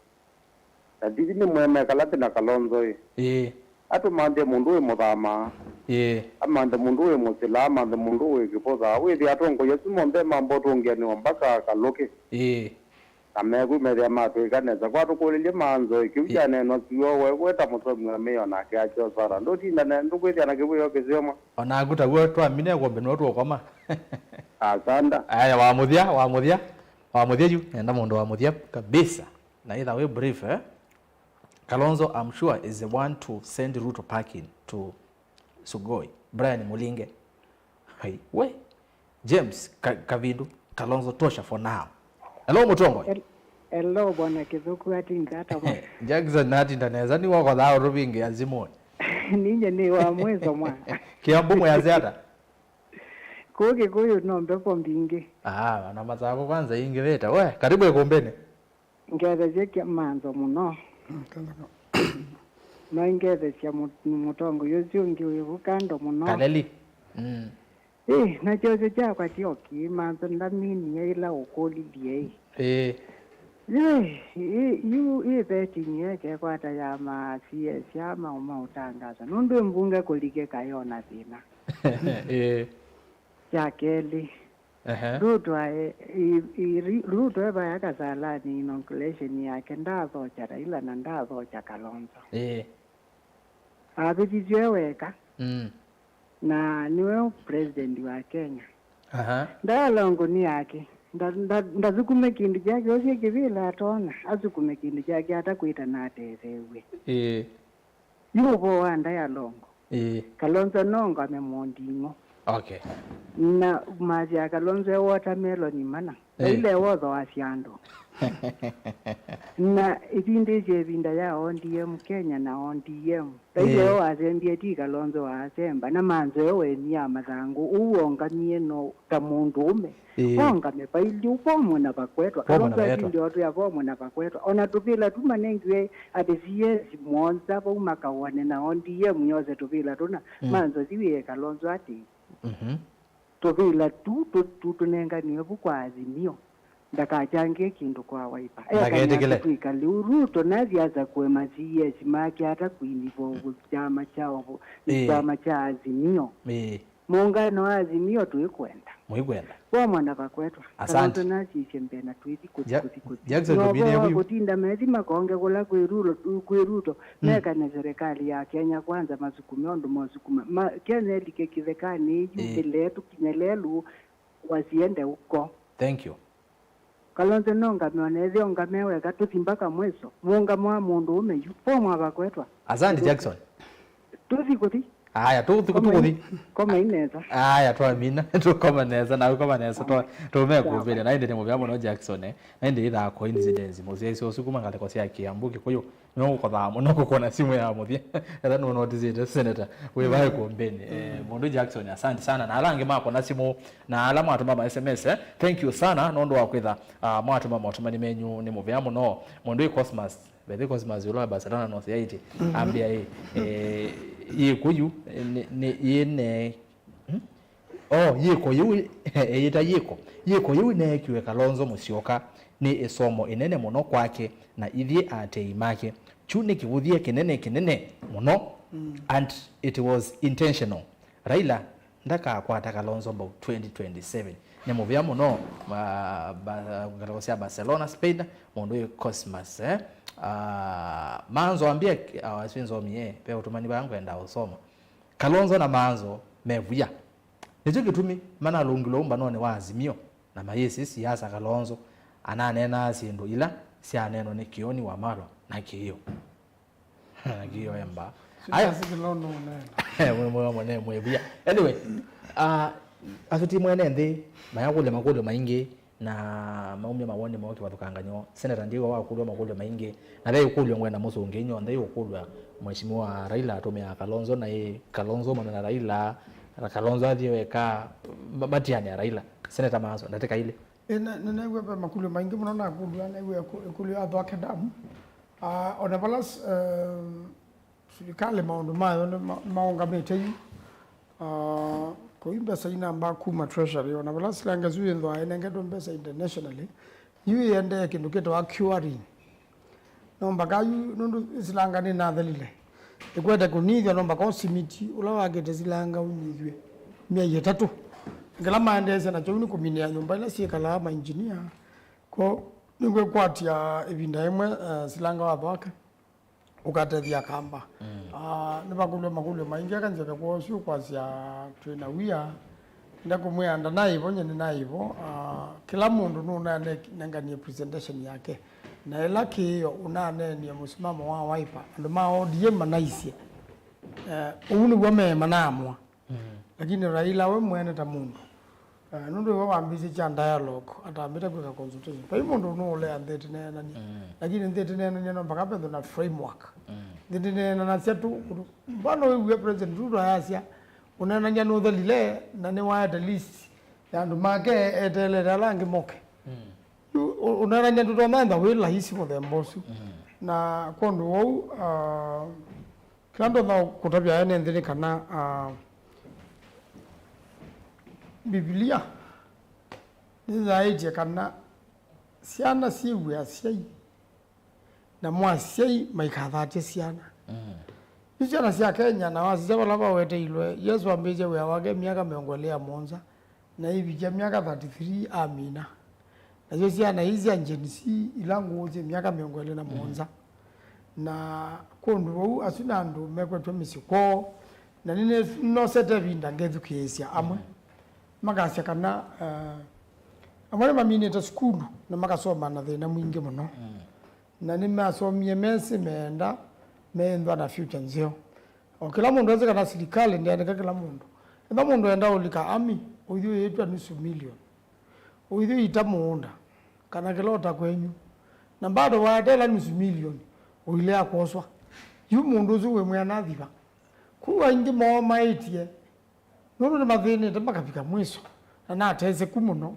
Na ndithi nĩ mwene kala ndĩ na Kalonzo ĩ. Ĩĩ. Atũmanthe mũndũ wĩ mũthama. Ĩĩ. Amanthe mũndũ wĩ mũsila, amanthe mũndũ wĩ kĩvũtha. Wĩthĩa atongoi asu monthe mamba ũtũngĩanĩwa mbaka akalũke. Ĩĩ. Na meku methĩa matwĩka nesa. Kwa tũkũlĩlye manzo ĩ, kĩu kyaneenwa sio we, we ta mũsomi wa mĩao nake akyosa ata? Ndũtindane, ndũkwĩthĩa na kĩwĩoo kĩseo mwa. O naku taw'o twamina ĩkũmbĩ nĩwe tũũkoma. Asanda. Aya, wamũthya, wamũthya, wamũthya yu, nenda mũndũ wamũthya kabisa. Na either way brief, eh? Kalonzo, I'm sure, is the one to send Ruto packing to Sugoi. Brian Mulinge. Hai, we. James Ka- Kavindu, Kalonzo tosha for now. Hello, Mutongo. El- Hello, bwana Kithuku, atinda ata bwana? Jackson natinda nesa, ni woko thao ruvingi ya zimoni. Ninye ni wa mwiso mwa. Kiambu mwe aziata. Kuu Kikuyu no mbepo mbingi. Ah, na masaku kwanza ingi vita. We, karibu ikumbini. Ngethesye kĩ manzo mũno. No ingethesya mũ- mũtongoi ũsu ũngĩ wĩ vu kando mũno. Kaleli. Mm. Ĩ, na kyosyo kyakwa ti o kĩ manzo ndaminie ĩla ũkũlilye ĩ. Ĩĩ. Ĩ, ĩ, yu ĩ vetting yekekwata ya ma C S ya mau maũtangasa nũndũ ĩ mbunge kũlikĩka yona thĩna. Ĩĩ. Kya kelĩ, Ehe. Ruto ae, i, i, ri- Ruto e vaya Kasalani inoculation yake ndathokya Raila na ndathokya Kalonzo. Ĩĩ. Avĩthisye e weka Mm. Na nĩwe president wa Kenya. Aha. Ndalongo nĩ yake. Nda- nda- Ndasukume kĩndũ kyake ũsye kĩvĩla atonya asukume kĩndũ kyake atakwĩta natetheew'e. Ĩĩ. Yu ũvoo wa ndaĩa longo. Ĩĩ. Kalonzo nongame monding'o. Okay. Na masya Kalonzo e watermelon mana. Ĩĩ. Raila e wotho wa syandũ. Na ĩvindĩsye ĩvinda ya O D M Kenya na O D M. Raila Ĩĩ. Yo wasembie ti Kalonzo wasemba. Na manzo yo weni ya mathangũ. Ũu ongamie no ta mũndũũme. Ĩĩ. Ongame vailye vomwe na vakwetwa. Vomwe na vakwetwa. Kalonzo atinde otwĩa vomwe na vakwetwa. Ona tũvĩla tu manengiwe at the C S mũonza vau makaũane na O D M yose tũvĩla tũna. Mm. Manzo thiwie Kalonzo ati. Mhm. Tũvĩla tu tu- tu- tũnenganiwe vu kwa Azimio. Ndakachangĩe kĩndũ kwa Wiper. Ndaketĩkĩle. Ekany'a twĩka lĩu Ruto nathi asakũe ma C S make ata kwinivo kyama kya ovo- Ĩĩ. Kyama kya Azimio. Ĩĩ. Mũũngano wa Azimio tũikwenda. Mũikwenda. Vomwe na vakwetwa. Asante. Kalonzo nasisye mbee na twĩthi kũthi Ja- kũthi kũthi. Jackson, no tũmine voa kũyu. Kũtinda methi makonge kũla kwĩ Rulo- kwĩ Ruto. Mm. Mekane serikali ya Kenya Kwanza masukume ũndũ mosukuma. Ma- Kenya ĩlike kĩthekanĩ yu. Ĩĩ. Ĩlee tũkinye lelũ wasiende ũko. Thank you. Kalonzo nongame ona ethĩwa ongame weka tũthi mbaka mwiso. Mũũngamo wa mũndũũme yu. Vomwe na vakwetwa. Asante Jackson. Tũthi kũthi. Aya, tũthi kũthi. Koma inesa. Aya, twamina. Tũkoma nesa, na ũkoma nesa. Twa- Tũmekũmbĩlya. Na ĩndĩ nĩ mũvea mũno Jackson, eh. Na ĩndĩ ĩthaa coincidence. Mũsyaĩsya ũsu kuma ngalĩko sya Kiambu Kikuyu. Nĩũkothaa mũno kũkũna simũ ya mũthya. Etha nũnotisĩte seneta wĩ vaĩ kũmbĩnĩ. Eh, mũndũ Jackson, asante sana. Na ala angĩ makũna simũ, na ala mwatũma ma S M S, eh, thank you sana nũndũ wa kwĩtha, ah, mwatũma motũmani menyu nĩ mũvea mũno. Mũndũ ĩ Cosmas, vethi Cosmas ũla wa Barcelona North Haiti, ambĩa ĩ, eh, yĩkũ yu, nĩ, nĩ, yĩne, hmm? Oh, yĩko yĩu, eyĩta yĩko. Yĩko yĩu neekiwe Kalonzo Musyoka nĩ ĩsomo ĩnene mũno kwake na ithyĩ aatĩĩi make. Kyu nĩ kĩvũthya kĩnene, kĩnene mũno, and it was intentional. Raila ndakakwata Kalonzo mbau twenty twenty-seven. Nĩ mũvea mũno, ah, ba-, ngalĩko sya Barcelona, Spain, mũndũ wĩ Cosmas, eh? Ah, Manzo ambie, ah, asu nzomie, ve ũtũmani vaa ngwenda ũsoma. Kalonzo na Manzo mevuya. Nĩkyo kĩtumi manalũngilwe ũmbanonĩ wa Azimio, na mayĩsĩ siasa. Kalonzo ananeenaa syĩndũ ila syaneenwa nĩ Kĩoni, Wamalwa na Kĩĩo. Na Kĩĩo e mbaa. Aya. Sitasi kĩla ũnũũneena. Mwe-, mwe-, mwe-, mwĩvia. Anyway, ah, asu ti mwene nthĩ, mayakũlya makũlyo maingĩ, na maumya mawoni moo kĩvathũkangany'o. Senator Ndiwa wakũlw'a makũlyo maingĩ, na ve ĩkũlyo ngwenda mũsũngĩe inyw'onthe ĩũkũlw'a Mheshimiwa Raila atũmĩaa Kalonzo, na ĩ Kalonzo mwana na Raila, na Kalonzo athie weka, ma-, matianĩa Raila. Senator Manzo, ndatĩka ilĩ. Ĩ, na, na, nĩnew'a ve makũlyo maingĩ mũno nakũlw'a, new'a ĩkũ-, ĩkũlyo ya Thwake Dam. Ah, ona vala s-, eh, silikalĩ maũndũ mayo nĩ ma-, maũngamĩte yu. Ah, kũi mbesa inamba kuma treasury, ona vala silanga ĩsu yĩthwaa ĩnengetwe mbesa internationally, yu ĩendee kĩndũ kĩtawa curing. No mpaka yu, nũndũ silanga nĩnathelile, ĩkwete kũnithw'a, no mpaka ũsimiti ũla wakĩte silanga ũnithw'e myei ĩtatũ. Kĩla maendeesya nakyo nĩ kũminĩa nyũmba ila syĩkalaa mainjinia. Ko nĩngwĩkwatya ĩvinda ĩmwe, eh, silanga wa Thwake ũkatethya Akamba. Mm. Ah, nĩvakũlw'a makũlyo maingĩ, aka nzeke kwoo ũsu kwasya twĩ na wia. Nenda kũmwĩa nda naivo, nye nĩnaivo. Ah, kĩla mũndũ nũnanenganie presentation yake. Na ĩla Kĩĩo ũnaneenie mũsimamo wa Wiper, andũ ma O D M manaisye. Eh, ũu nĩw'o me manaamũa. Mm. Lakini Raila we mwene ta mũndũ, eh, nũndũ we wambĩĩsye kya dialogue, atambĩte kwĩka consultation. Vai mũndũ ũnũũlea nthĩ ĩtineenany'a. Mm. Lakini nthĩ ĩtineenany'a no mpaka vethwe na framework. Mm. Nthĩ ndineenanasya tu, mbona wĩw'e President Ruto ayasya, ũneenany'a nũthelile na nĩwaete list ya andũ make eteelete ala angĩ moke. Mm. Yu, ũ-, ũneenany'a ndũtonya enda wĩ laisi mũthemba ũsu. Mm. Na kwondũ wou, ah, kĩla ndonya kũtavya ene nthĩ nĩ kana, ah, Mbivilia nĩyaĩtye kana syana syĩw'e asyai, namo asyai maikathatye syana. Mm. Yu syana sya Kenya na wasisya vala vaweteilwe, Yesũ ambĩĩsye wĩa wake myaka mĩongo ĩlĩ ya mũonza, na ĩivikya myaka thirty-three amina. Nasyo syana ii sya Gen Z ila ngũũ syĩ myaka mĩongo ĩlĩ na mũonza. Mm. Na kũndũ vau, asu nĩ andũ mekwetwe mĩsyĩ kwoo, na nĩnosete ĩvinda ngethukĩĩsya amwe. Mm. Makasya kana, eh, amwe nĩmaminĩte sukulu na makasoma na thĩna mwingĩ mũno. Mm. Na nĩmasomie mesĩ meenda meĩthwa na future nzeo. O kĩla mũndũ esĩ kana silikalĩ ndĩandĩka kĩla mũndũ. Ethĩwa mũndũ enda ũlika army, ũithi ũyĩtwa nusu milioni. Ũithi ũita mũũnda, kana kĩla ũta kwenyu. Na bado waetela nusu milioni, ũilea kwoswa. Yu mũndũ ũsu wĩ mwĩa nathi va? Kũu aingĩ moo maĩtye, nũndũ nĩmathĩnĩte makavika mwiso, na nateseku mũno,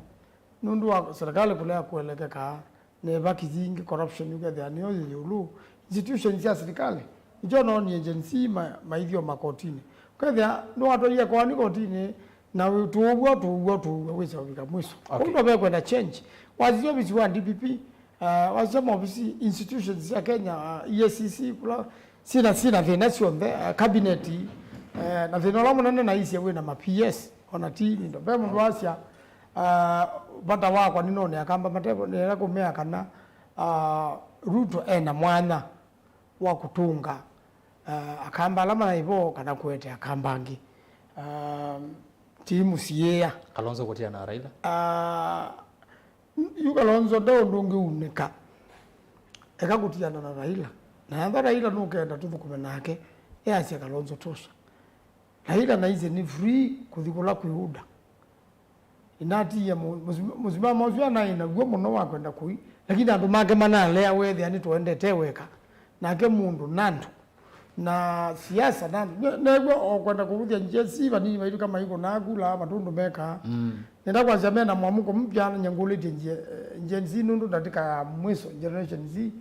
nũndũ wa serikali kũlea kũelekeka, neva kĩyingĩ corruption ũkethĩa nĩyo yĩ ĩũlũ. Institutions sya serikali, nĩkyo noonie Gen Z ma-, maithio makotinĩ. Ũkethĩa nĩwatwaie koani kotinĩ, na wĩ tũũw'a, tũũw'a, tũũw'a, wĩsa ũvika mwiso. Okay. Kũu no vekwenda change. Wasisya ovisi wa D P P, ah, wasisya maovisi, institutions sya Kenya, ah, E A C C, kũla syĩna, syĩna thĩna syonthe, ah, cabinet, eh, na thĩna ũla mũnene naisye wĩna ma P S, ona ti indo. Ve mũndũ wasya, ah, vata wakwa nĩnone Akamba matevo, nĩenda kũmea kana, ah, Ruto ena mwanya wa kũtũnga, ah, Akamba ala maĩ vo kana kũete Akamba angĩ. Ah, ti mũsiĩĩa. Kalonzo kũtia na Raila? Ah, yu Kalonzo nde ũndũ ũngĩ unĩka. Eka kũtiana na Raila. Na ethwa Raila nũkenda tũthũkũme nake, easya Kalonzo tosha. Raila naisye nĩ free kũthi kũla kwĩ UDA. Inatiie mu-, mũsima-, mũsimamo ũsu anaĩ naw'o mũno wa kwenda kũi, lakini andũ make manalea wethĩa nĩtũendete weka, nake mũndũ na andũ, na siasa na andũ. Ne-, new'o o kwenda kũvũthya Gen Z, vanini maitũ kama ikũnaa kula, matũndũ mekaa. Mm. Nenda kwasya mena mwamũko mpya, na nyangũlĩtye Gen-, Gen Z nũndũ ndatĩka ya mwiso, Generation Z,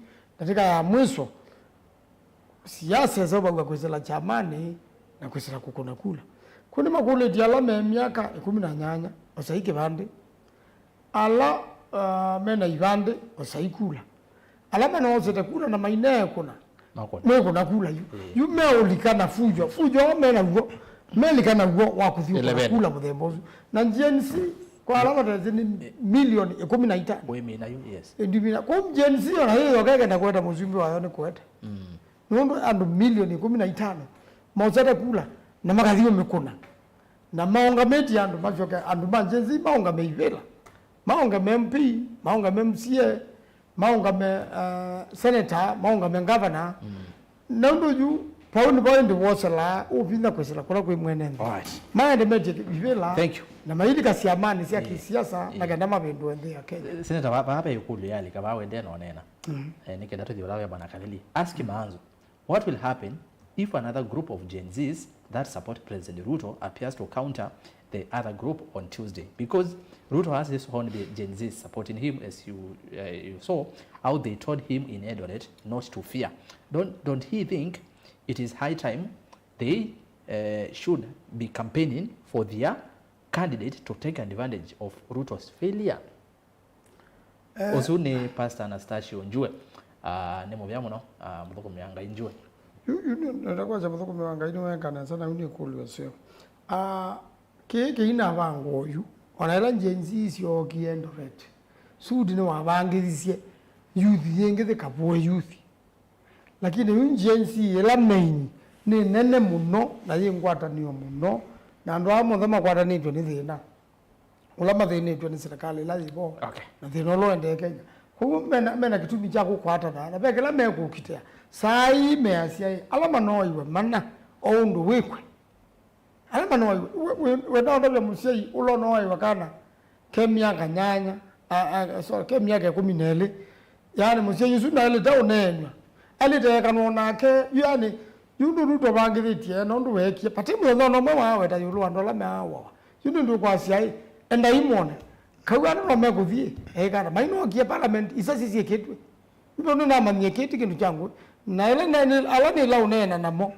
ndatĩka ya mwiso. Siasa ĩseũvaw'a kwĩsĩla kyamanĩ na kwĩsĩla kũkũna kula. Kũu nĩmakũlĩtye ala me myaka ĩkũmi na nyanya, osai kĩvandĩ. Ala, uh, me na ivandĩ, osai kula. Ala manoosete kula na maineekũna, makũna, mwĩkũna kula yu. Ĩĩ. Yu meũlika na fujo. Fujo me naw'o, melika naw'o wa kũthi ũkũna kula mũthemba ũsu. Na Gen Z, Kwa ala matesĩ nĩ milioni ĩkũmi na itano. Wĩmina yu, yes. Ĩndimina. Kũu Gen Z ona yĩyoka ĩkenda kũeta mũsumbĩ wayo nĩ kũeta. Mm. Nũndũ andũ milioni ĩkũmi na itano mausete kula na makathi ũmĩkũna. Na maũngamĩtye andũ masyoke, andũ ma Gen Z maũngame ivĩla, maũngame M P, maũngame M C A, maũngame uh, senator, maũngame governor. Mm. Na ũndũ yu, vau nĩvo ĩndĩ woselaa ũvinya kwĩsĩla kũla kwĩ mwene nthĩ. Alright. Maende metye ivĩla. Thank you. Na mailika syamanĩ sya kĩsiasa na kenda mavĩndũe nthĩ ya Kenya. Senator, va- vaa ve ĩkũlyo yalika vaa wendee na ũneena. Mm. Eh, nĩ kenda tũthi ũla ve Bwana Kaleli. Ask Maanzo, what will happen if another group of Gen Zs that support President Ruto appears to counter the other group on Tuesday? Because Ruto has his own Gen Zs supporting him, as you, uh, you saw how they told him in Eldoret not to fear. Don't, don't he think it is high time they uh, should be campaigning for their candidate to take advantage of Ruto's failure? Eh. Ũsu nĩ Pastor Anastasio Njue. Ah, nĩ mũvea mũno, ah, mũthũkũmi wa Ngai Njue. Yu, yu nĩ- nenda kwasya mũthũkũmi wa Ngai nĩweka nesa, na yu nĩ ĩkũlyo ĩseo. Ah, kĩĩ kĩinavangwa oyu, ona ĩla Gen Z syookie Eldoret, Sudi nĩwavangĩthisye youth yĩngĩ yĩkavũe youth. Lakini yu Gen Z ĩla main nĩ nene mũno na yĩ ngwatanĩo mũno, na andũ aa monthe makwatanĩtw'e nĩ thĩna. Ũla mathĩnĩtw'e nĩ silikalĩ ĩla yĩvo, okay, na thĩna ũla ũendee Kenya. Kwoou mena, mena kĩtumi kya kũkwatana, na ve kĩla mekũkitĩa. Saa ii measya ĩ, ala manoiwe mana o ũndũ wĩkw'e. Ala manoiwe, we, we, we naũtavya mũsyai ũla ũnoaiwe kana ke myaka nyanya, a, a, sorry, ke myaka ĩkũmi na ĩlĩ. Yaani mũsyai ũsu naĩlĩte ũneenywa. Alĩte ekanwa nake, yu yaani, yu ndũndũ tũvangĩthĩtye na ũndũ weekie. Pati mũthenya ona ũmwe waaweta ĩũlũ wa andũ ala maawawa. Yu nĩ ndũkwasya ĩ, endai mwone. Kau andũ no mekũthiĩ, eĩkana. Mainokie parliament, isasi syĩkĩtw'e. Yu tondũ nĩnamanyie kĩĩ ti kĩndũ kya ngũĩ. Na ĩla, na, nĩ, ala nĩla ũneena namo.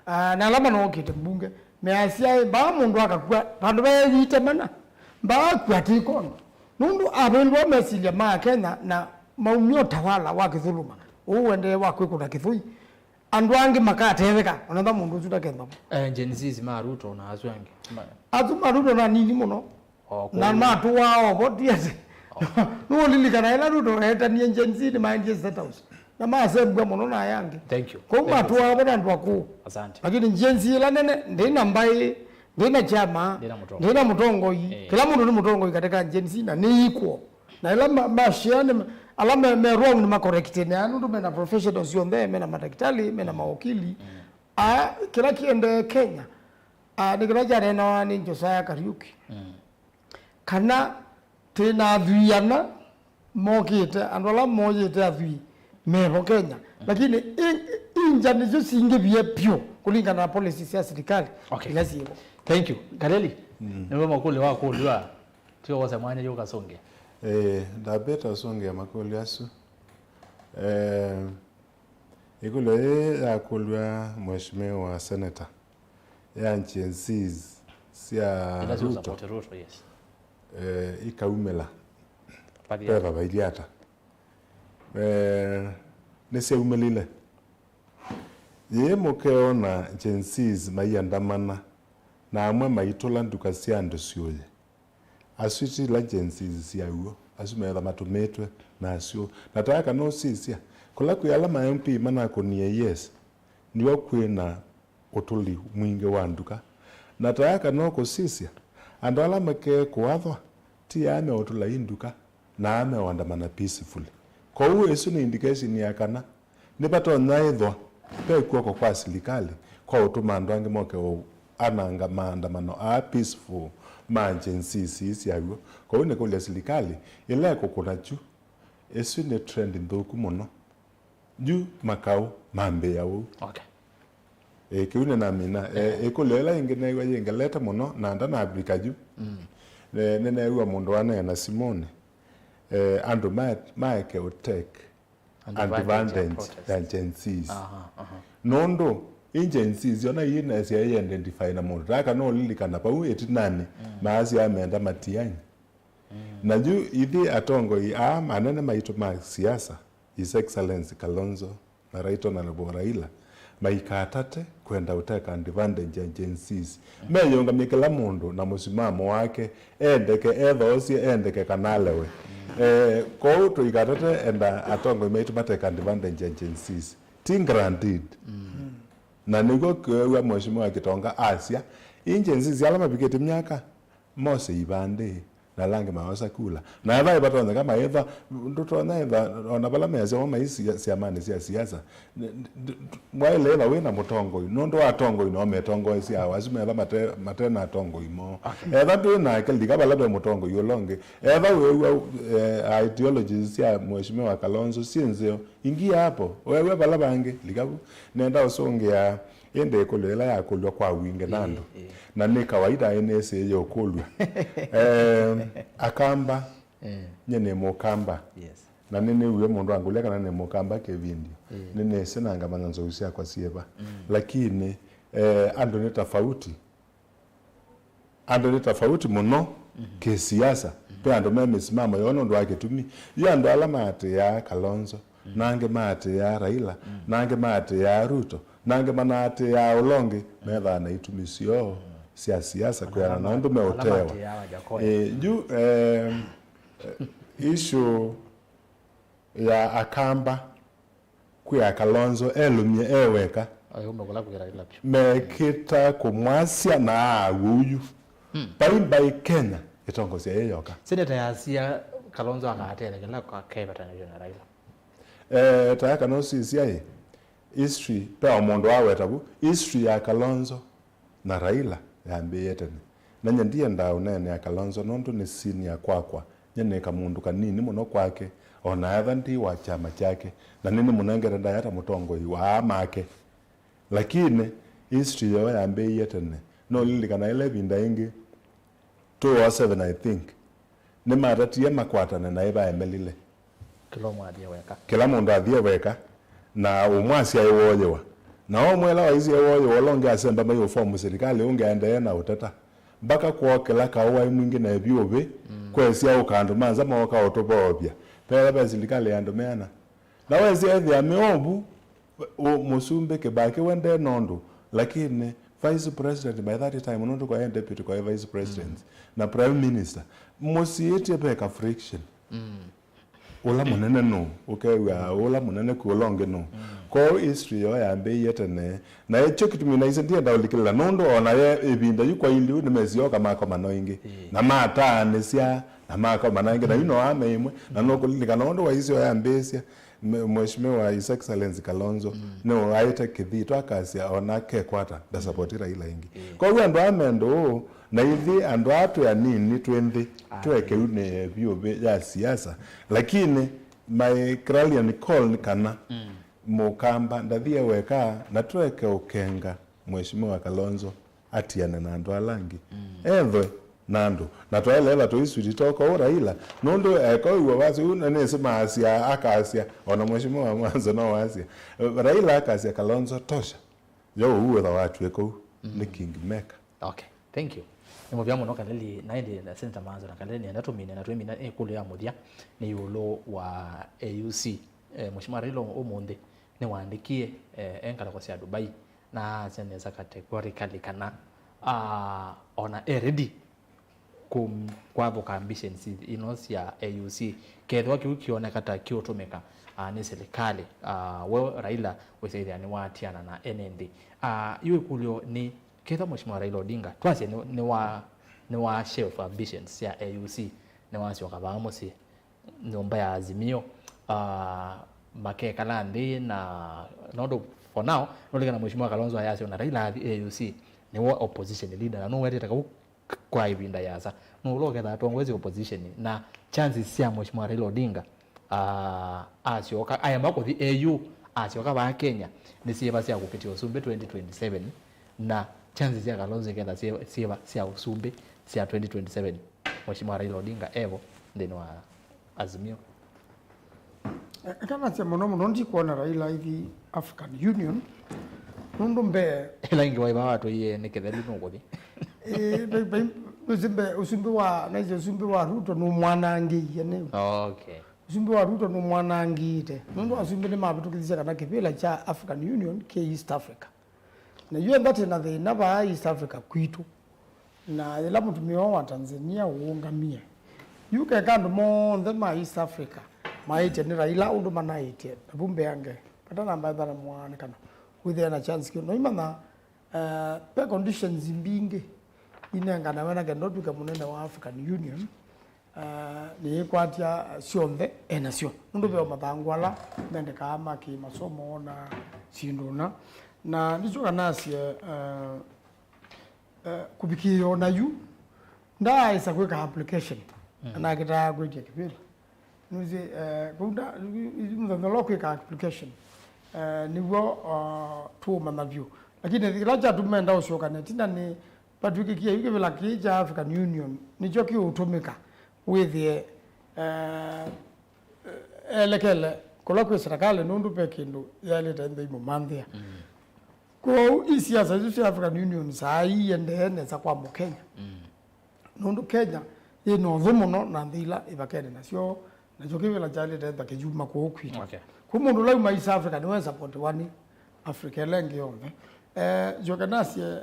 Ah, na ala manookĩte mbunge, measya ĩ, mbaa mũndũ akakw'a, vandũ veeyĩte mana, mbaa akw'a atĩ ikono. Nũndũ avĩndũa mesilya ma Akenya na maumya ũtawala wa kĩthũlũma, ũũ ũendee wa kwĩkũna kĩthũi, andũ angĩ makatetheka, ona va mũndũ ũsu ndakethwa vo. Eh, Gen Zs ma Ruto na asu angĩ. Ma- Asu ma Ruto na nini mũno. O, na kũu matũaa o vo, ti ati. O. Nũũlilikana ĩla Ruto eetanie Gen Z nĩmaendie State House. Na masembwa mũno na aya angĩ. Thank you. Kũu matũaa vo na andũ akũũ. Asante. Lakini Gen Z ĩla nene, ndĩna mbaĩ, ndĩna kyama, ndĩna mũtongoi. Ndĩna mũtongoi. Eh. Kĩla mũndũ nĩ mũtongoi katika Gen Z na nĩ equal. Na ĩla ma- mashare nĩ, ala me, me wrong nĩ macorrecte nĩ aya nũndũ mena professionals syonthe, mena madakitali, mena mawakili. Mm. A, kĩla kĩendee Kenya, a, nĩ kĩla kyaneenawa nĩ Josiah Kariuki. Mm. Kana twĩ na athwii ana mokĩte, andũ ala moyĩte athwii mevo Kenya. Mm. Lakini i- i- inja nĩsyo singĩvie vyũ kũlingana na policy sya silikalĩ. Okay. Ila syĩvo. Thank you. Kaleli, mm, nĩwe makũlyo wa kũlw'a, tio wose mwanya yu kasũngĩa. Eh, ndambĩte ũsũngĩa makũlyo asu. Eh, Ĩkũlyo yĩĩ yakũlw'a Mheshimiwa Senator ya Gen Zs sya ila Ruto, support Ruto, yes, eh, ikaumĩla. Vathi ve ata? Vavailye ata? Eh, nĩsyaumĩlile. Yĩĩ mũkeona Gen Zs maiandamana na amwe maitũla nduka sya andũ syũye. Asu ti ila Gen Zs sya w'o, asu metha matũmĩtwe na asyũ. Na ta aka nũsisya, kũla kwĩ ala ma M P manakũnie yes, nĩw'o kwĩ na ũtũli mwingĩ wa nduka. Na ta aka no kũsisya, andũ ala makekũathwa ti aa meũtũla i nduka, na aa meũandamana peacefully. Kwoou ĩsu nĩ indication ya kana nĩvatonya ĩthwa ve kw'oko kwa silikalĩ kwa ũtũma andũ angĩ moke ũananga maandamano aa peaceful ma Gen Zs sya w'o. Kwoou nĩkũlya silikalĩ ĩla ĩkũkũna kyu, ĩsu nĩ trend nthũku mũno. Yu makaũ mambĩĩa ũu. Okay. Ĩ, kĩu nĩnamina. Ĩ, ĩkũlyo ĩla ĩngĩ neew'a yĩ ngelete mũno na ndanavika yu. Mm. Nĩ- nĩneew'a mũndũ aneena simũnĩ. Eh, andũ ma- maeke ũtake advantage ya protest. Advantage ya Gen Zs. Aha, aha. Nũndũ i Gen Zs, ona ii nesya i identify na mũndũ. Taka no ũlilikana vau ĩtinanĩ, mm, maasya menda Matiang'i. Mm. Na yu ithi atongoi aa manene maitũ ma siasa, His Excellency Kalonzo na Right Honorable Raila, Maikatate kwenda ũteka advantage ya Gen Zs. Meyũngamye kĩla mũndũ na mũsimamo wake, endeke, ethoosye, endeke kana alewe. Eh, kwoou tũikatate enda atongoi maitũ mateka advantage ya Gen Zs. Ti guaranteed. Na nĩw'o kĩwew'a Mheshimiwa Kitonga asya, ĩ Gen Zs ala mavikĩte myaka, mose ivandĩ, na ala angĩ maosa kula. Na ethwa ĩvatonyeka maĩva, ndũtonya ĩtha, ona vala measya o mai sia-, syamanĩ sya siasa. N-, n-, mwaĩle ĩtha wĩ na mũtongoi, nũndũ atongoi no metongoesya ao, asu metha mate, mate na atongoi moo. Okay. Etha ndwĩ nake, lika vala ve mũtongoi ũla ũngĩ. Etha wĩw'a, eh, ideologies sya Mheshimiwa Kalonzo syĩ nzeo, ingia hapo, wewe vala vangĩ, lika vu. Nenda ũsũngĩa, ĩndĩ ĩkũlyo ĩla yakũlw'a kwa wingĩ na andũ. Ĩĩ, ĩĩ. Na nĩ kawaida ĩnĩsĩ yũkũlw'a. Eh, Akamba, eh, nye nĩ Mũkamba. Yes. Na nĩnĩw'e mũndũ angũlya kana nĩ Mũkamba kĩvindio. Ĩĩ. Nĩnĩsĩ na ngamanya nzou syakwa syĩva. Mm. Lakini, eh, andũ nĩ tofauti. Andũ nĩ tofauti mũno kĩsiasa. Ve andũ me mĩsimamo yoo nũndũ wa kĩtumi. Yu andũ ala maatĩĩaa Kalonzo, na angĩ maatĩĩaa Raila, na angĩ maatĩĩaa Ruto, na angĩ manaatĩĩaa ũla ũngĩ, methaa na itumi syoo sya siasa kwĩana na ũndũ meũtewa. Ĩĩ, yu, em, issue ya Akamba kwĩa Kalonzo elũmye e weka. Ayũmbe kũla kwĩ Raila vyũ. Mekĩta kũmwasya na aaw'a ũyu. Hmm. Vai mbaĩ Kenya ĩtongosya yĩ yoka. Seneta yasia Kalonzo akaatele kĩla kakevetanĩw'e na Raila. Eh, taya kana ũsisya ĩ, history, pe o mũndũ waweta vu, history ya Kalonzo na Raila yambĩĩe tene. Na nye ndiendaa ũneenea Kalonzo nũndũ nĩ senior kwakwa. Nye nĩ kamũndũ kanini mũno kwake, o na etha ndi wa kyama kyake, na nĩnĩmũnengete ndaĩa ta mũtongoi wa aa make. Lakini history yoo yambĩĩie tene. No lilikana ĩla ĩvinda ĩngĩ, two oh seven, I think, nĩmatatie makwatane naĩ vaemelile. Kĩla ũmwe athie weka. Kĩla mũndũ athie weka, na ũmwe asyaĩ woyĩwa. Na ũmwe ĩla waisye woyĩwa, ũla ũngĩ asemba maiũfomu silikalĩ, ũngĩ aendee na ũteta. Mbaka kwokĩla kaũ waĩ mwingĩ na ĩvyũvĩ, mm, kwesya ũka andũ ma nza mooka ũtũvoovya. Vethwa ve silikalĩ ya andũ meana. Na wesĩ ethĩa meovu, ũ-, mũsumbĩ Kĩbakĩ we nde nondũ, lakini vice president by that time, nũndũ kwaĩ deputy kwaĩ vice president, mm, na prime minister, mũsiĩtye veka friction. Mm. Ũla mũnene nũ? Ũkew'a ũla mũnene kwĩ ũla ũngĩ nũ? Mm. Kwoou history yoo yambĩĩie tene, na ekyo kĩtumi naisye ndienda ũlikĩlĩla, nũndũ o na ye ĩvinda yu kwa iliu nĩmesioka makomana ĩngĩ, ĩĩ, na mataanĩsya, na makomana ĩngĩ, na yu no ame ĩmwe, na nũkũlilikana ũndũ waisye yambĩĩsya, Me-, Mheshimiwa His Excellency Kalonzo, mm, nĩwaĩte kĩthito akasya ona kekwata ndasapoti Raila ĩngĩ. Mm. Kwoou andũ aa me ndũũ, na ithyĩ andũ aa twĩ anini twĩ nthĩ, ah, twĩ kĩu nĩ vyũvĩ ya siasa. Lakini my rallying call nĩ kana, mm, Mũkamba ndathie weka na tũeke ũkenga Mheshimiwa Kalonzo atiane na andũ ala angĩ. Mm. Ethwe na andũ. Na twaeleela tũiswiti toko ũ Raila. Nũndũ ekoiwa wasi ũu na nĩsĩ maasya akasya, ona Mheshimiwa Mwanzo no wasya. Raila akasya Kalonzo tosha. Yo ũu wĩtha watw'ĩka ũu. Mm. Nĩ king maker. Okay. Thank you. Nĩ mũvea mũno Kaleli, na ĩndĩ na Senator Mwanzo na Kaleli, nĩenda tũmine na twĩmina ĩkũlyo ya mũthya nĩ ĩũlũ wa A U C. Eh, Mheshimiwa Raila ũmũnthĩ nĩwaandĩkie, eh, e ngalĩko sya Dubai. Na asya nesa categorically kana, ah, ona e ready kũ-, kwathũka ambitions ino sya A U C. Kethĩwa kĩu kĩoneka ta kĩũtũmĩka, ah, nĩ silikalĩ, ah, we Raila wĩsĩthĩa nĩwatiana na ene nthĩ. Ah, yu ĩkũlyo nĩ, kethĩwa Mheshimiwa Raila Odinga, twasye nĩ, nĩwa, nĩwa shelf ambitions sya A U C, nĩwasyoka vaa mũsyĩ, nyũmba ya Azimio, ah, makekala nthĩ na nũndũ for now, nũlikana Mheshimiwa Kalonzo ayasya na Raila athi A U C, nĩwe opposition leader, na nũwetete kau k-, kwa ĩvinda yasa. Nũũ ũla ũkethaa atongoesye opposition, na chances sya Mheshimiwa Raila Odinga, ah, asyoka, ayamba kũthi A U, asyoka vaa Kenya, nĩ syĩva sya kũkĩtya ũsumbĩ twenty twenty-seven, na chances sya Kalonzo iketha syĩ-, syĩva sya ũsumbĩ sya twenty twenty-seven? Mheshimiwa Raila Odinga evo nthĩnĩ wa Azimio. Ndanasya mũno mũno, ndikwona Raila aithi African Union. Nũndũ mbee ĩla ĩngĩ waĩ vaa watũie nĩ kĩthelu nũkũthi. Ĩĩ, vai, vai, ũsumbĩ, ũsumbĩ wa, naisye ũsumbĩ wa Ruto nũmwanangĩie nĩu. Okay. Ũsumbĩ wa Ruto nũmwanangĩte, nũndũ asumbĩ nĩmavĩtũkĩthisye kana kĩvĩla kya African Union kĩ East Africa. Na yu enda twĩ na thĩna vaa East Africa kwitũ. Na yĩla mũtumĩa wa Tanzania ũũngamie, yu keka andũ monthe ma East Africa maĩtye nĩ Raila ũndũ manaĩtye, na vu mbeange, matanamba ethana mwaanĩkano wĩthĩa na chance kĩu. Noimanya, eh, ve conditions mbingĩ inenganawe na kenda ũtw'ĩke mũnene wa African Union. Ah, nĩĩkwatya syonthe enasyo, nũndũ veo mathangũ ala mendekaa ma kĩmasomo na syĩndũ na, na nĩsyo kanasye, ah, ah, kũvikĩĩa ona yu ndaaĩsa kwĩka application, mm, anakitaa kwĩtya kĩvĩla. Nũsĩ, eh, kũu nda-, mũthenya ũla kwĩka application, eh, nĩw'o, ah, tũũmanya vyũ. Lakini kĩla kyatuma enda ũsyokana ĩtina nĩ vatw'ĩkĩkie yu kĩvĩla kĩĩ kya African Union nĩkyo kĩũtũmĩka wĩthĩe, eh, elekele kũla kwĩ serikali, nũndũ ve kĩndũ yaĩlĩte nthĩ imũmanthĩa. Mm. Kwoou i siasa isu sya African Union saa ii iendee nesa kwa Mũkenya. Mm. Nũndũ Kenya yĩ na ũthũ mũno na nthĩ ila ĩvakene nasyo, nakyo kĩvĩla kyaĩlĩte nthake yuma kũu kwitũ. Okay. Kwĩ mũndũ ũla uma East Africa nĩwe support one Africa ĩla ĩngĩ yonthe. Eh, njoke nasye,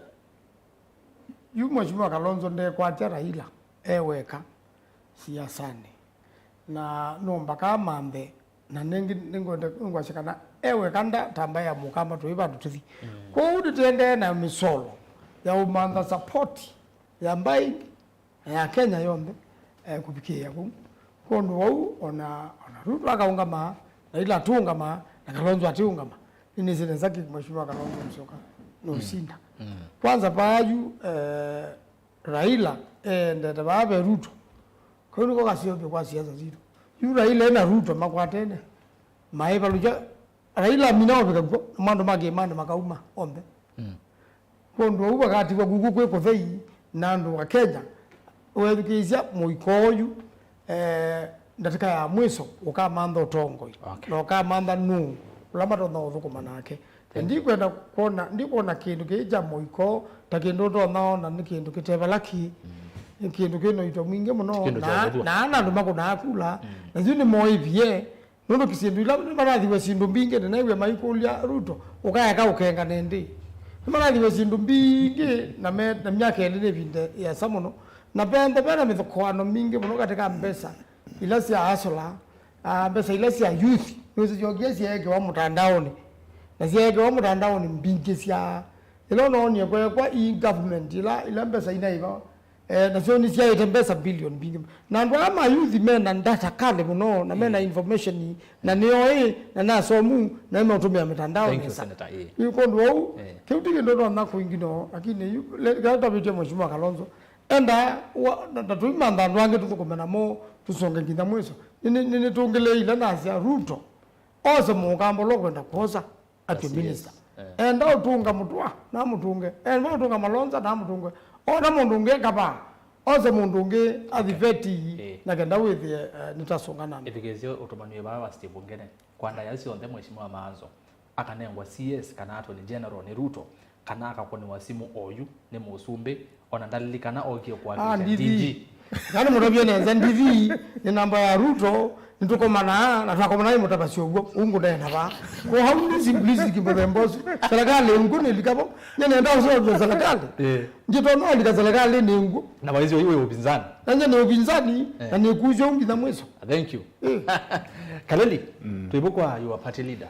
yu Mheshimiwa Kalonzo ndekwatya Raila e weka siasanĩ. Na no mbaka amanthe, na nĩngĩ nĩngwenda, nĩngwasya kana e weka nda ta mbaĩ ya mũkamba tũĩ vandũ tũthi. Mm. Kwoou nĩtũendee na mĩsolo ya ũmantha support ya mbaĩ na ya Kenya yonthe, eh, kũvikĩĩa kũu. Kwondũ wau, ona, ona Ruto akaũngama, Raila atũũngama, na Kalonzo atiũngama. Nĩnĩsĩ nesa kĩ Mheshimiwa Kalonzo Musyoka nũsinda. Mm. Kwanza vaa yu, eh, Raila eendete vaa ve Ruto. Kau nĩko kaseũvyo kwa siasa sitũ. Yu Raila ena Ruto makwatene. Maĩvalũkya Raila amina ovika kw'o, na andũ ma kĩmani makauma onthe. Mm. Kwondũ vau vakatiwa kuku kwĩ kũthei, na andũ a Kenya, wethukĩĩsya mũiko ũyu, eh, ndatĩka ya mwiso ũkamantha ũtongoi, okay, na ũkamantha nũũ ũla matonya ũthũkũma nake. Na ndikwenda kwona, ndikwona kĩndũ kĩĩ kya mũiko ta kĩndũ ũtonya ona nĩ kĩndũ kĩte vala kĩ, mm, nĩ kĩndũ kĩ na ũito mwingĩ mũno, kĩndũ kya na, ũthethwa, na ana andũ makũnaa kula, mm, na yu nĩmoĩvie. Nũndũ syĩndũ ila nĩmarathiwe syĩndũ mbingĩ, nĩnaĩw'e maikũlya Ruto, ũkaeka ũkengane ndĩ? Nĩmarathiwe syĩndũ mbingĩ na me, na myaka ĩlĩ nĩ ĩvinda ĩasa mũno, na venthe vena mĩthokoano mingĩ mũno katĩ ka mbesa ila sya asola, ah, mbesa ila sya youth, nĩsyokie syeekewa mũtandaonĩ, na syeekewa mũtandaonĩ mbingĩ sya ĩla ũnoonie kwekwa ii government ila, ila mbesa inaĩva. Eh, nasyo nĩsyaĩte mbesa bilioni mbingĩ. Na andũ aa ma youth mena data kali mũno, na mena, mm, information, na nĩoĩ, na nasomu, na nĩmeũtũmĩa mĩtandao nesa. Thank you, Senator. Ĩĩ. Yu kwondũ wau, eh, kĩu ti kĩndũ ũtonya kũingino, lakini yu, le-, kĩla twavĩtye Mheshimiwa Kalonzo, enda, wa, na, na tũimantha andũ angĩ tũthũkũme namo, tũsonge nginya mwiso. Nĩ, nĩ, nĩ, nĩtũngĩlĩe ila nasya Ruto, ose mũkamba ũla ũkwenda kwosa. Atĩ, yes, minister. Eh. Enda ũtũnga Mũtũa, namũtũnge. Enda ũtũnga Malonza, namũtũnge. Ona mũndũ ũngĩ kavaa, ose mũndũ ũngĩ athi, okay, veti, eh, na kenda wĩthĩe, eh, nĩtasũngana. Ĩthukĩĩsye ũtũmani vaa wa Steve Ngene. Kwa ndaĩa syonthe, Mheshimiwa Maanzo akanengwa C S kana Attorney General nĩ Ruto, kana akakũnĩwa simũ oyu nĩ mũsumbĩ, ona ndalilikana okie, ah, kũavisya D G. D G. Kana mũtavye nesa, D G nĩ namba ya Ruto, nĩtũkomanaa, na twakomana ĩ mũtavasya ũw'o, ũu ngũneena vaa. Kwa hau nĩ simplicity mũthemba ũsu. Serikali ĩngũ nĩlika vo. Nye nenda ũseũvya serikali. Eh. Ngĩtona ũlika serikali nĩ ĩngũ. Na waisye ũyũ wĩ upinzani. Na nye nĩ upinzani, eh, na nĩkusya ũu nginya mwiso. Thank you. Eh. Kaleli, mm, twĩvo kwa your party leader.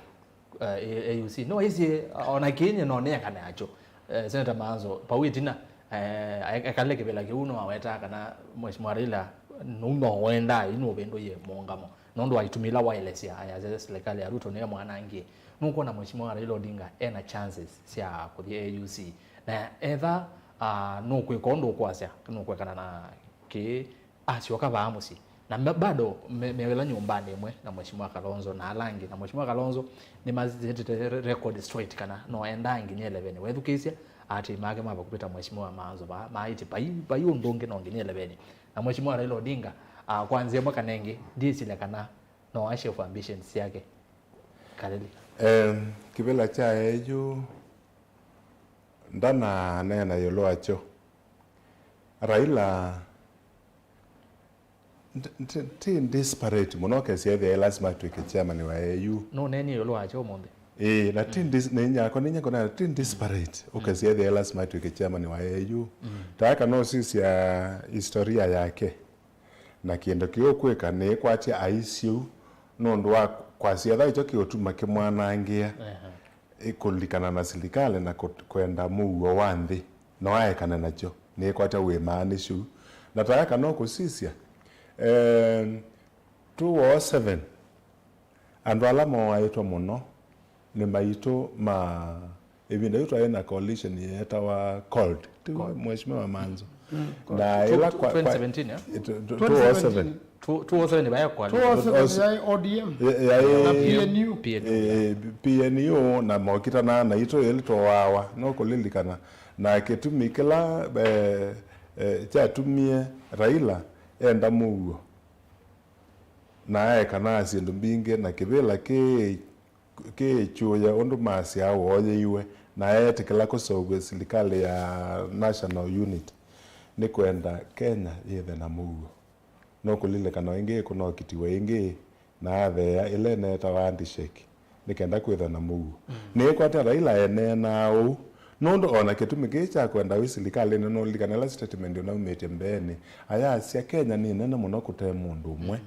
Eh, A U C. No, isi, ona kinye no ne kana acho. Eh, Senator Maanzo, pau itina, eh, ekale kĩvĩla kĩu no aweta kana Mheshimiwa Raila no, no wenda ino vendo ye mongamo. Nũndũ wa itumi ila wireless ya, ya, ya serikali ya Ruto nĩyo mwanangie. Nũkwona Mheshimiwa Raila Odinga ena chances sya kũthi A U C. Na etha, ah, nũkwĩka ũndũ ũkwasya, nũkwekana na kĩ asyoka vaa mũsyĩ. Na me-, bado me-, mewĩla nyũmbanĩ ĩmwe na Mheshimiwa Kalonzo na ala angĩ. Na Mheshimiwa Kalonzo nĩmasetĩte re-, record straight kana no endaa nginya eleven. Wethukĩĩsya, aatĩĩi make ma vakuvĩ ta Mheshimiwa Maanzo vaa, maaĩtye vai, vai ũndũ ũngĩ no nginya eleven. Na Mheshimiwa Raila Odinga, ah, kwa nzĩa ĩmwe kana ĩngĩ, ndyĩsile kana no achieve ambitions syake. Kaleli. Eh, kĩvĩla kya eyu ndananeena ĩũlũ wakyo. Raila Ndi- ndi- Ti disparate mũno ũkesya ethĩa lasima atw'ĩke chairman wa A U. Nũneenie ĩũlũ wakyo ũmũnthĩ. Ĩĩ, na ti dis- nĩ nyako nĩ nyako na ti disparate ũkesya ethĩa lasima atw'ĩke chairman wa A U. Taaka no sisya historia yake na kĩndũ kĩu kwĩka nĩĩkwatya aisye ũu nũndũ wa kwasya etha ĩkyo kĩũtuma kĩmwanangĩa. Ehe. Ĩ kũlikana na silikalĩ na kũ- kwenda mũuo wa nthĩ, no aekane nakyo, nĩĩkwatya wĩmaanisyo. Na taaka no kũsisya, eh, two oh seven, andũ ala mooaĩtwe mũno nĩ maitũ ma ĩvinda yu twaĩ na coalition yeetawa COLD. Tu Mheshimiwa Manzo. Na ĩla kwa- kwa- twenty seventeen, eh? Two oh seven. Two- two oh seven vaekwa. Two oh seven yaĩ O D M. Ya- yaĩ- Na P N U. P N U, eh, eh, P N U na mokitana na itũ ĩlĩ tũwaawa, no kũlilikana. Na kĩtumi kĩla, eh, eh, kyatumie Raila enda mũuo. Na aekana syĩndũ mbingĩ na kĩvĩla kĩ- kĩkyũya ũndũ masya woyeiwe, na eetĩkĩla kũseũvw'a silikalĩ ya National Unity nĩ kwenda Kenya yĩthe na mũuo. No kũlilikana ĩngĩ ĩkũnokitiwe ĩngĩ na atheea ĩla ĩneetawa handshake nĩ kenda kwĩtha na mũuo. Nĩĩkwatya Raila eneenaa ũu nũndũ o na kĩtumi kĩĩ kya kwenda wĩ silikalĩnĩ, nũlilikana ĩla statement ũnaumĩtye mbeenĩ, ayasya Kenya nĩ nene mũno kũte mũndũ ũmwe.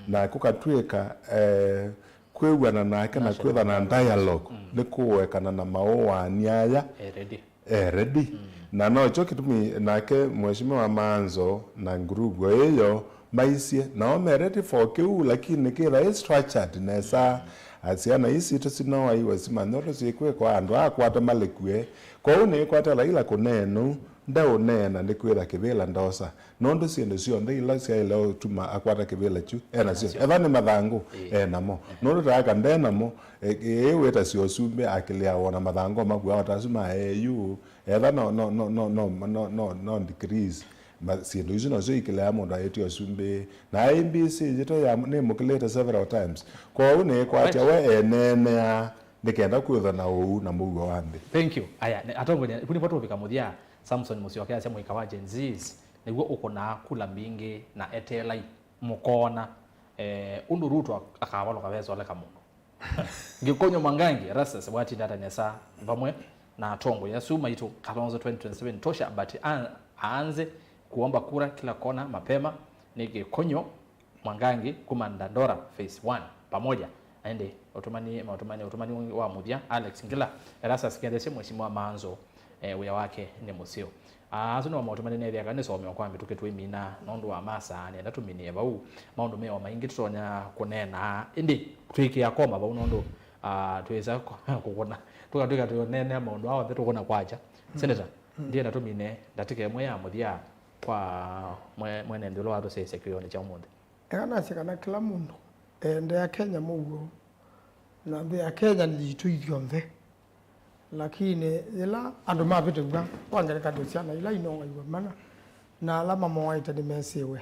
Na kũkatw'ĩka, eh, kwĩw'ana nake na kwĩtha na dialogue nĩ kũekana na maũaani aya. Eh, ready. Eh, ready. Na nokyo kĩtumi nake Mheshimiwa Manzo na nguruvu ĩyo maisye, nao me ready for kĩu, lakini kĩtha ĩ structured nesa. Asyana ii sitũ sinoaiwe simanyolo syĩkwĩkwa andũ akwata malĩkw'e. Kwoou nĩkwata Raila kũneena ũu, ndaũneena nĩ kwĩtha kĩvĩla ndosa. Nũndũ syĩndũ syonthe ila syaĩle ũtuma akwata kĩvĩla kyu, enasyo. Enasyo. Etha nĩ mathangũ, enamo. Nũndũ taaka ndenamo, e- ĩĩ wĩtasya ũsumbĩ akĩlĩawa na mathangũ makuawa ta asu ma A U, etha no, no, no, no, no, no, no, no degrees. Ma- syĩndũ isu nosyo ikĩlea mũndũ aĩtye ũsumbĩ. Na A B C yĩto ya nĩmũkĩlĩte several times. Kwoou nĩkwatya we eneenea nĩ kenda kwĩthwa na ũu na mũuo wa nthĩ. Thank you. Aya, nĩ- atongoria, kuni patũvika mũthya, Samson Mũsyoke asya mũika wa Gen Zs nĩw'o ũkũnaa kula mbingĩ na eteelai mũkoona, eh, ũndũ Ruto ak- akavaloka vesoleka mũndũ. Ngikonyo Mwangangi, Erastus, watinda ata nesa vamwe na atongoi asu maitũ Kalonzo twenty twenty-seven tosha, but a- aanze kuomba kura kila kona mapema. Nĩ Gikonyo Mwangangi kuma Dandora phase one pamoja. Na ĩndĩ ũtũmani, maũtũmani, ũtũmani wa mũthya, Alex Ngila, Erastus Kĩendesye, Mheshimiwa Manzo, eh, wĩa wake nĩ mũseo. Aa, asu nĩmo maũtũmani nethĩa kana nĩsomewa kwa mĩtũkĩ tũimina nũndũ wa masaa, nĩenda tũminĩe vau. Maũndũ me o maingĩ tũtonya kũneena, ĩndĩ twĩkĩa koma vau nũndũ, ah, twĩsa kũkũna. Tũkatwĩka tũneenea maũndũ aa onthe tũkũna kwakya. Senator, ndienda tũmine ndatĩka ĩmwe ya mũthya kwa mwe- mwene nthĩ ũla watũsyaisya kĩwĩonĩ kya ũmũnthĩ. Eka nasye kana kĩla mũndũ eendea Kenya mũuo, na nthĩ ya Kenya nĩ yitũ ithyonthe. Lakini yĩla andũ mavĩtĩw'a, kwa ngelekany'o syana ila inongaiwe mana, na ala mamoaĩte nĩmesĩwe,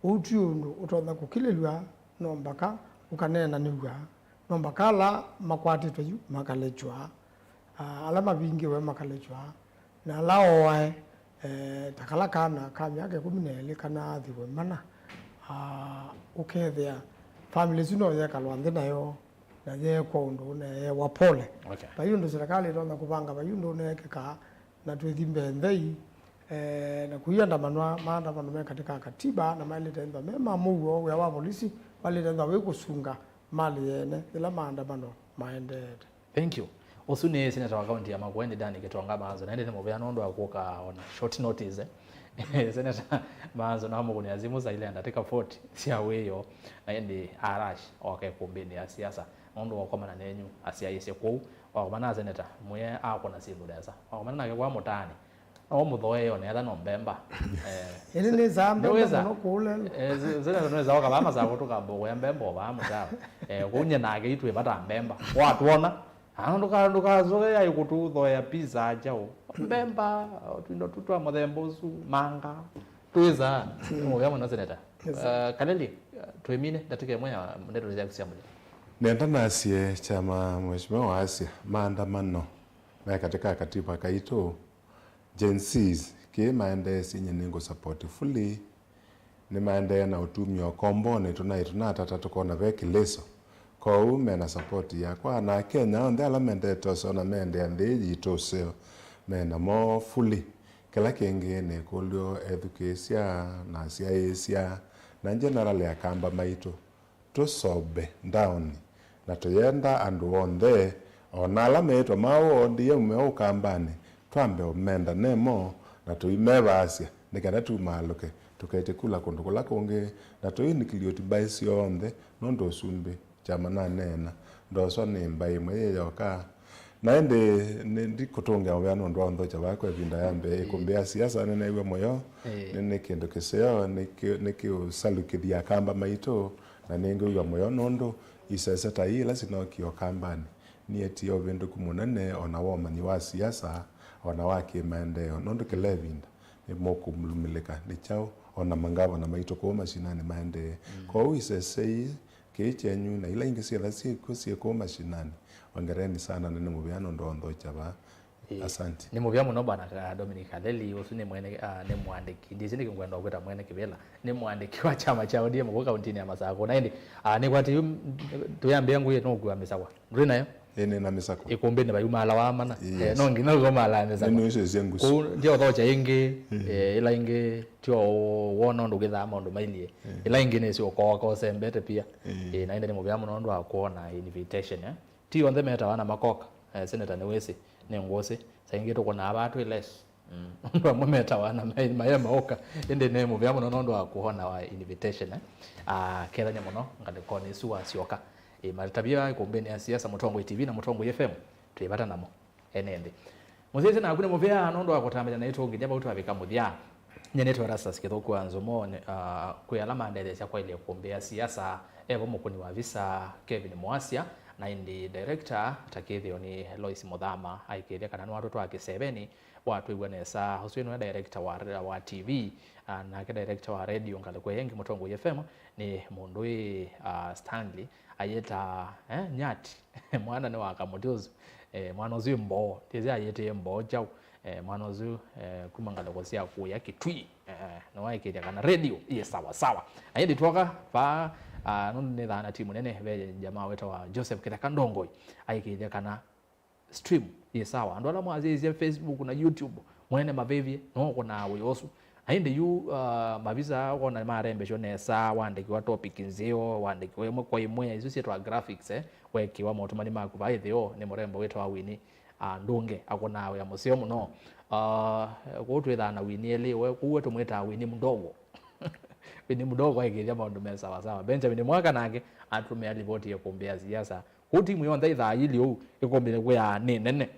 ũu ti ũndũ ũtonya kũkilĩlw'a, no mbaka ũkaneenanĩw'a, no mbaka ala makwatĩtwe yu makalekyw'a, a- ala mavingĩwe makalekyw'a, na ala ooae, eh, ta kala kana ka myaka ĩkũmi na ĩlĩ kana athiwe mana, ah, ũkethĩa family ĩsu no yekalwa nthĩ nayo, na yeekwa ũndũ ũneewa pole. Okay. Vai ũndũ serikali ĩtonya kũvanga, vai ũndũ ũneekĩkaa, na twĩthi mbee nthei, eh, na kũiandamanwa, maandamano me katĩ ka katiba, na maĩlĩte ĩthwa me ma mũuo, wĩa wa volisi waĩlĩte ĩthwa wĩ kũsunga mali yene yĩla maandamano maendeete. Thank you. Ũsu nĩ seneta wa kaunti ya Makueni, Danny Gitonga Manzo, na ĩndĩ nĩ mũvea nũndũ wa kũka on short notice, eh. Seneta Manzo namũkũnĩa simũ saile ndatĩka forty sya wĩoo, na ĩndĩ arash oka ĩkũmbĩnĩ ya siasa nũndũ wa ũkomana nenyu asyaĩĩsye kwoou. Wakomana na seneta, mwĩe akũna simũ nesa. Wakomana nake kwa mũtaanĩ, no mũthoee ona etha no mbemba. Eh, ĩndĩ nĩsaa mbemba nĩwĩsa mũno kũũ lelũ. Eh, zi- zila nĩwĩsa oka vaa Masakũ tũkamba kũya mbemba o vaa mũtawa. Eh, kũu nye nake itwĩ vata mbemba. Watwona? Ah, ndũka- ndũkazoe ai kũtũthoea pizza kyaũ. Mbemba, twindo tu twa mũthemba ũsu, manga. Twĩsa. Mũvea mũno seneta. Yes, sir. Eh, Kaleli, twĩmine ndatĩka ĩmwe ya ndeto syaku sya mũthya. Nenda nasye kyama Mheshimiwa wasya maandamano me katĩ ka katiba kaitũ. Gen Zs, kĩĩ maendeesye, nyie nĩngũ support fully. Nĩmaendee na ũtumya ũkombonĩ, tũnaĩ tũnatata tũkona ve kĩlĩso. Kwoou mena support yakwa, na Akenya onthe ala mendete ũseo na meendeea nthĩ yitũ ũseo me namo fully. Kĩla kĩngĩ nĩ ĩkũlyo ethukĩĩsya na asyaĩĩsya, na generally Akamba maitũ, tũsobe ndaũni na tũyenda andũ onthe, o na ala meĩtwa ma O D M me Ũkambanĩ, twambe ũmenda nemo na tũimevaasya nĩ kana tumaalũke, tũketye kula kũndũ kũla kũngĩ, na tũinikilioti mbaĩ syonthe, nũndũ ũsumbĩ kyama naneena, ndoswa nĩ mbaĩ ĩmwe yĩ yoka. Na ĩndĩ nĩ ndikũtũngĩa mũvea nũndũ wa ũnthokya wakwa ĩvinda ya mbee. Ĩĩ. Ĩkũmbĩ ya siasa nĩneew'a mũyo, ĩĩ, nĩ, nĩ kĩndũ kĩseo, nĩ kĩ-, nĩ kĩũsalukĩthya Akamba maitũ, na nĩngĩw'a mũyo nũndũ isese ta ii ila sinookie Ũkambanĩ, nĩetie ũvĩndũku mũnene o na wa ũmanyi wa siasa, o na wa kĩmaendeeo, nũndũ kĩla ĩvinda nĩmũkũlũmĩlĩka nĩ kyaũ, o na mangavana maitũ kũu mashinanĩ maendee. Mm. Kwoou isese ii, kĩĩ kyenyu, na ila ingĩ syĩla syĩkw'o syĩ kũu mashinanĩ, ongereni sana, na nĩ mũvea nũndũ wa ũnthokya vaa. Ĩĩ. Asante. Nĩ mũvea mũno, Bwana Ka-, Dominic Kaleli, ũsu nĩ mwene, ah, nĩ mũandĩki. Ndĩsĩ nĩkĩ ngwenda kwĩta mwene kĩvĩla. Nĩ mũandĩki wa kyama kya O D M kũu kauntinĩ ya Masakũ. Na ĩndĩ, ah, nĩkwatĩ yu, mm, tũyambĩa ngũĩ nũkua mĩsakwa. Ndũrĩ nayo? Ĩĩ, nĩ na mĩsakwa. Ĩkũmbĩnĩ vayu mala wa mana. Yes. Eh, no nginya ũko mala mĩsakwa. Nĩnũĩsĩsya ngusu. Kũu ndio thocha ĩngĩ, mhm, eh, ĩla ingĩ tio wona ũndũ ũkĩthaa maũndũ mailyĩ. Eh. Ĩla ingĩ nĩsĩ ũkoka ũsembete pia. Eh. Eh, na ĩndĩ nĩ mũvea mũno ũndũ wa kuona invitation, eh. Ti onthe metawa na makoka, eh, Senator nĩwĩsĩ, nĩ ngũsĩ, saa ingĩ tũkũnaa vaa twĩ less. Mm. Ũndũ amwe metawa na me-, maye maũka, ĩndĩ nĩ mũvea mũno nũndũ wa kũona wa invitation, eh. Ah, kethany'a mũno ngalĩkonĩ ĩsu wasyoka. Eh, matavya ĩkũmbĩnĩ ya siasa, Mũtongoi T V na Mũtongoi F M, twĩ vata namo ene nthĩ. Mũsyaĩĩsya naku nĩ mũvea nũndũ wa kũtambya naitũ nginya vau twavika mũthya. Nyie nĩtwa Erastus Kĩthũku wa Nzumo, nĩ, ah, kwĩ ala mandetheesya kwaĩlya ĩkũmbĩ ya siasa, evo mũkũni wa visa Kevin Mwasya, na ĩndĩ director ta kĩthĩo nĩ Lois Mũthama, aikĩĩthya kana nĩwatũtwaa kĩseveni, watwĩw'a nesa. Ũsu nĩwe director wa, wa T V, ah, nake director wa radio ngalĩko ĩngĩ Mũtongoi F M nĩ mũndũ ĩ, ah, Stanley, ayĩtaa, eh, Nyati. Mwana nĩ wa kamũtĩ ũsu. Eh, mwana ũsu ĩ Mboo. Ndĩsĩ ayĩtĩe Mboo kyaũ. Eh, mwana ũsu, eh, kuma ngalĩko sya kũya Kitui. Eh, nĩwaĩkĩĩthya kana radio yĩ sawa sawa. Na ĩndĩ twoka vaa, ah, nũndũ nĩthaa na timu nene, ve jamaa wĩtawa Joseph Kĩtheka Ndongoi. Aĩkĩĩthya kana stream yĩ sawa. Andũ ala mwasyaĩĩsya Facebook na YouTube, mwene mavĩvye, no ũkũnaa wĩa ũsu. Na ĩndĩ yu, ah, mavisa wona marembeshwa nesa, waandĩkiwa topic nzeo, waandĩkiwa ĩmwe kwa ĩmwe, isu syĩtwa graphics, eh, weekĩwa motũmani maku. Vaa ĩtheo nĩ mũrembo wĩtawa Winnie, ah, Ndũnge, akũnaa wĩa mũseo mũno. Ah, kũu twĩthaa na Winnie elĩ, we, kũu we tũmwĩtaa Winnie mdogo. Winnie mdogo aĩkĩĩthya maũndũ me sawa sawa. Benjamin Mwaka nake atũmĩa livoti ya ĩkũmbĩ ya siasa. Kũu timu yonthe ĩthaa yĩlĩ ũu, ĩkũmbĩ nĩkwĩaa nĩ nene.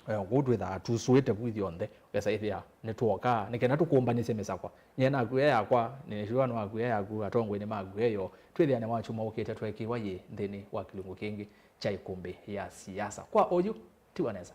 Eh, kũu twĩthaa tusũĩte vu ithyonthe, ũkesa ĩthĩa nĩtwoka, nĩ kenda tũkũmbanĩsye mĩsakwa. Nyie nakuĩa yakwa, nĩnĩshiwa nĩwakuĩa yaku, atongoi nĩmakuĩa yoo. Twĩthĩane wakyumwa ũkĩte tweekĩwa yĩ nthĩnĩ wa kĩlungu kĩngĩ kya ĩkũmbĩ ya siasa. Kwa oyu, tiwa nesa.